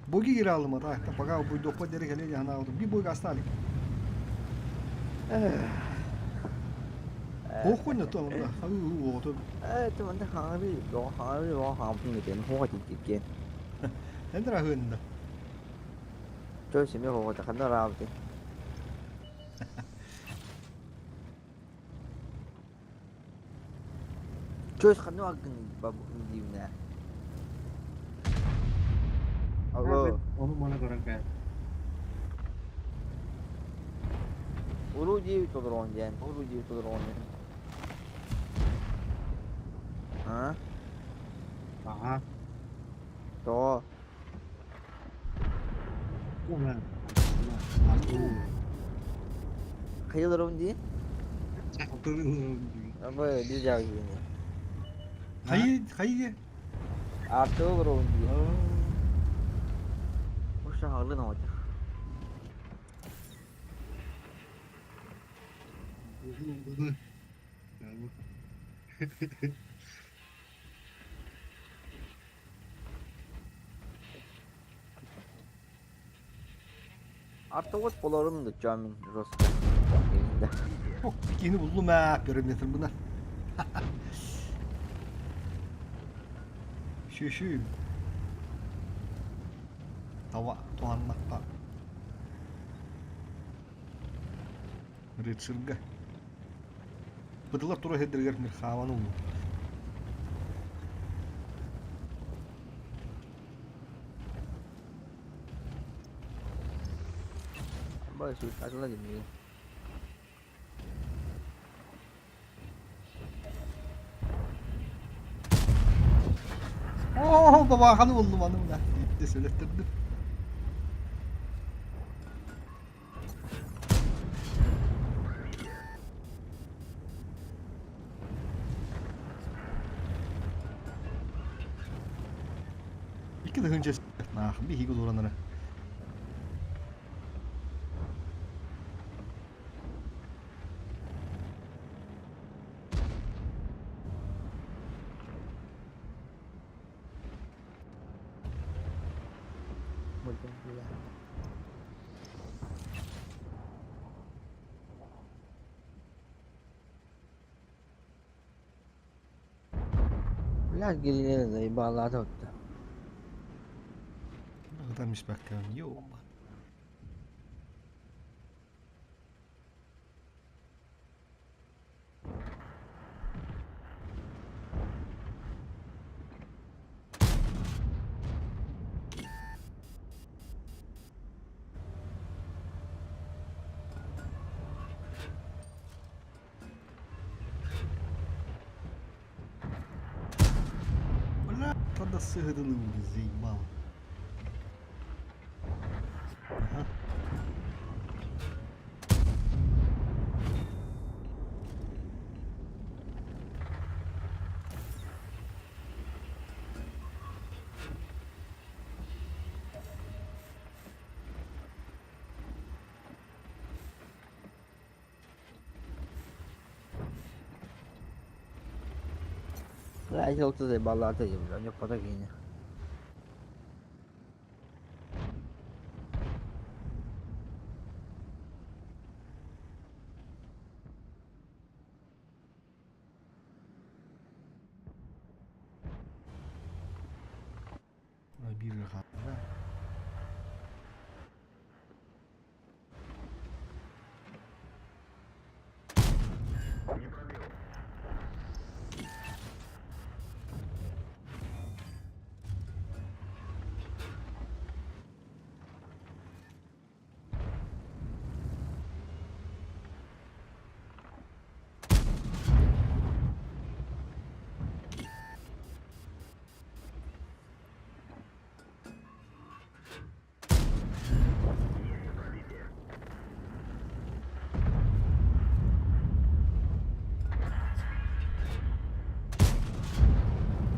Боги кире алым, так, пока буйдоппа дери келе жана алдым. Би бойга остали. Похуй то, да. Ото. Э, ты манда хаңары, до хаңары, до хаңпын кетен, хоға тип кеткен. Эндра хында. Чой семе хоға таханда рабды. Чой ханну агын бабу дивне. Алло. Onu bana göre gel. Уру диви тодорон ден, уру диви тодорон ден. А? Ага. То. Ulan. Хайылырым ди? Абы бир жагы кийин. Хайы, хайы. Артылырым ди. Оша харлын ота. Артылыт болорум да жамин роста. Ох, кини буллум ә, периметр буна. Шүшү. Тава туаннакка. Рыцырга. Быдылар тура хедергер мирхаван улу. Бай су атыла деми. О, бабаханы булдум аны мына. Итте сөйлеттирдим. Икки да хынча нах, би хиги дуранара. Көрдүм бля. Бля, гирилэр заебалаата отто. Ытан испэккэ, ёба. Бля, тогда сыграны заебал. Ага. Бля, это заебалаата, бля, у него потокини. Биир хаалла.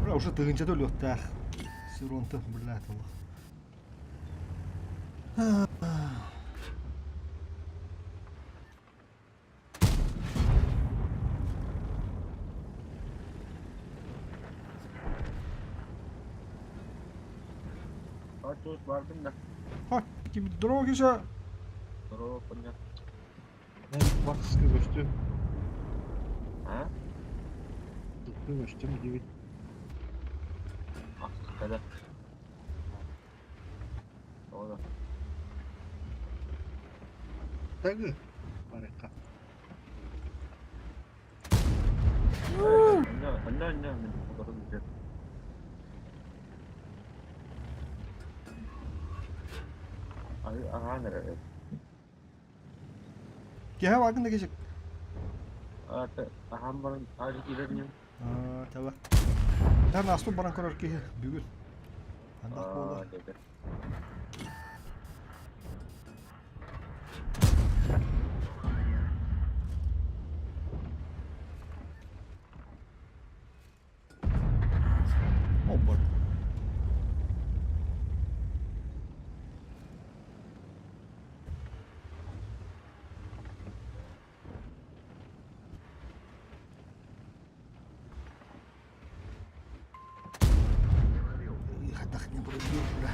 Бля, уже тыһыынчата өлүөхтээх. Сиронта, блядь, олох. Тут бардым да. Ха, здорово, Киша. Здорово, понятно. Бакска көстүм. А? Көстүм диэбит. Когда? Ода. Тагы. Барыка. Анна, анна, мен олорон Агаан эрэ. Киһи бардын да кешек. Аһаан баран аажы киирэр Аа, таба. Тан асту баран көрөр киһи бүгүн. Андах буолар. О, Хайдах не пробил, бля.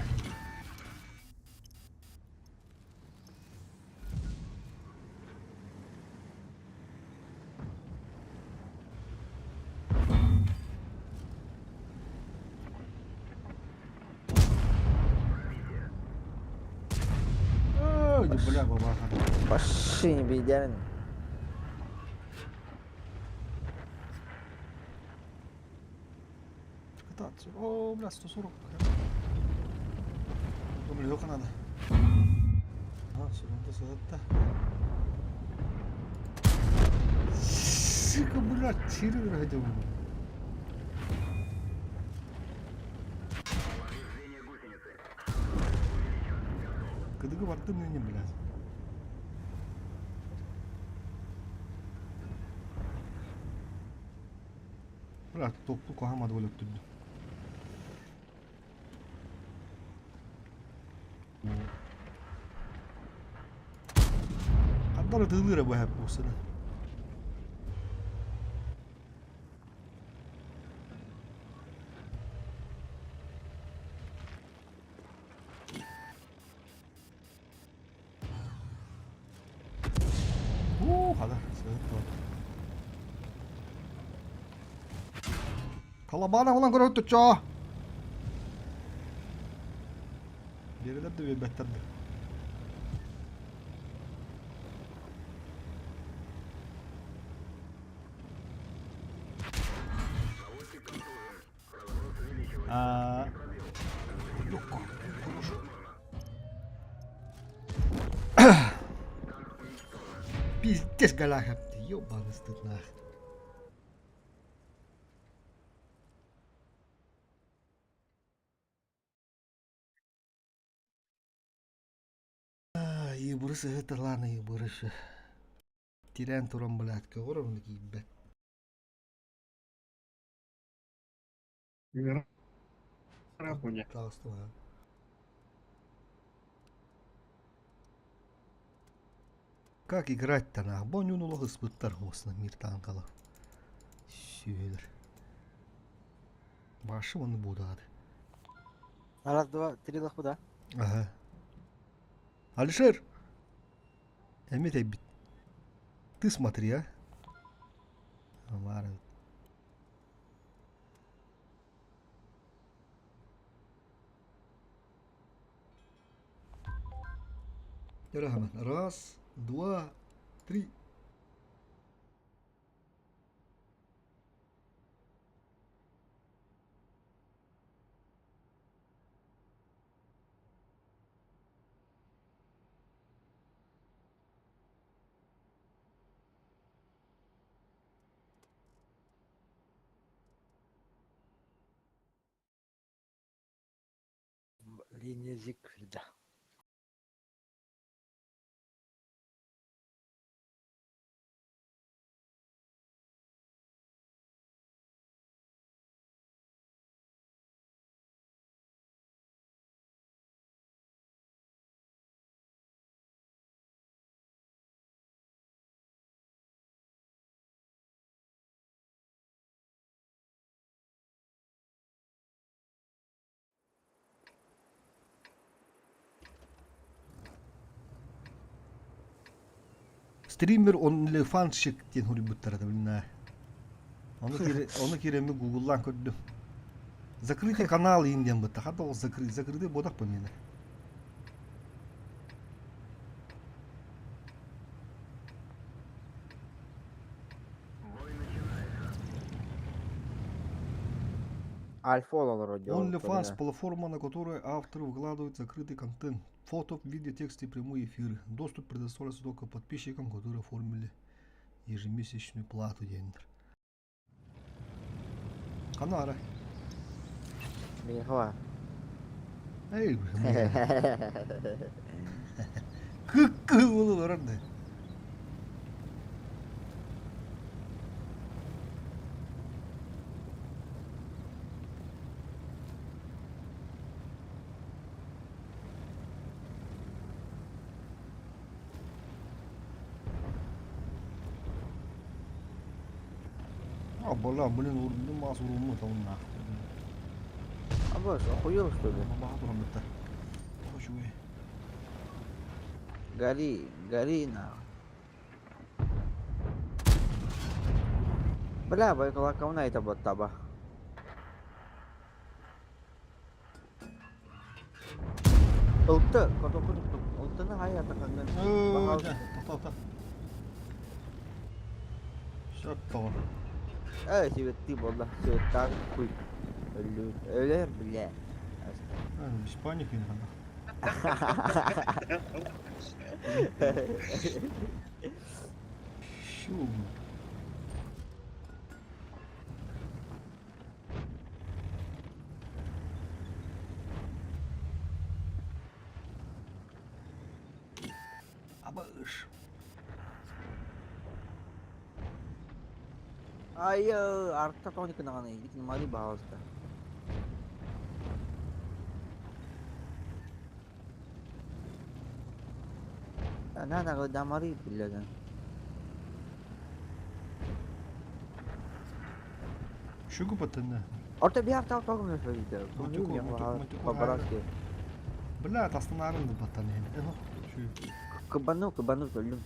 Ой, бля, бабаха. Вообще не идеально. Кататься. О, бля, 140. Думали, только надо. А, сюда, сюда. Сука, бля, тиры хотел бы. Кыдыгы бардым не, блядь. Бля, топку кохамады өлөп түрдү. Хандар ытыылыыра бу эһэп буусана. Колобанов ылан көрөбүт чоо. Биэрэлэр да биэрбэттэр да. А, легко, хорошо. Пиздец, галяха. Ёбаный стыд нах. Ибырыс ыһыталаан ибырыс. Тирээн туран блядь, көҕөр онно киирбэт. Как играть-то нах? Бонюн улах ыспыттар хуосна мир танкала. Сүөлөр. Башы оны будаады. Раз, два, три лах да? Ага. Алишер! Эмит эбит. Ты смотри, а? Амар. Раз, два, три. Линия Зигфрида. Стример онлифанщик диэн суруйбуттара да билинэ. Ону кире ону киремми гугллаан көрдүм. Закрытый канал иин диэн бытта. Хата ол закры закрытый буотах по миэнэ. Альфа олорор OnlyFans – платформа, на которой авторы выкладывают закрытый контент, фото, видео, тексты и прямые эфиры. Доступ предоставляется только подписчикам, которые оформили ежемесячную плату диэннэр. Ханна Миэхэ Эй, Кыккы буолу барар да. А, бля, блин, урдум мас урумму таунна. Абас, охуел что ли? Баха туран бытта. Үчүгэй. Гори, гори нахуй. Бля, байкалаковна это вот таба. Ылты, картопы туттум. Ылтыны хай атакангын. Тоқта, Все, тоҕо. Эй, сибетти болла, сибеттаах куй. Өллүбүт. Өлөр, бля. Без паники не надо. Щу. Абыш. Ай, арта тоник наҕаны, итин пожалуйста. На, на, дамари, блядь. Шугу патына. Орто bir hafta toğum söyledi. По-братски. Бля, тастанарын да батан. Şu. Кабану, кабану төлүм.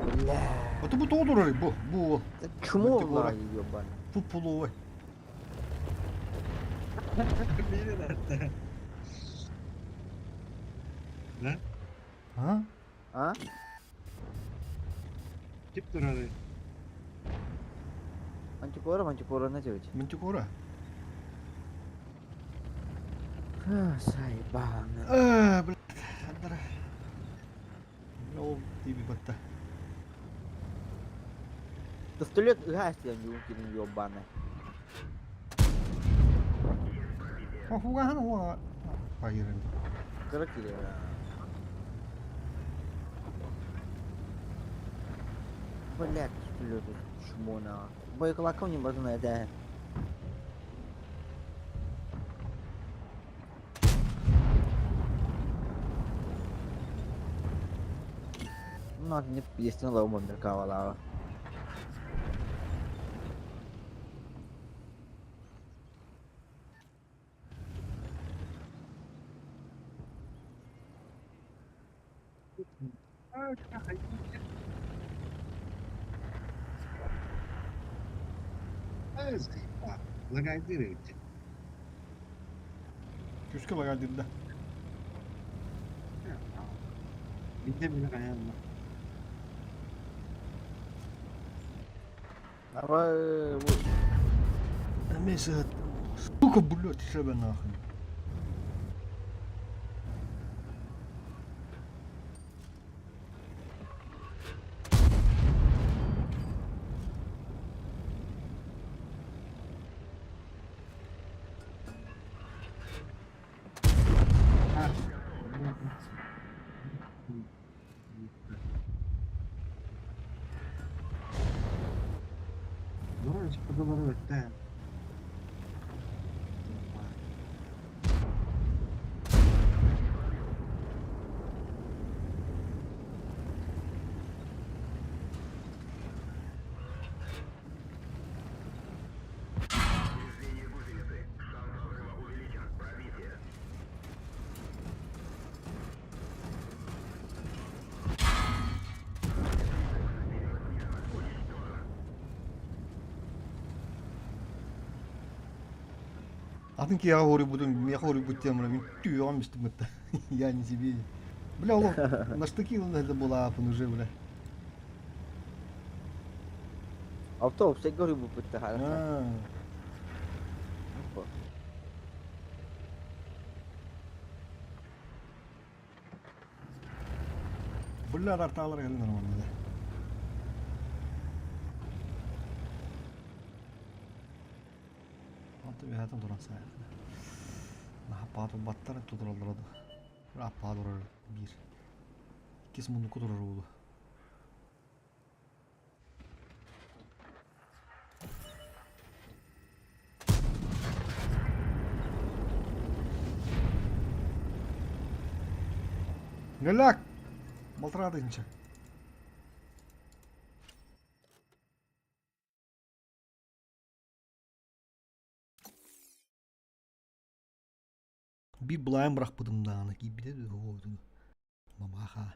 Бля. А ты бу тоҕо турарый бу? Бу уол. Чмо Мантикора. ёбан. Пуппуловой. Да? А? А? Кип турарый? Мантикора, мантикора на тебе. Мантикора? Заебал. Э, блядь. Андара. Ол тиби батта. Пистолет гасил, не укинул ёбаный. Хугахан хуа. Хайырын. Каракири. Блядь, пистолет чмо на. Боеколоком не можно это. Ну, не песня лома меркавала. Лагайдыр эбит. Күскэ лагайдырда. Билде биле хайалла. Давай. Месяц. Сука, блядь, себе нахуй. Doğru да. Атын киһиэхэ хоруйбутун миэхэ хоруйбут диэн мин түөҕүм истибэт Я не тебе. Бля, ол на штыки это была уже, бля. Автобус, я говорю, бупыт А, Бля, тартаалар кэлин нормально да. Онто үһэтин туран саайахна. Наһаа баттар тутураллара да. Аппаа турар биир. Иккис муннукку турар уулу. Галяк! Балтарадынча. Биир былаайын бырахпытым даҕаны киирбитэ дуу мамаха.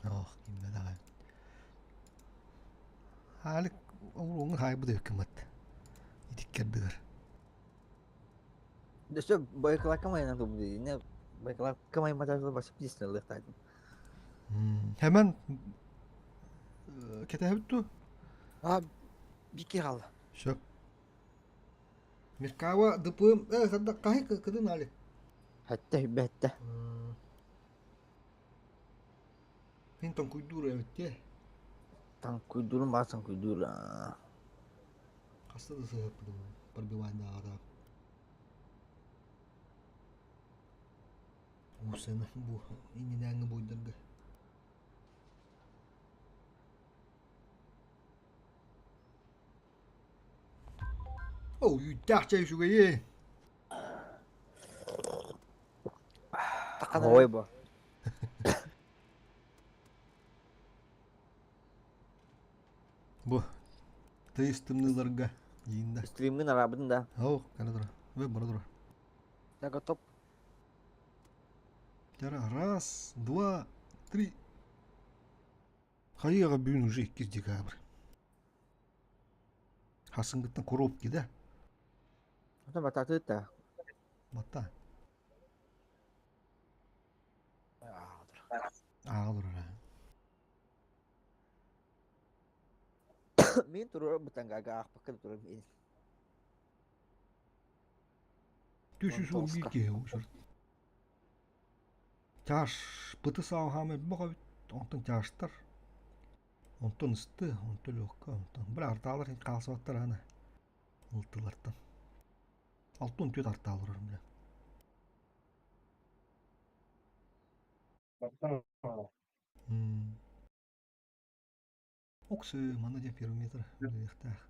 Ох, киммэтэҕэ. Хаалык уруоҥҥа хаайбыт эбиккин Итиккэрдигэр. Да все, боеколокомай надо будет. Не, боеколокомай матажы басып дейсің лыхтайтын. Hemen кэтэһэбит дуу? А, бики хаалла. Сөп. Меркава ДПМ э хаһы кыдын али. Хатта бәтта. Мин тоҥкуйдуур эбит дии. Таҥкуйдуурун баар таҥкуйдуур. Хаста да сыһыппытым пробивайдааҕа. Уусена бу иннинээҥҥи буйдарга. Оо, үүттээх чэй үчүгэйи. Тақана Ой бо. Бу тыйыс тымныыларга. Ииннэ. Стримҥин араабытын да. Ау, кэлэ тура. Вы бара тура. Я готов. Тара, раз, два, три. Хайыаҕа бүгүн уже 2 декабрь. Хасынгыттан коробки да? Ата бататыт да. Батта. Ааҕа Мин турар бутанга аахпакка да турар мин. 311 киһи учур. Чаш быты сааһаам элбэх эбит. Онтон чаштар. Онтон ысты, онтон легко, онтон. Бля артаалар хаалсыбаттар аны. Ылтылартан. Алтын түөт артаалар бля. Оксы, манна диэн первый метр үлэлиэхтээх.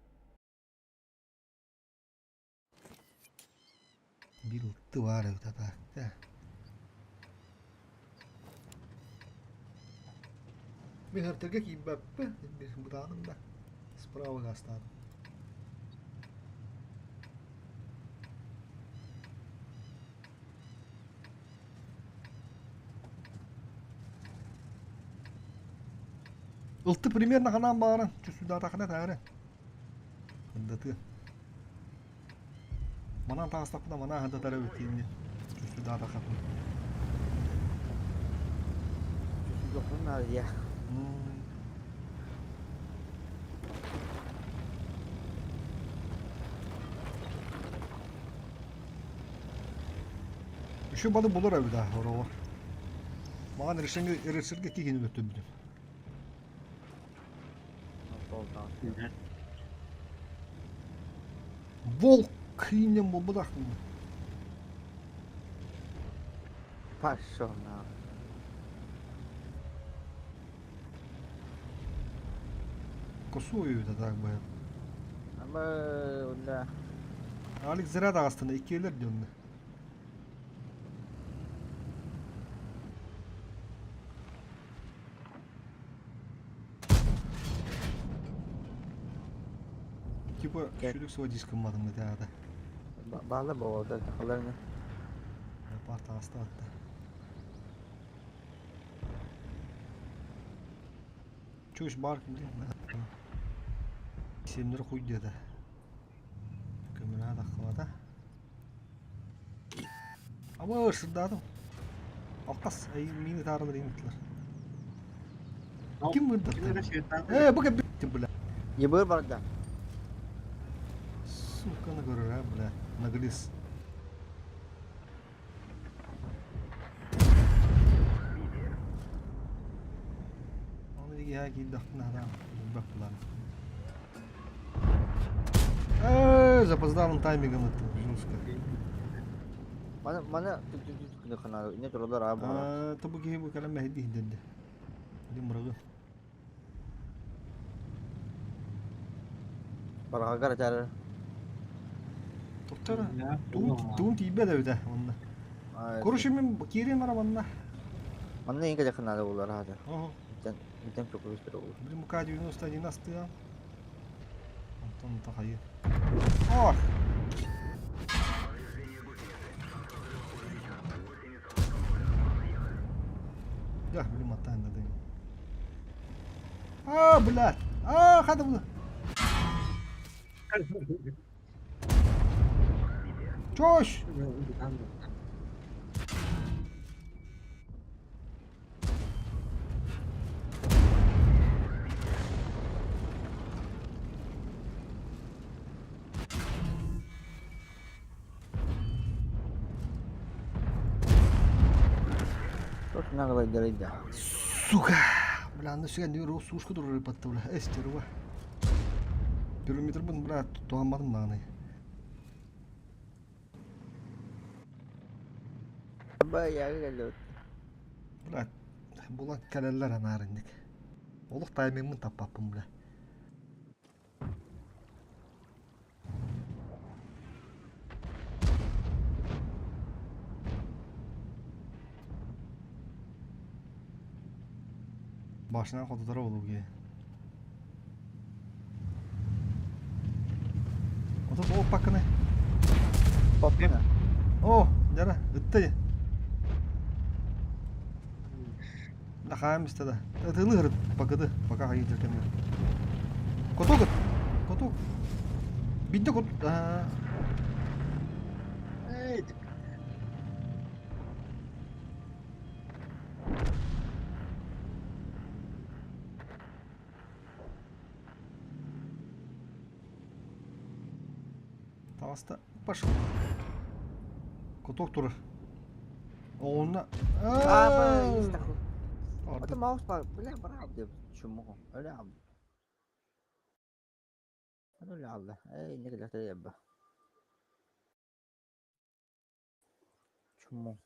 Биир ытты баар эбит атаакта. Мин артарга киирбэппин, бытааным да. Справа гаастаатым. Ылты примерно ханаан баҕаран, чувствуйдаатахына таары. Ындатыа. Манан таҕыстахпына манаа хандатар эбит диинни. Чувствуйдаатахаппын. Чувствуйдуохпун наада дии. Еще балы булар эбит аа ороҕор. Маған решенге ресерге кигини өттүбүтүм. Волк киинен буолбатахпын. Пошел на. Косую это так бы. Ама да. Алекс зря даҕастана иккиэлэр дьонно. Типа шүлүк суо дискымматым да Баала боҕолдор сахаларына. Пар таҕыстаатта. Чуш бар кимди. Семнер хуй диэтэ. Көмүрэ таххыбата. Ама ырсырдаатым. Алтас миини таарылар иҥиттилэр. Ким вырдатты? Э, бу кэбиттим, бля. Ебыр барда. Сука, на көрөр, а, бля. Наглис. Оны диги ха киирдэхпинэ хараам, билбэт булан. Э, запоздалым таймингом ыттым, жестко. Маны маны түк түк түк түк гына не туралар аа буолар. Тобу киһи бу кэлэн мэһэйдии иһдэрдэ. Дим мырыгы. Барҕагар этэр. Тоқтар, туун туун тиийбэт эбитэ онно. Короче, мен киириэн бара манна. Манна ең кэлэхин наада буолар аата. Ого. Бүтэн бүтэн чокуруустар буолар. Блин, МК-91 астыа. Антон тахайы. Ох! Да, блин, мотаем надо. А, блядь! А, хата була. Чош! Туох наҕылайдарый да. Сука! Бля, аны сүгэн нүр сушка турар патта бля. Эстерва. Периметрбын бля туһамматым даҕаны. Баягы кэллэбит. Бля, булан кэлэллэр анаарынник. Олох таймингмын таппаппын бля. Башынан хотутара болуге. Ото тоҕо пакканы? Поппуна. О, дьара, ытта дьэ. Да хаам истэ да. Ытылы ырыт, пакыды, пока хайыыр кэмҥэ. Коток ыт, коток. Бидде кот... Эй, Таҕыста пошел. Кутук турар. Онно Аа, Это маус бар, бля, барабды. Чуму. Öyle aldı. Öyle aldı. Ey ne kadar da Чуму.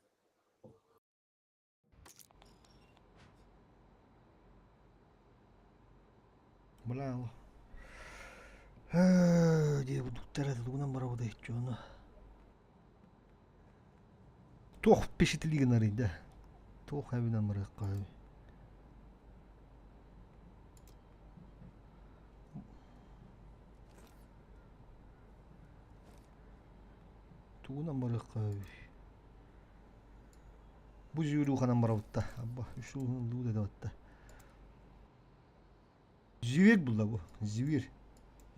Бля, диэбиттэрэ тугунан барабытай дьону. Туох впечатлили гынарый да? Туох эбинэн барыахха Тугунан барыахха Бу зверюханан барабытта. Абба, үс улуһун луу да батта. Зверь булла бу. Зверь.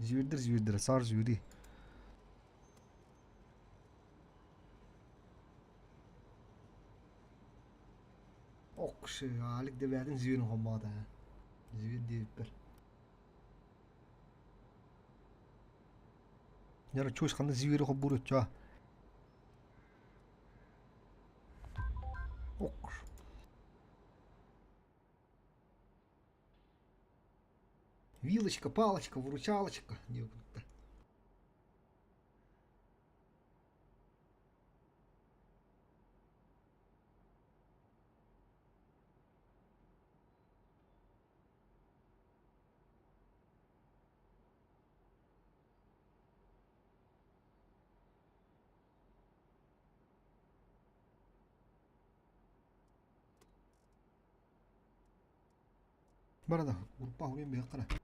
Звердер звердер. Сар звери. Окшы, Алик дэбээтин зверин хоммоото. Зверь диэбиппэр. Дьэ, чуос ханна звери хоббуур оччоо. Ок. Вилочка, палочка, выручалочка диэбиттэр. Бара да, группа хуруйан биһиэххэ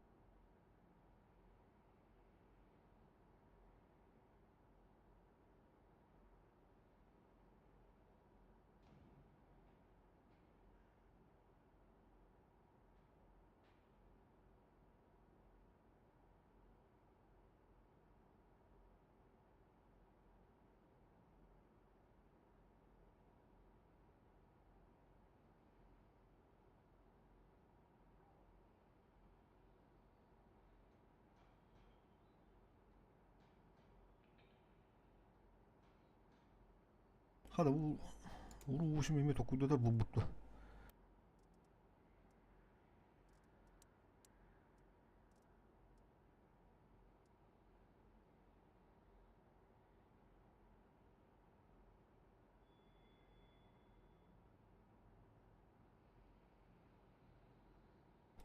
Хата бу уруу ушум эмиэ токуйдатар буолбут дуо?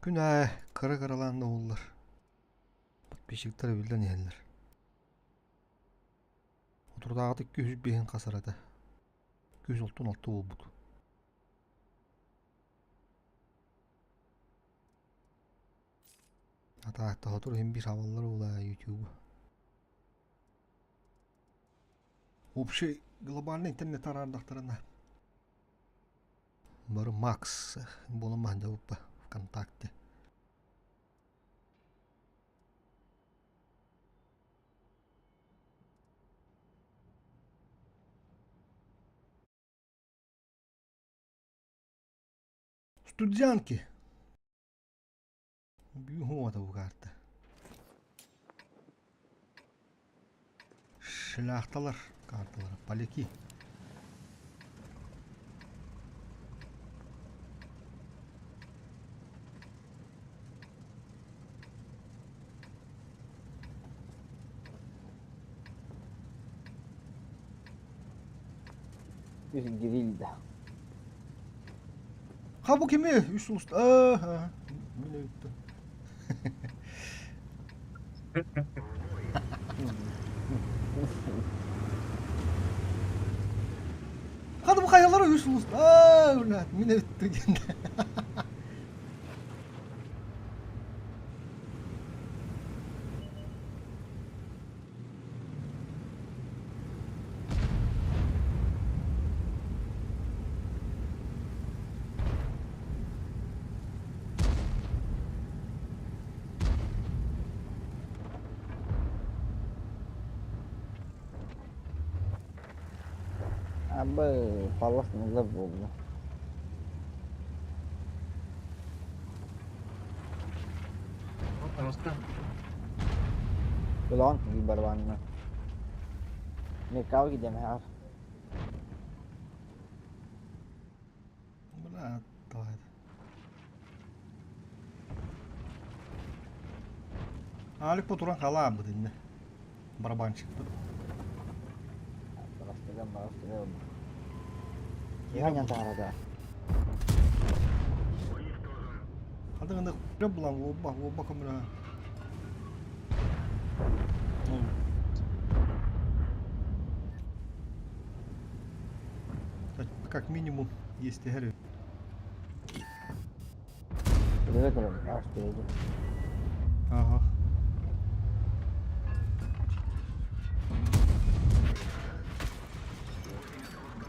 Күн аайы кыра-кыралаан да уһуллар. Подписчиктар эбиллэн иһэллэр. Отурдааҕыта 205 хасарата. 266 буолбут. Атаахта сотору иһин биир саабаллар буолаа YouTube. Общий глобальный интернет араардахтарына бары Макс буолан баһан ВКонтакте. Студянки. Бюхуота бу карта. Шляхталар карталара. Поляки. Bir girildi. Ha bu kimi? Үс улуста. Аа, мин өттө. Хады бу хайалара үс улуста. Аа, блядь, мин өттө диэн. Абы паллах ныллар буолла. Таҕыста. Улахан барбанна. Мекал гидем ар. Бля, давай. Алик по туран халаабыт инне. Барабанщик. Барастыган барастыган. Киһи таарада. Хадыгында булан оба оба көмүрэ. Как минимум есть игры. Ага.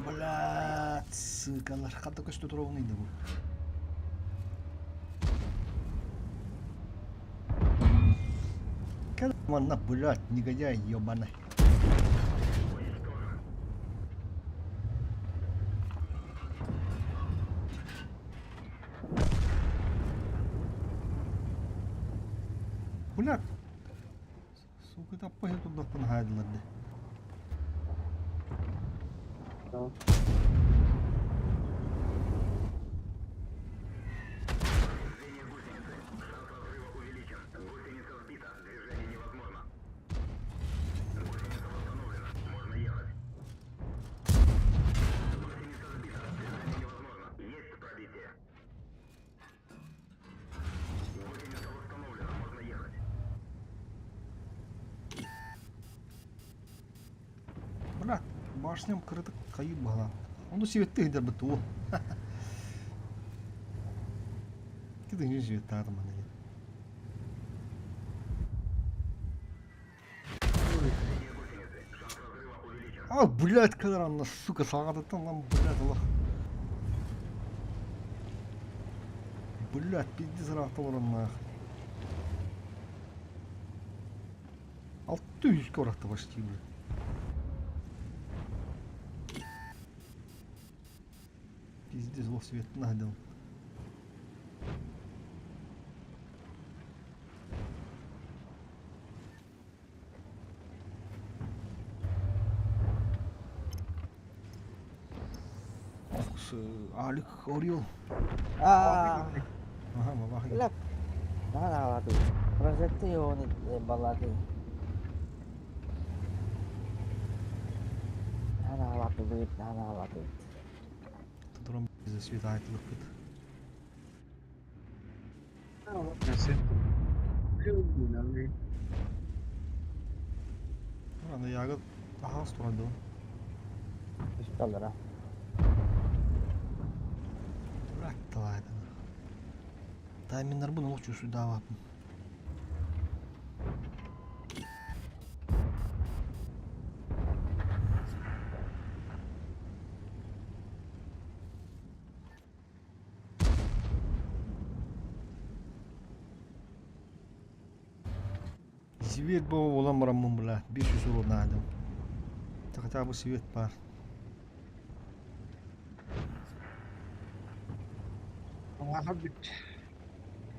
Блядь, сыкалар. Хата көстө туругун иди бу. Манна, блядь, негодяй ебаный. Блядь. Сука, таппа тудахпын хайдылар де. Бля, башням кырытык кайып бала. Оны сибетти хидер бит о. Кидин жүз сибетти атым аны. А, блядь, кадар анна, сука, сағадаттан лан, блядь, Аллах. Блядь, пиздец ырахта нах. Алты жүз орахта почти, блядь. Пиздец, лох свет надел. Алик Орел. Аа. Ага, бабах. Лап. Наҕараалааты. Прожекты баллады. Наҕараалааты наҕараалааты. Турам за свет айтылып кыт. Аны ягы тахас турады. Үсталара. Брат талайды. Тайминнар бұны лучше сюда вапын. Свет был улам барамын бля, 500 урон надо. Это хотя бы свет пар.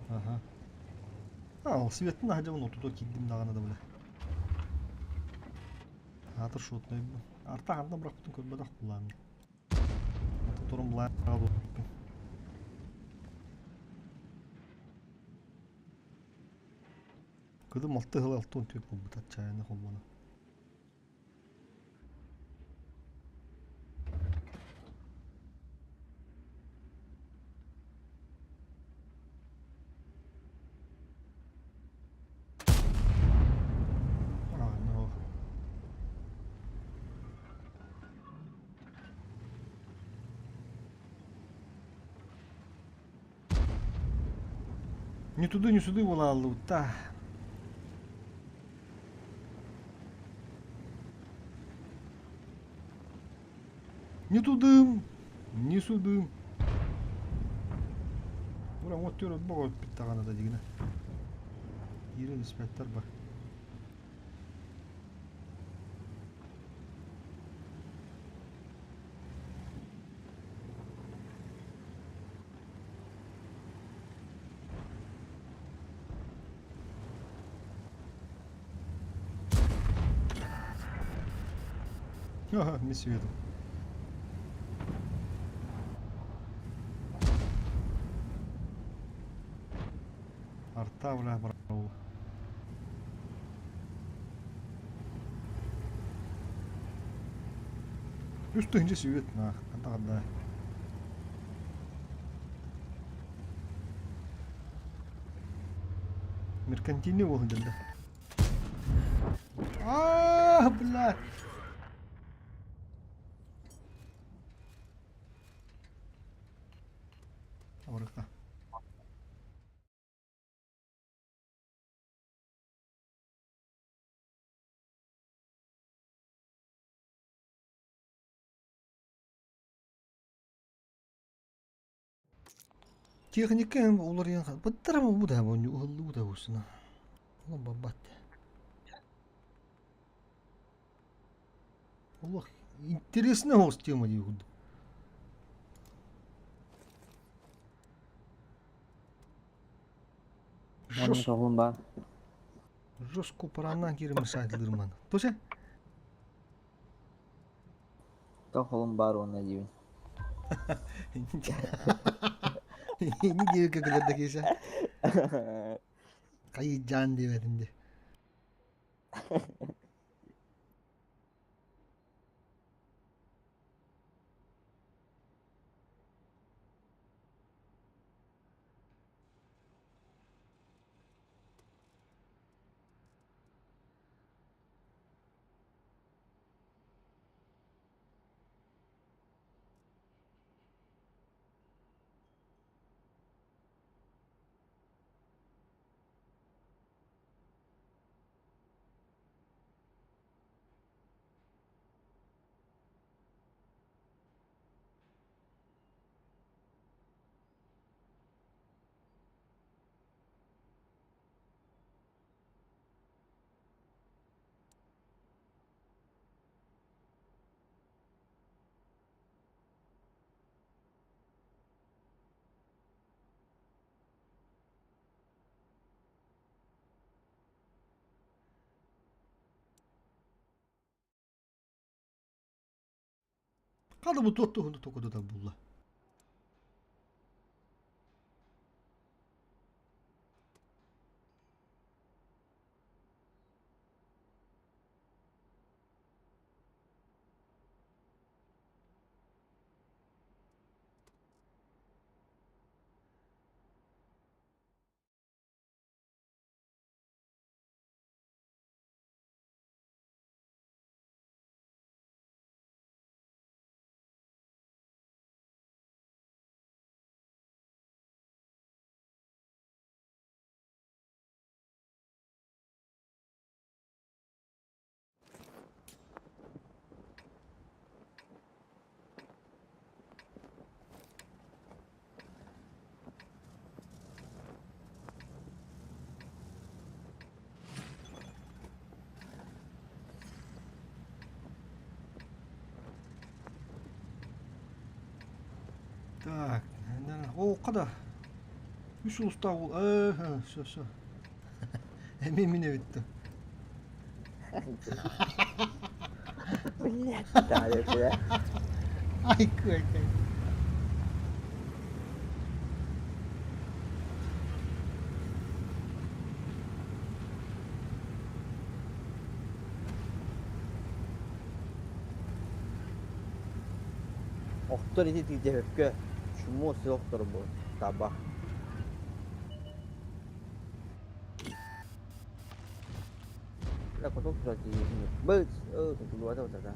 Ага. А, ол светтин хадя он отуто киддим дагана да бля. Атыр шотной. Арта хандан бірақ бүтін көрбөдөх булам. Ата турум була алу. Кыдым алты хыл алтын төп болбут отчаянно холбону. А, ну. Ни туды, ни сюды была лута. Ни туды, ни сюды. Ура, вот түрі бог питтағана да дегені. Ирен испәттер бар. Ага, мин светом. Арта, бля, браво. Үс тыһыынча свет нах, хантан Меркантильный буолан дьэллэ. Аа, блядь. Абырыкта. Техника уларыйан быттара бу да уһуллуу да буусуна. Олом баббат. Олох интересно оҕус тема дии курдук. Жестко баар. Жестко параннан киирэн сайтылырман. Тосе? Тоһолум баар уонна диибин. Не диэбиккэ кэлэр да киһи Хайыйдьаан диэбэтин дии. Хата бу туох туһунда токудута булла. Так, о, када? Үс улустаах уол, э, все, все. Эмиэ мин эбит да. Блядь, бля. Ай, кай. Охтор ити тиийдэһөккө чмо суохтор бу таба. Бля, потом туда Быт, тутулуата вот это.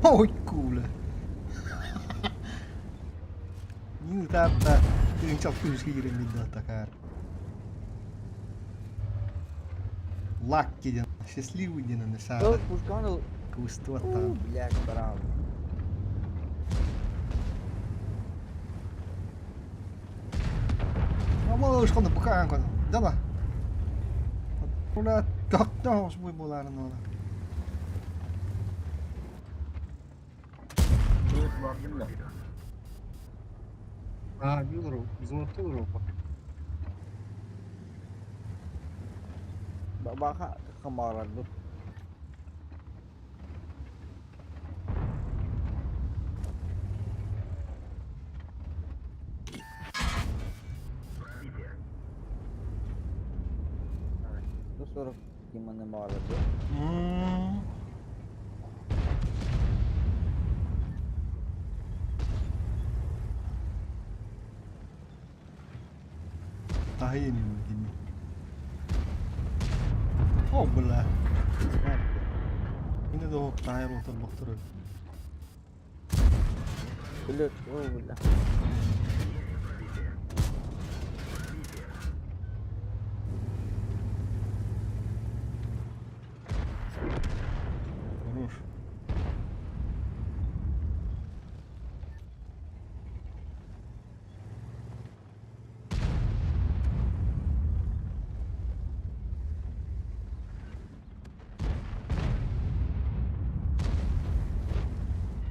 Ой, куля. Не таатта тыынчал күнүскэ киирэн да такаар. Лакки диэн, счастливый диэн аны саата. Пушканы Кыбыстыбаттаҕым. Блядь, браво. Малышканы букаан кон. Дала. Кула тохтоос буй буларын ола. А, Миллеру, золотой руку. Баха хамаарар. 140 киманы баҕарар. Tahin gini. О, бля. Yine de o tayar otur baktırır. Блядь, о, бля. Хорош.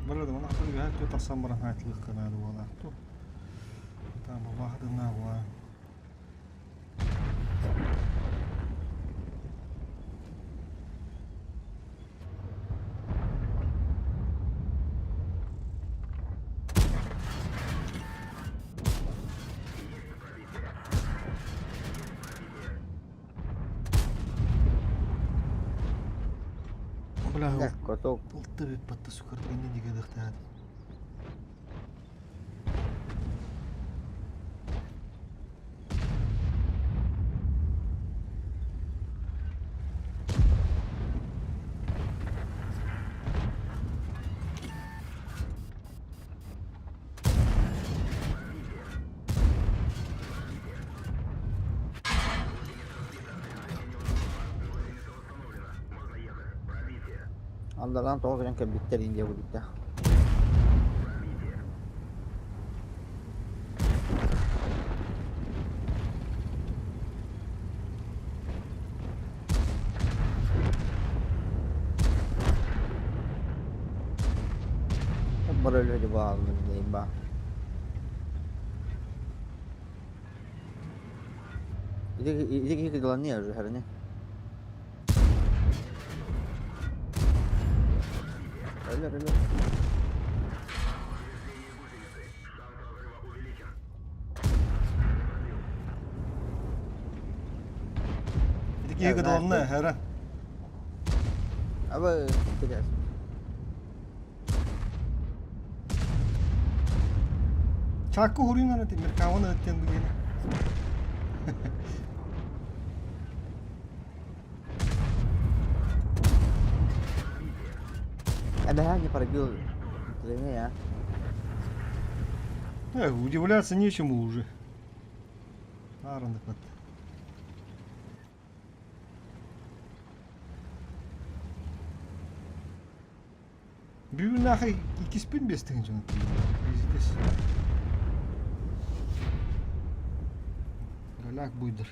Бля, да она хаты тахсан баран хайтылык канады буолар ту. Там бахадына була. Бля, Каток. Ылты бит батта сукар бени диге дыхтаад. Алдардан тоҕо кэлэн кэлбиттэр Индия булбutta. Барылы баалым дейм ба. Иди иди главное же, харне. Öyle öyle. Ити киһи кыдаланна хара. Аба кидес. Чакку хуруйнан эти меркаваны өттен бүген. Аба не пробил тройные, а. Удивляться нечему уже. Арандык. Бүгүн нахай икиспин бестеген жана. Пиздец. Голяк буйдыр.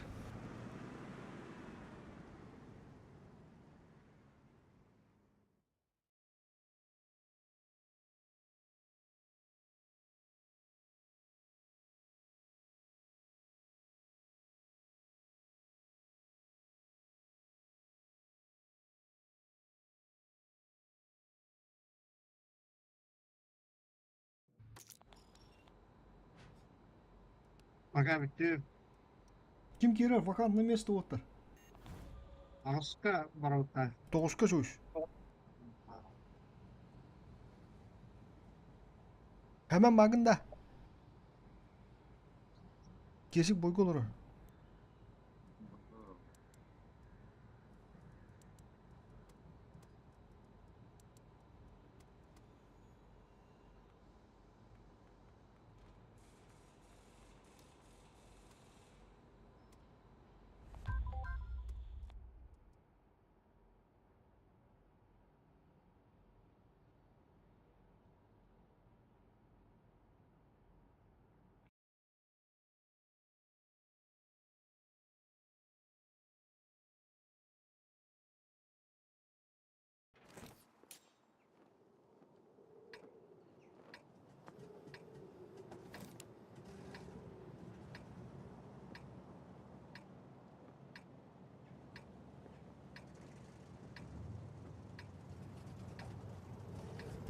Пока bitti. Ким кирер вакантное место оттар. Аҕыска барабыта. Тоғызка сөз. Hemen bagında. Kesik бойго олорор.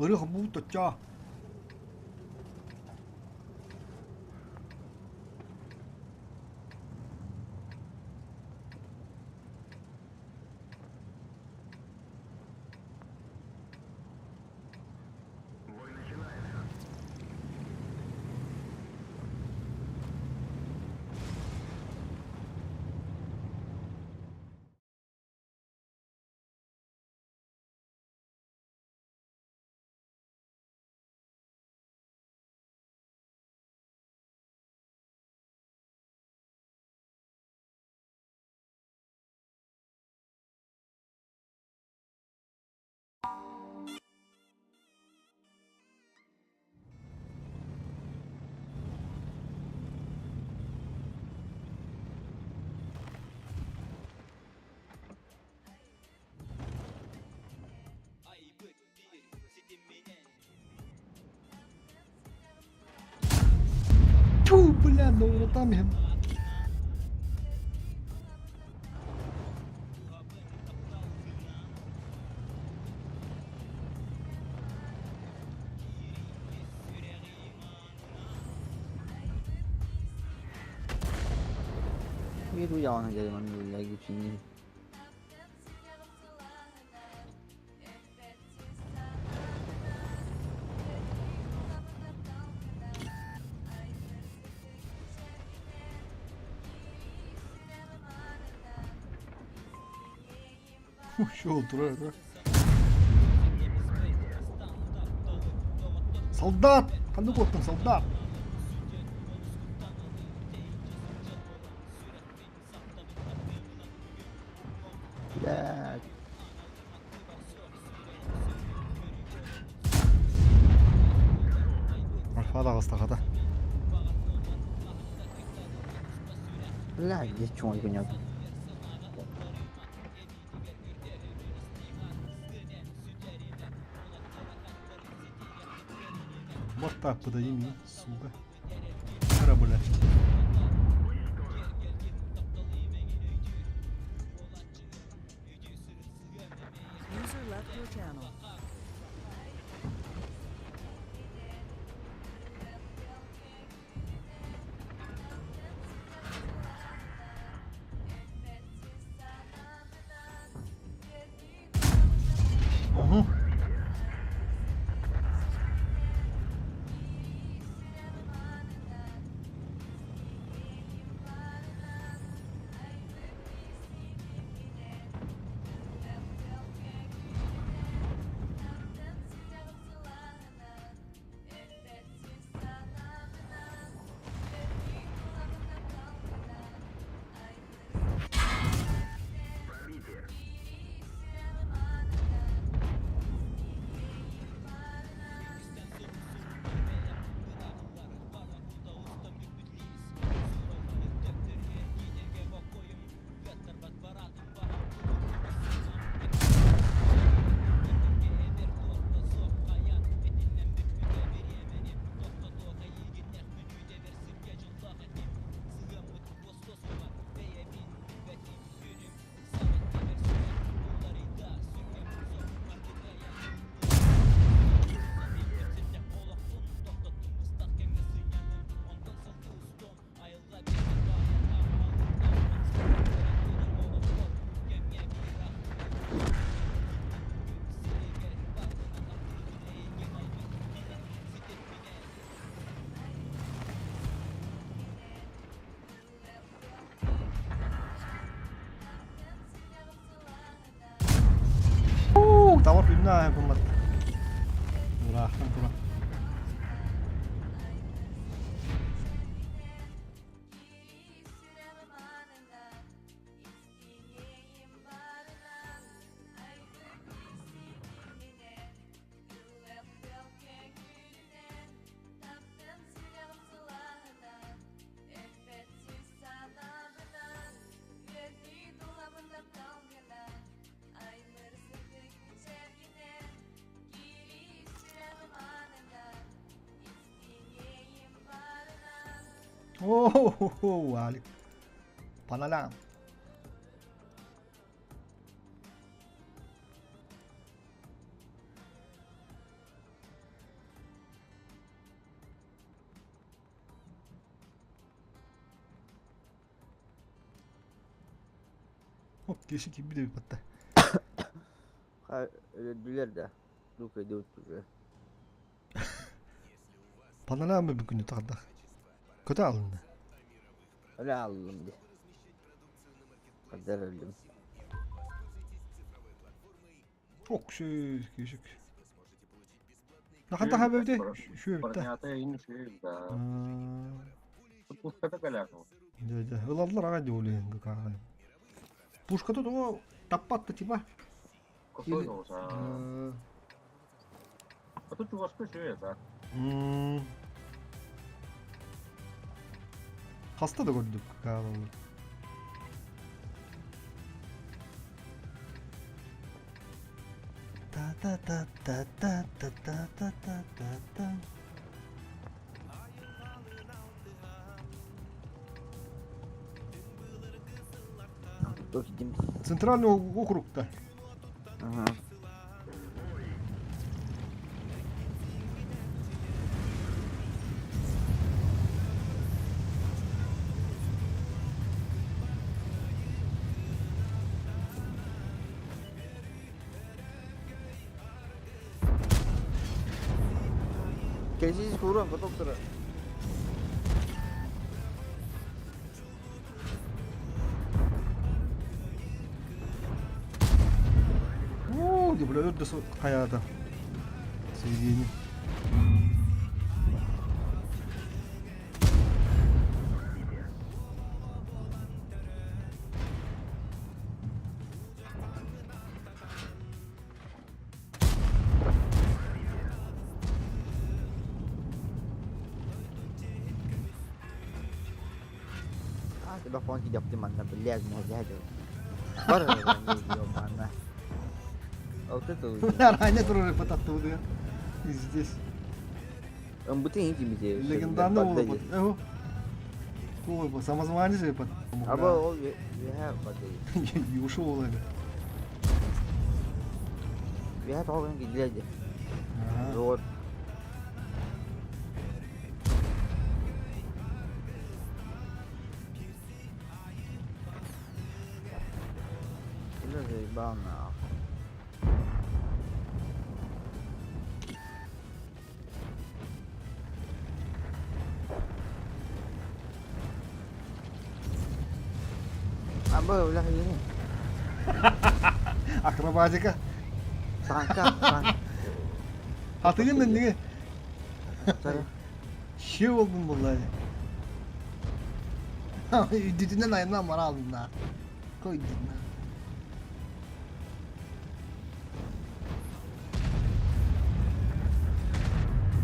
Барыах буут оччоо. Тьфу, бля, ну там я... Биир уйаҕана дьарыгын үлэлээги Ушел турар, да? Солдат! Ханнык уоттан солдат? Блядь. Альфа даҕыстахата. Блядь, здесь чего он Вот так подаи мне, сука. Хара, блядь. User left your channel. Угу. Тавар үүнэ гыммат. Ыраахтан туран. О, Алик. По нолям. Кеши киирбит эбит батта. Өлөрдүлэр да. Дука идут уже. Панорама бүгүнү тардах. Көтө алынды. Өлө аллым ди. Кадар өлдүм. Ок, күйшік. Нахата хабебде шүөбүттэ. Бронята ин шүөбү да. Пушката кэлээхо. Дьэ, дьэ, ылаллар аҕай дьуулуйан каҕай. Пушката тоҕо таппат да типа. Косой соҕус аа. Ото чугаска үчүгэй да. Хаста да көрдүк хаалалар. Та-та-та-та-та-та-та-та-та-та. Центральный округ-то. Ага. Кэсиз куран потом тура. Оо, бля, өрдө хайаата. Сведение. Телефон кидиохтим манна, блядь, дядя. Бар манна. А вот это Ранее тоже потаттуды. И здесь. Ымбытын кимите. Легендарный ол под. Эго. Ой, самозванец под. Аба ол веха бады. И ушел ол эми. Веха тоҕон кидиледи. Вот. Бля, заебал нахуй. Аба, бля, ini. Акробатика. Танка, танк. Атыгын инниге. Ши болдум булла. Үдүтүнэн айынан бара алдым да. Койдун.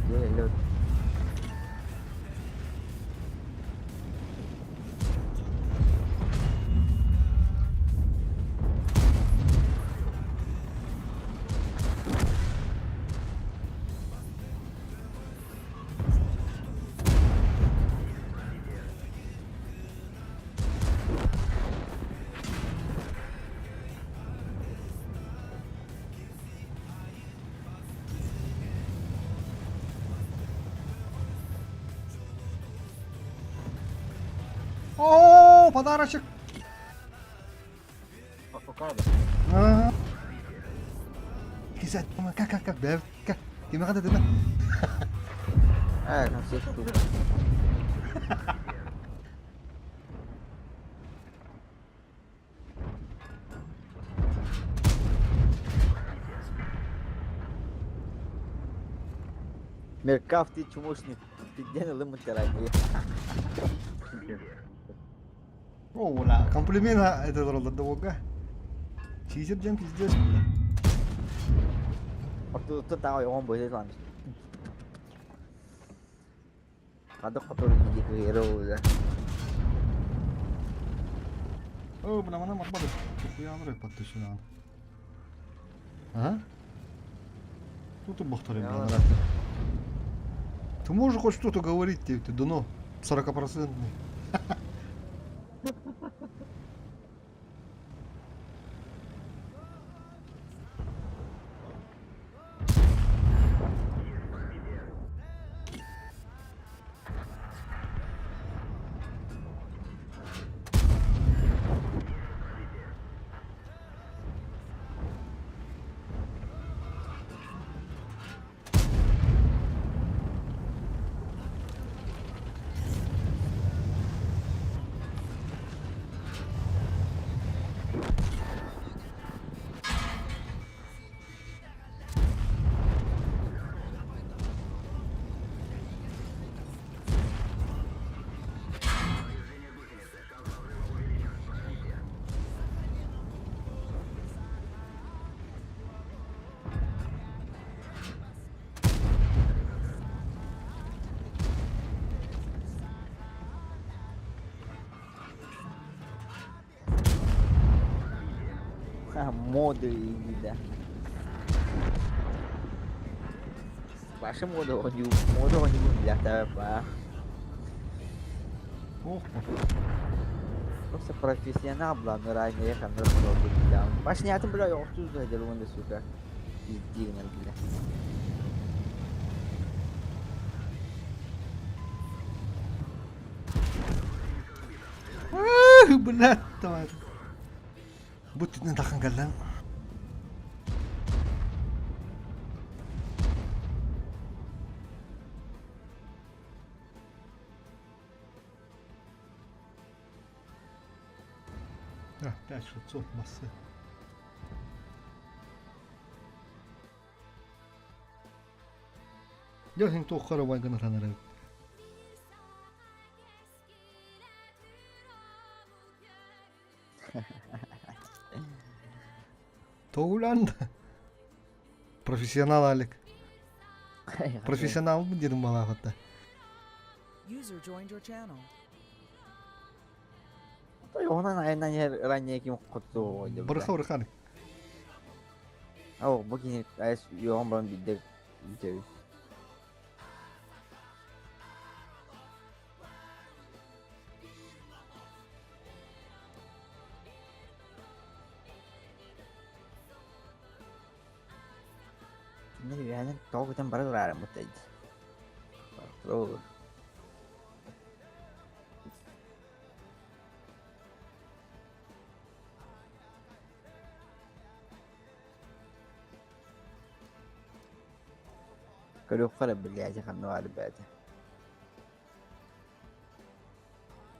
Дьэ, О, подарочек. Авокадо. Ага. Кисать, как, как, как, бэв, как, кимэ хата дена. Ээ, конфетку. Меркав, ты чмошник. Ты где на лымутаране? О, бля, комплимент это ролла Чизер дем пиздец, бля. Оттуда таҕа ойоҕон быһыы ламыс. Хадык хотор дии кыйыры уже. О, бля, мана матмады. Хуя подтышынан. А? Тут бахтары, бля, нравится. Ты можешь хоть что-то говорить, ты, ты дно 40-процентный. Моды да. Ваша мода оонньуу, мода оонньуубун билээхтээбэт баа. Ох, Просто профессионал была, но ранее я ханна билээҕим. Башнятын бля оҕустуз да дьалугун да сука. Издиигинэр билэ. Блядь, давай. Бу түнен тахан кэллэн. А, 5600 массы. Дьэ, син туох харабай гына танарабыт. Тоҕулаан да. Профессионал Алик. Профессионалбын дедим балаахатта. User joined your channel. Онон айаннан иһэр ранее ким хоту Бырха бырхан. Оо, бу кини айс үөҕэн баран биирдэ бүтэбит. Кинилэр үөһэнэн тоҕо көтөн бара тураарым бутайд. Көрүөххэ эрэ билээти ханна баар бэйэтэ.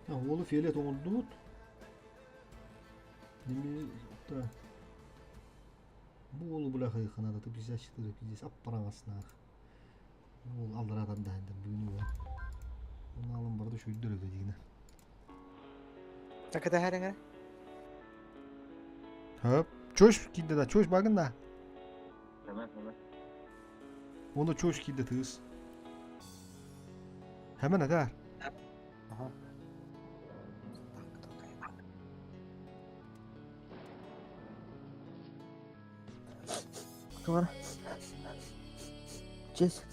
Уолу фиолет оҥордубут. Бу уолу бляха надо 54 50 аппараҥаснаах. Уол аллараатан да бүгүн уол. Оны алын барды шүйдір өтө дигинэ. Так это хәреңе? Хөп. Чөш киирдэ да, чөш багын да. Hemen hemen. Онда чөш киирдэ тыыс. Hemen этэр. Ага. Тугар. Чес.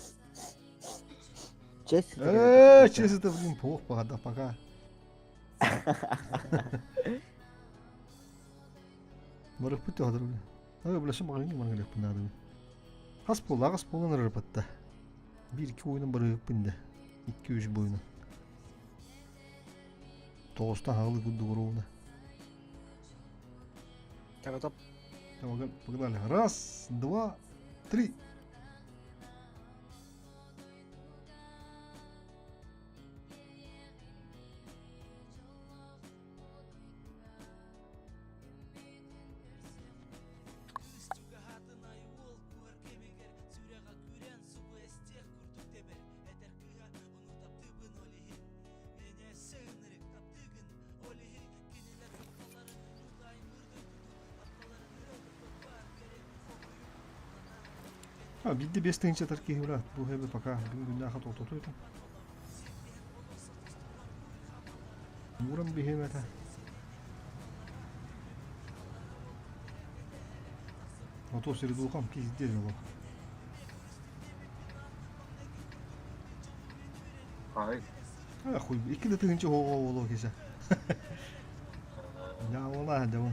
Чес. Э, чес это, блин, плохо, пока, пока. Барыппыт төһөдөр бile. Ой, билэсим маҕаһыыҥҥа баран кэлиэхпин наада. Хас буолла, аҕыс буолан ырыпатта. Биир-икки уйунан барыһыкпын да. Икки-үс буойунан. Тоҕустан хаҕылыы курдук оруобуна. Так, готов. Погнали. Раз, два, три. А, биирдэ 5 тыһыынча киһи брат, бу хэбэ пока бүгүн күннээхэ тохтотуйта. Муран биһиэмэтэ. А то средухам пиздец было. Хай. А хуй, икки да тыһыынча оҕо буолуо киһи. Дьаабылаа дьабын.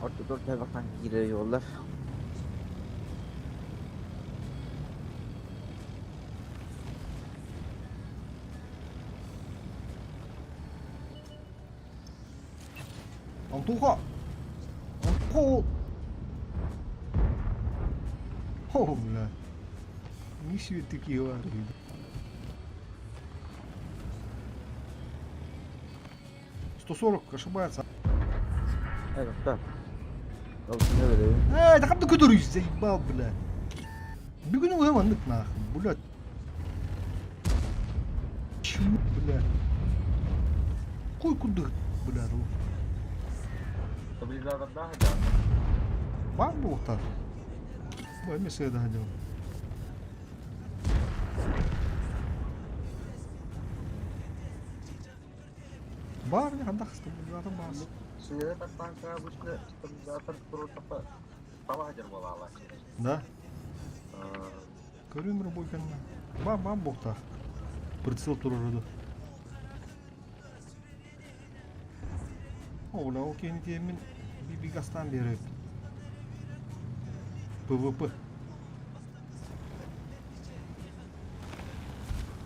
Ортотугар төһө киирэр уоллар. Антоха! Антоха! О, бля. Не себе такие говорили. 140 ошибается. Э, так. Ол беребин. Эй, да как ты заебал, бля. Бүгүн уһым аннык нахуй, блядь. Чему, бля? Кой куда, бля, ну. Стабилизатордаах да. Бар буолуохтаах. Бу эмиэ сыадаһа дьон. Баар не хандах стабилизатор баас. Сыыра таттаан обычно стабилизатор туруортахха таба сылдьар буолаалаах. Да. Көрүм рабой кэннэ. Ба ба буохтаах. Прицел туруоруду. О, бля, ол киһини тиэммин би гастаан биэрэбит. ПВП.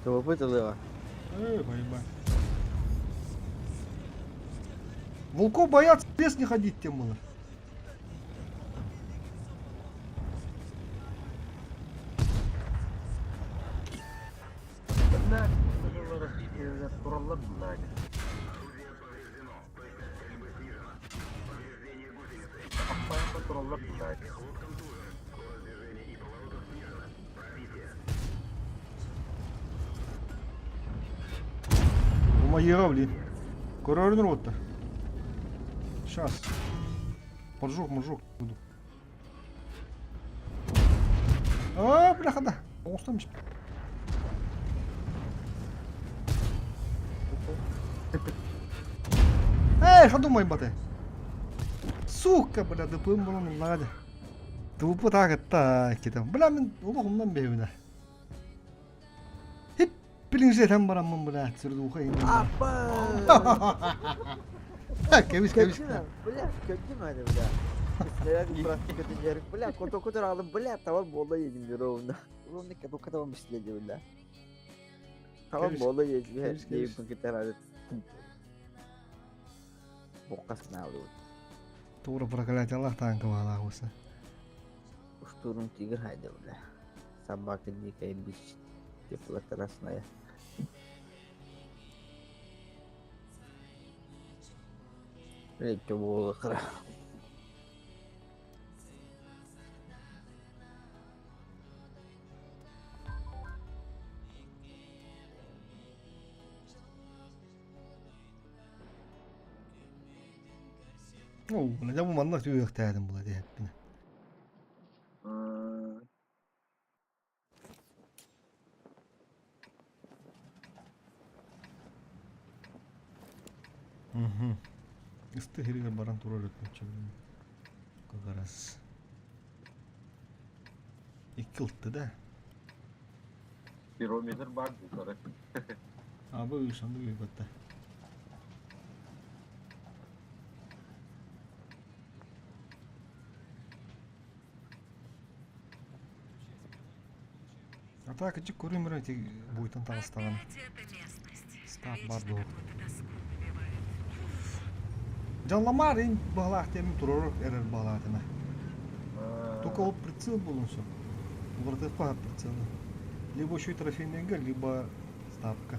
ПВП тылыга. Эй, поебать. Волков боятся в лес не ходить тем было. Тураллар буллаҕа. Аппаан тураллар буллаҕа. Умайыаҕа блин. Көрөөрүн уоттар. Сейчас. Поджог, мужок буду. А, бляха да. Оҥостон Эй, что думай, баты? Сука, бля, ДПМ булан ыллаҕа дьэ. Тупу таах китем. Бля, мин олох умнан бэйбинэ. Хип, билиҥсэтэн бараммын, бля, сырдууха иҥин. Аппа! Кэбис, кэбис. Бля, көттүм hadi бля. Снаряд практика тренировок. Бля, кото кото алым, бля, товар буола едим ровно. Ровно кото кото миследи, бля. Товар буола едим, Кэбис, кэбис. дейм Боккас наалыбыт. Тура проклятиялаах таанкабаалаах уса. Штурм тигр хайда, бля. Собака дикая бич. Тепло-красная. Блять, буола кыра. Оо, дьэ бу манна түһүөхтээтим була диэппинэ. Угу. Ысты хиригэр баран турар өттүнчэ Как раз. Икки ылтты да. Пирометр бар дуу, короче. Абы ышанды үйбатта. А так, ити көрүмөрө ити буйтан таҕыстаҕына. Опять эта местность. Став Вечно бар дуо. какую-то тоску навевает. Дьалламаар ин баҕалаах диэмин туруору эрэр баҕалаатына. Только ол прицел буолуон сөп. Уларытыахха прицелы. Либо еще и трофейныйга, либо ставка.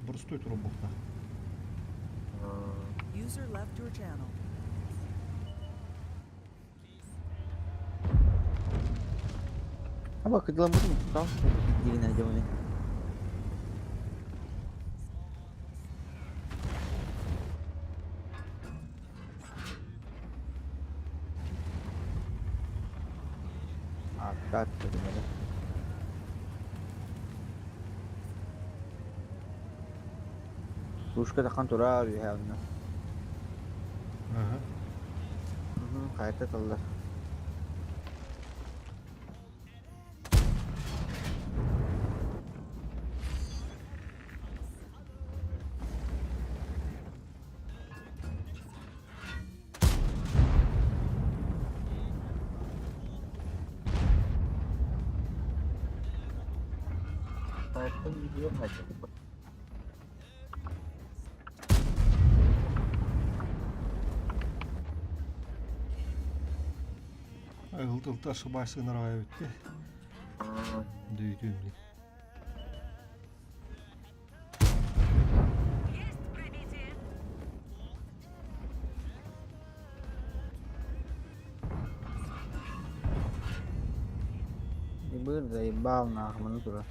Боростуой туруорбуохтаах. User left your channel. Аба кыдыламмытым там дигин дьону. Аттаат көрүмэрэ. Пушка тахан турар үһэ онно. Ага. Хайта таллар. Хайаттан видео хайта. Ылты ошибайся нравится. Дүйдүм. Есть пробитие. Быр заебал нахуй, маны турар.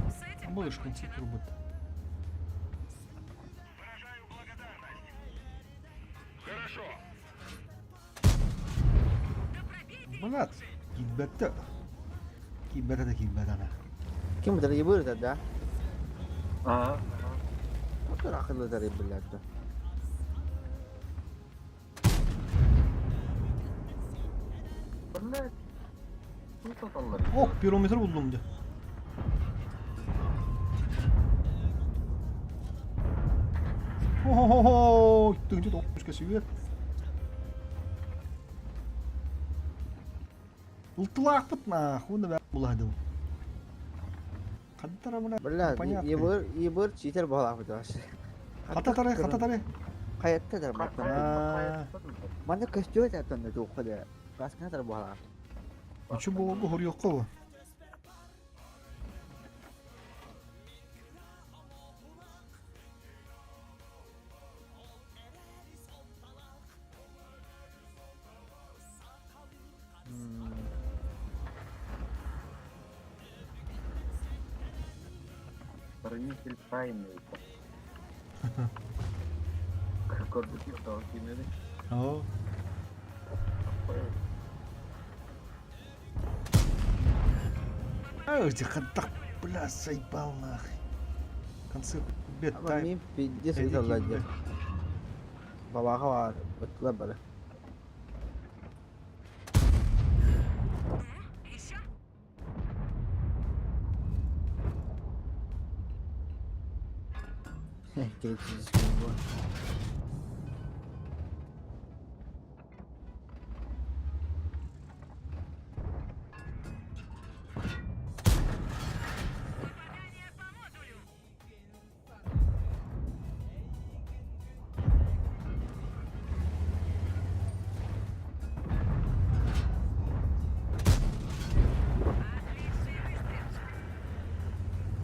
С этим Будешь покончено. концепт работать. Выражаю благодарность. Хорошо. Да пробейте Блядь, киирбэтэ. Киирбэтэ да киирбэтэ ана. Ким бытар ебыр да? Аа. Акыллы блядь. Блядь. Тут аталлар. Ох, пирометр буллум дии. Хо-хо-хо, тыгынчы тоқпушка сүйет. Ылтылаахпыт нахуй да буладым. Хаттара бля. Бля, Понятно. ебыр, ебыр читер буолаахпыт вообще. Хата таре, хата таре. Хайаттар Аа. Манна көстүөт аттан туохха да. Касканатар буолаах. Ачы болго хорьёкко бу. Хранитель тайны. Көрдүк того кимени. Оо. Ай, ты хаттак, бля, заебал нахуй. В конце бед Аба тайм. мин пиздец Эдики, ыталлар бля. дии. Бабаха баар, ыттылар бары. Еще? Кейтсиз бу. Попадание по модулю. Отличный выстрел.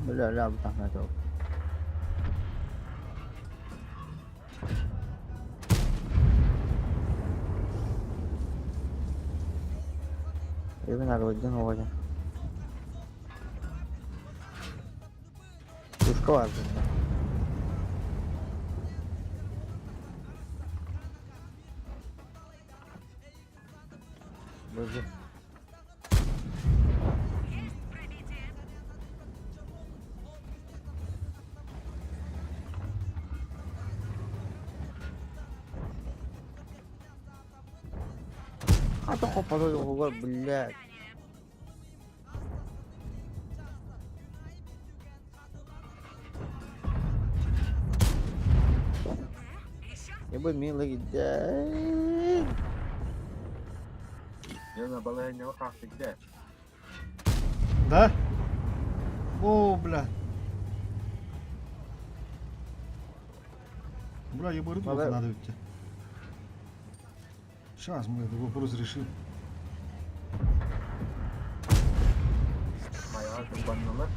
Бля, ля, бу тахна топ. Even арвадын оҕо. Пушка бар бunda. Боже. Есть пробитие. Хата хоппа оҕолор, блядь. Еще? Я бы милый где. Жана балайня хахтыкте. Да? О, бля. Бля, я бы Мала- надо идти. Сейчас мы этот вопрос решим. Баягы кымбаннылар.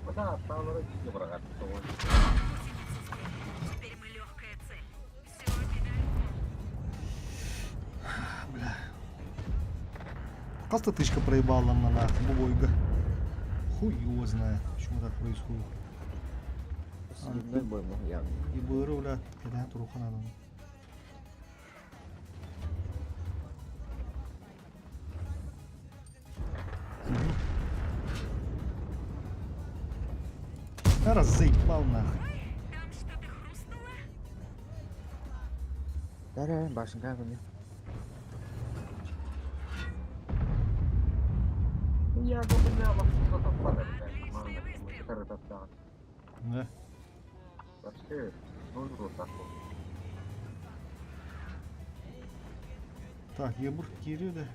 Бада аталары жиге барагат. Гусеницу сбили. Теперь мы легкая цель. Все, педаль в пол. Бля. Каста тычка проебала на нахуй, бубойга. Хуй его знает, почему так происходит. Съебной бой был явно. И быры, бля, когда туруха надо. Мгм. Раз заебал нахуй. Там что-то хрустнуло? Да-да, башенка мне. Я думаю, Отличный выстрел. Да. Вообще, ну, такой. Так, ебур кириде.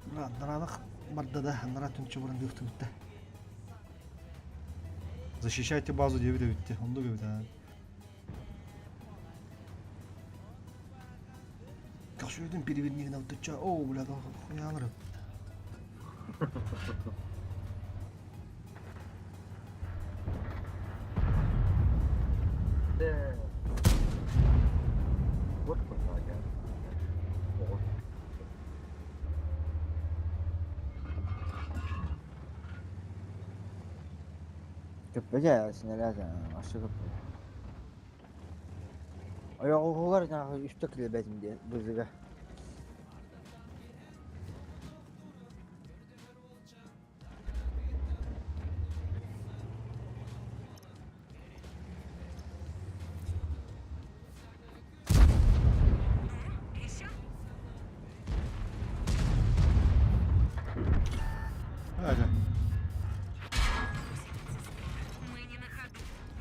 Бля, наранах бардада, нара түнче баран дыхты битте. Защищайте базу 9 битте. Онду бит. Как же един переверни на туча. О, бля, да хуя Да. Вот куда Вот. Köpece sinirler ama başka köpece. Ойоҕоһугар үстэ килбэтим диэн бызыга. Ну, еще? Ага. Мы не на ходу.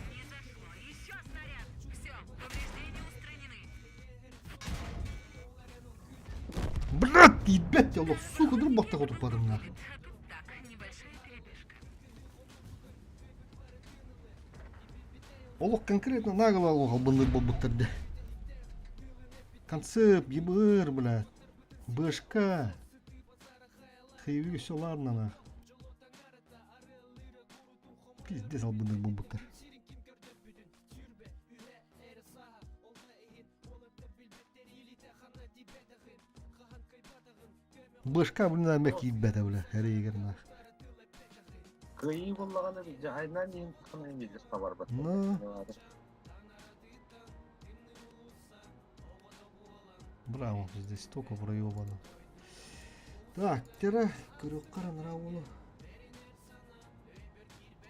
Не зашло. Еще снаряд. Все, повреждения устранены. Блядь, ебать, я лох, сука, друг бахта хоту падам нах. А тут так, небольшая перебежка. Олох конкретно нагло олох албыннык буолбуттар дэ. Концепт, ЕБР, блядь. БШК. Хэви, все ладно, нах. Пиздец албыннык буолбуттар. БШК, блин, эмэ киирбэтэ, бля, эрэйигэр нах. Кыайыы буоллаҕына дьаһайынан иһин ханан миэдьэс табарбат. Ну. Браво, здесь столько проебано. Так, тера, көрүөххэ нравулу.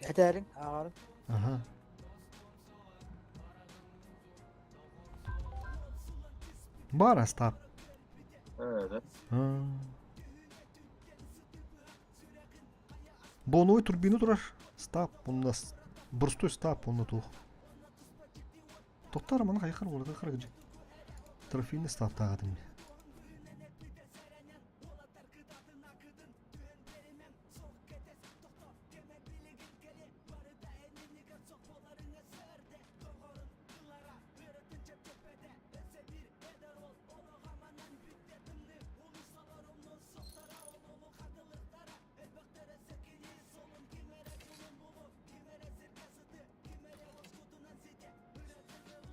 Этээриҥ, ааҕарым. Ага. Бар Остап. Evet. А. Боновой турбина турар. Стап, он у нас простой стап, он на тух. Тоқтар мана хайхар болады хар Трофейный стап тағадым.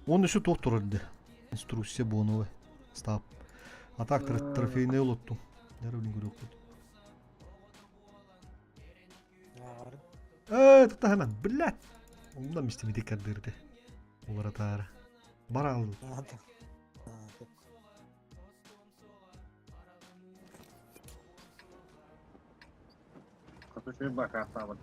Он еще туох турар дии. Инструкция боновой. Стап. А так трофейный олоттум. Дәрі көрөкпүт. Ааҕарым. Э, тахана, блядь. Онда мистемити кардырды. Олара таара. Бар алды. Аата. Хоту бака саабат.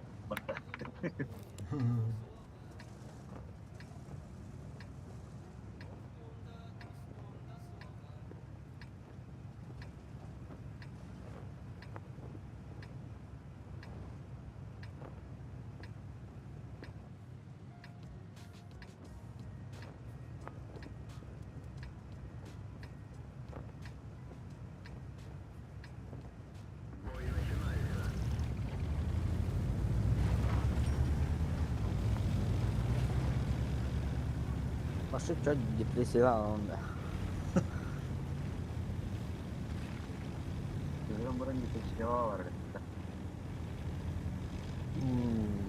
Başı çok depresive alındı. Бүгүн бұрын депрессияға бар. Hmm.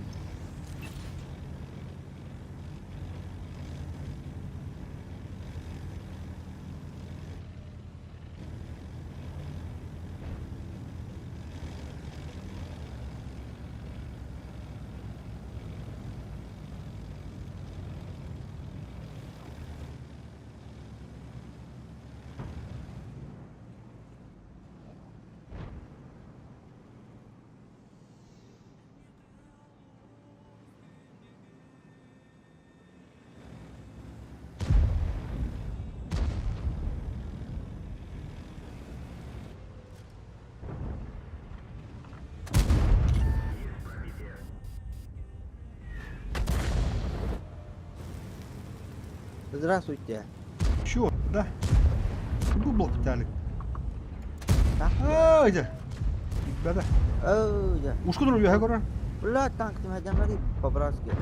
Здравствуйте. Чё, да? Бу блок Виталик. Так? А, где? Да-да. Оо, да. Ушку друг я говорю. Бля, танк ты меня по-братски.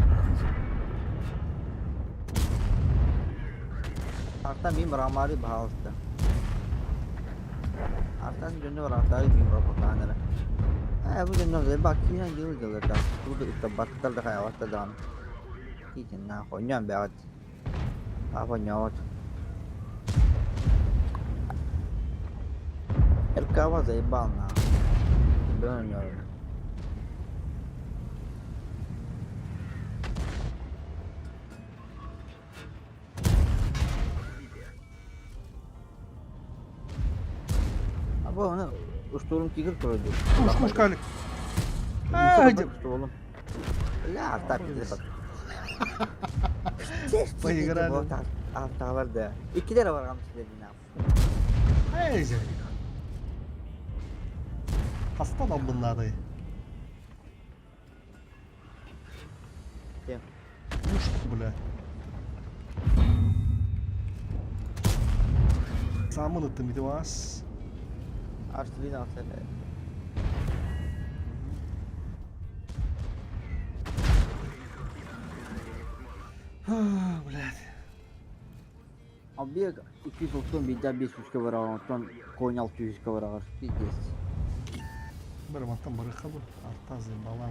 Артан бим рамари баалыста. Артан дьоно ратари бим рапотаанара. Ээ бу дьоно бак киирэн дьыл дьылыта. Тугу да баттар да хайаватта даҕаны. Киитин наа хонньоон бэҕэт. Хонньоот. РКВ заебал нахуй. Бронёр. Бу оны устуурум тигр көрөдү. Ушку ушкалик. А, где? Ля, так Поиграли. Арталар да. Иккилер барган силердин. Эй, зерик. Хаста далбыннаадай. Кем? Пушку, бля. Самын ыттым ити вас. Арсылын алсana. Блядь. Объект 230 биирдэ 500-кэ бараҕар, оттон конь 600-кэ бараҕар. Пиздец. Бары мантан барыха бу. Арта заебала.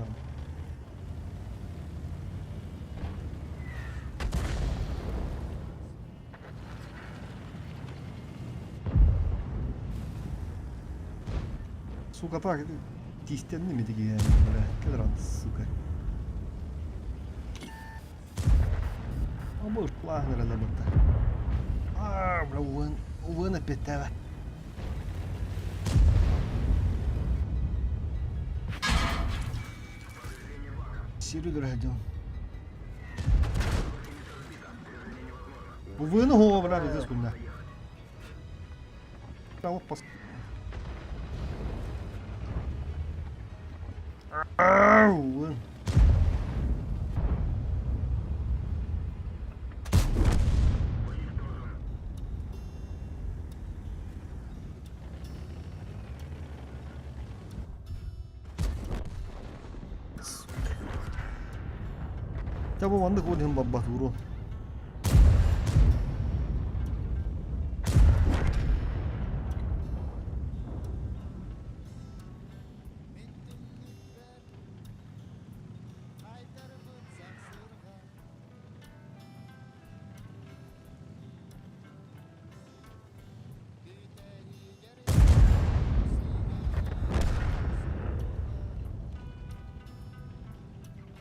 Сука, так, тиистэнним ити киһи, бля, кэл сука. Абы ылааһын эрэлэ бытта. Аа, бля, уын, уын эппиэттээбэ. Сири дөрөһөдүм. Увын оһуо, бля, бизнес күннэ. Пас. Увын. Дьэ бу маннык уол иһин барбат уру.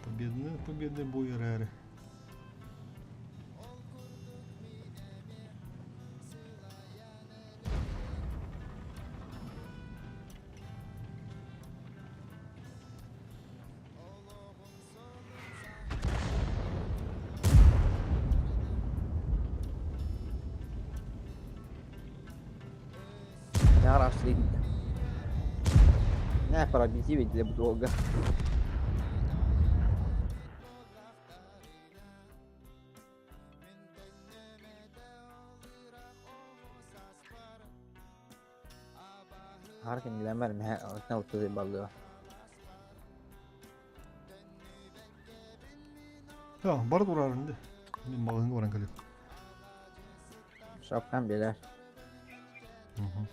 Победный, победный бой эрээри. Я рашли. Не, пора бить для блога. Harkin bilemem ne otuz balığı. Я, бары турарын де. Мен маҕаһыыҥҥа баран кэлиэм. Шапкам билэр. Мгм.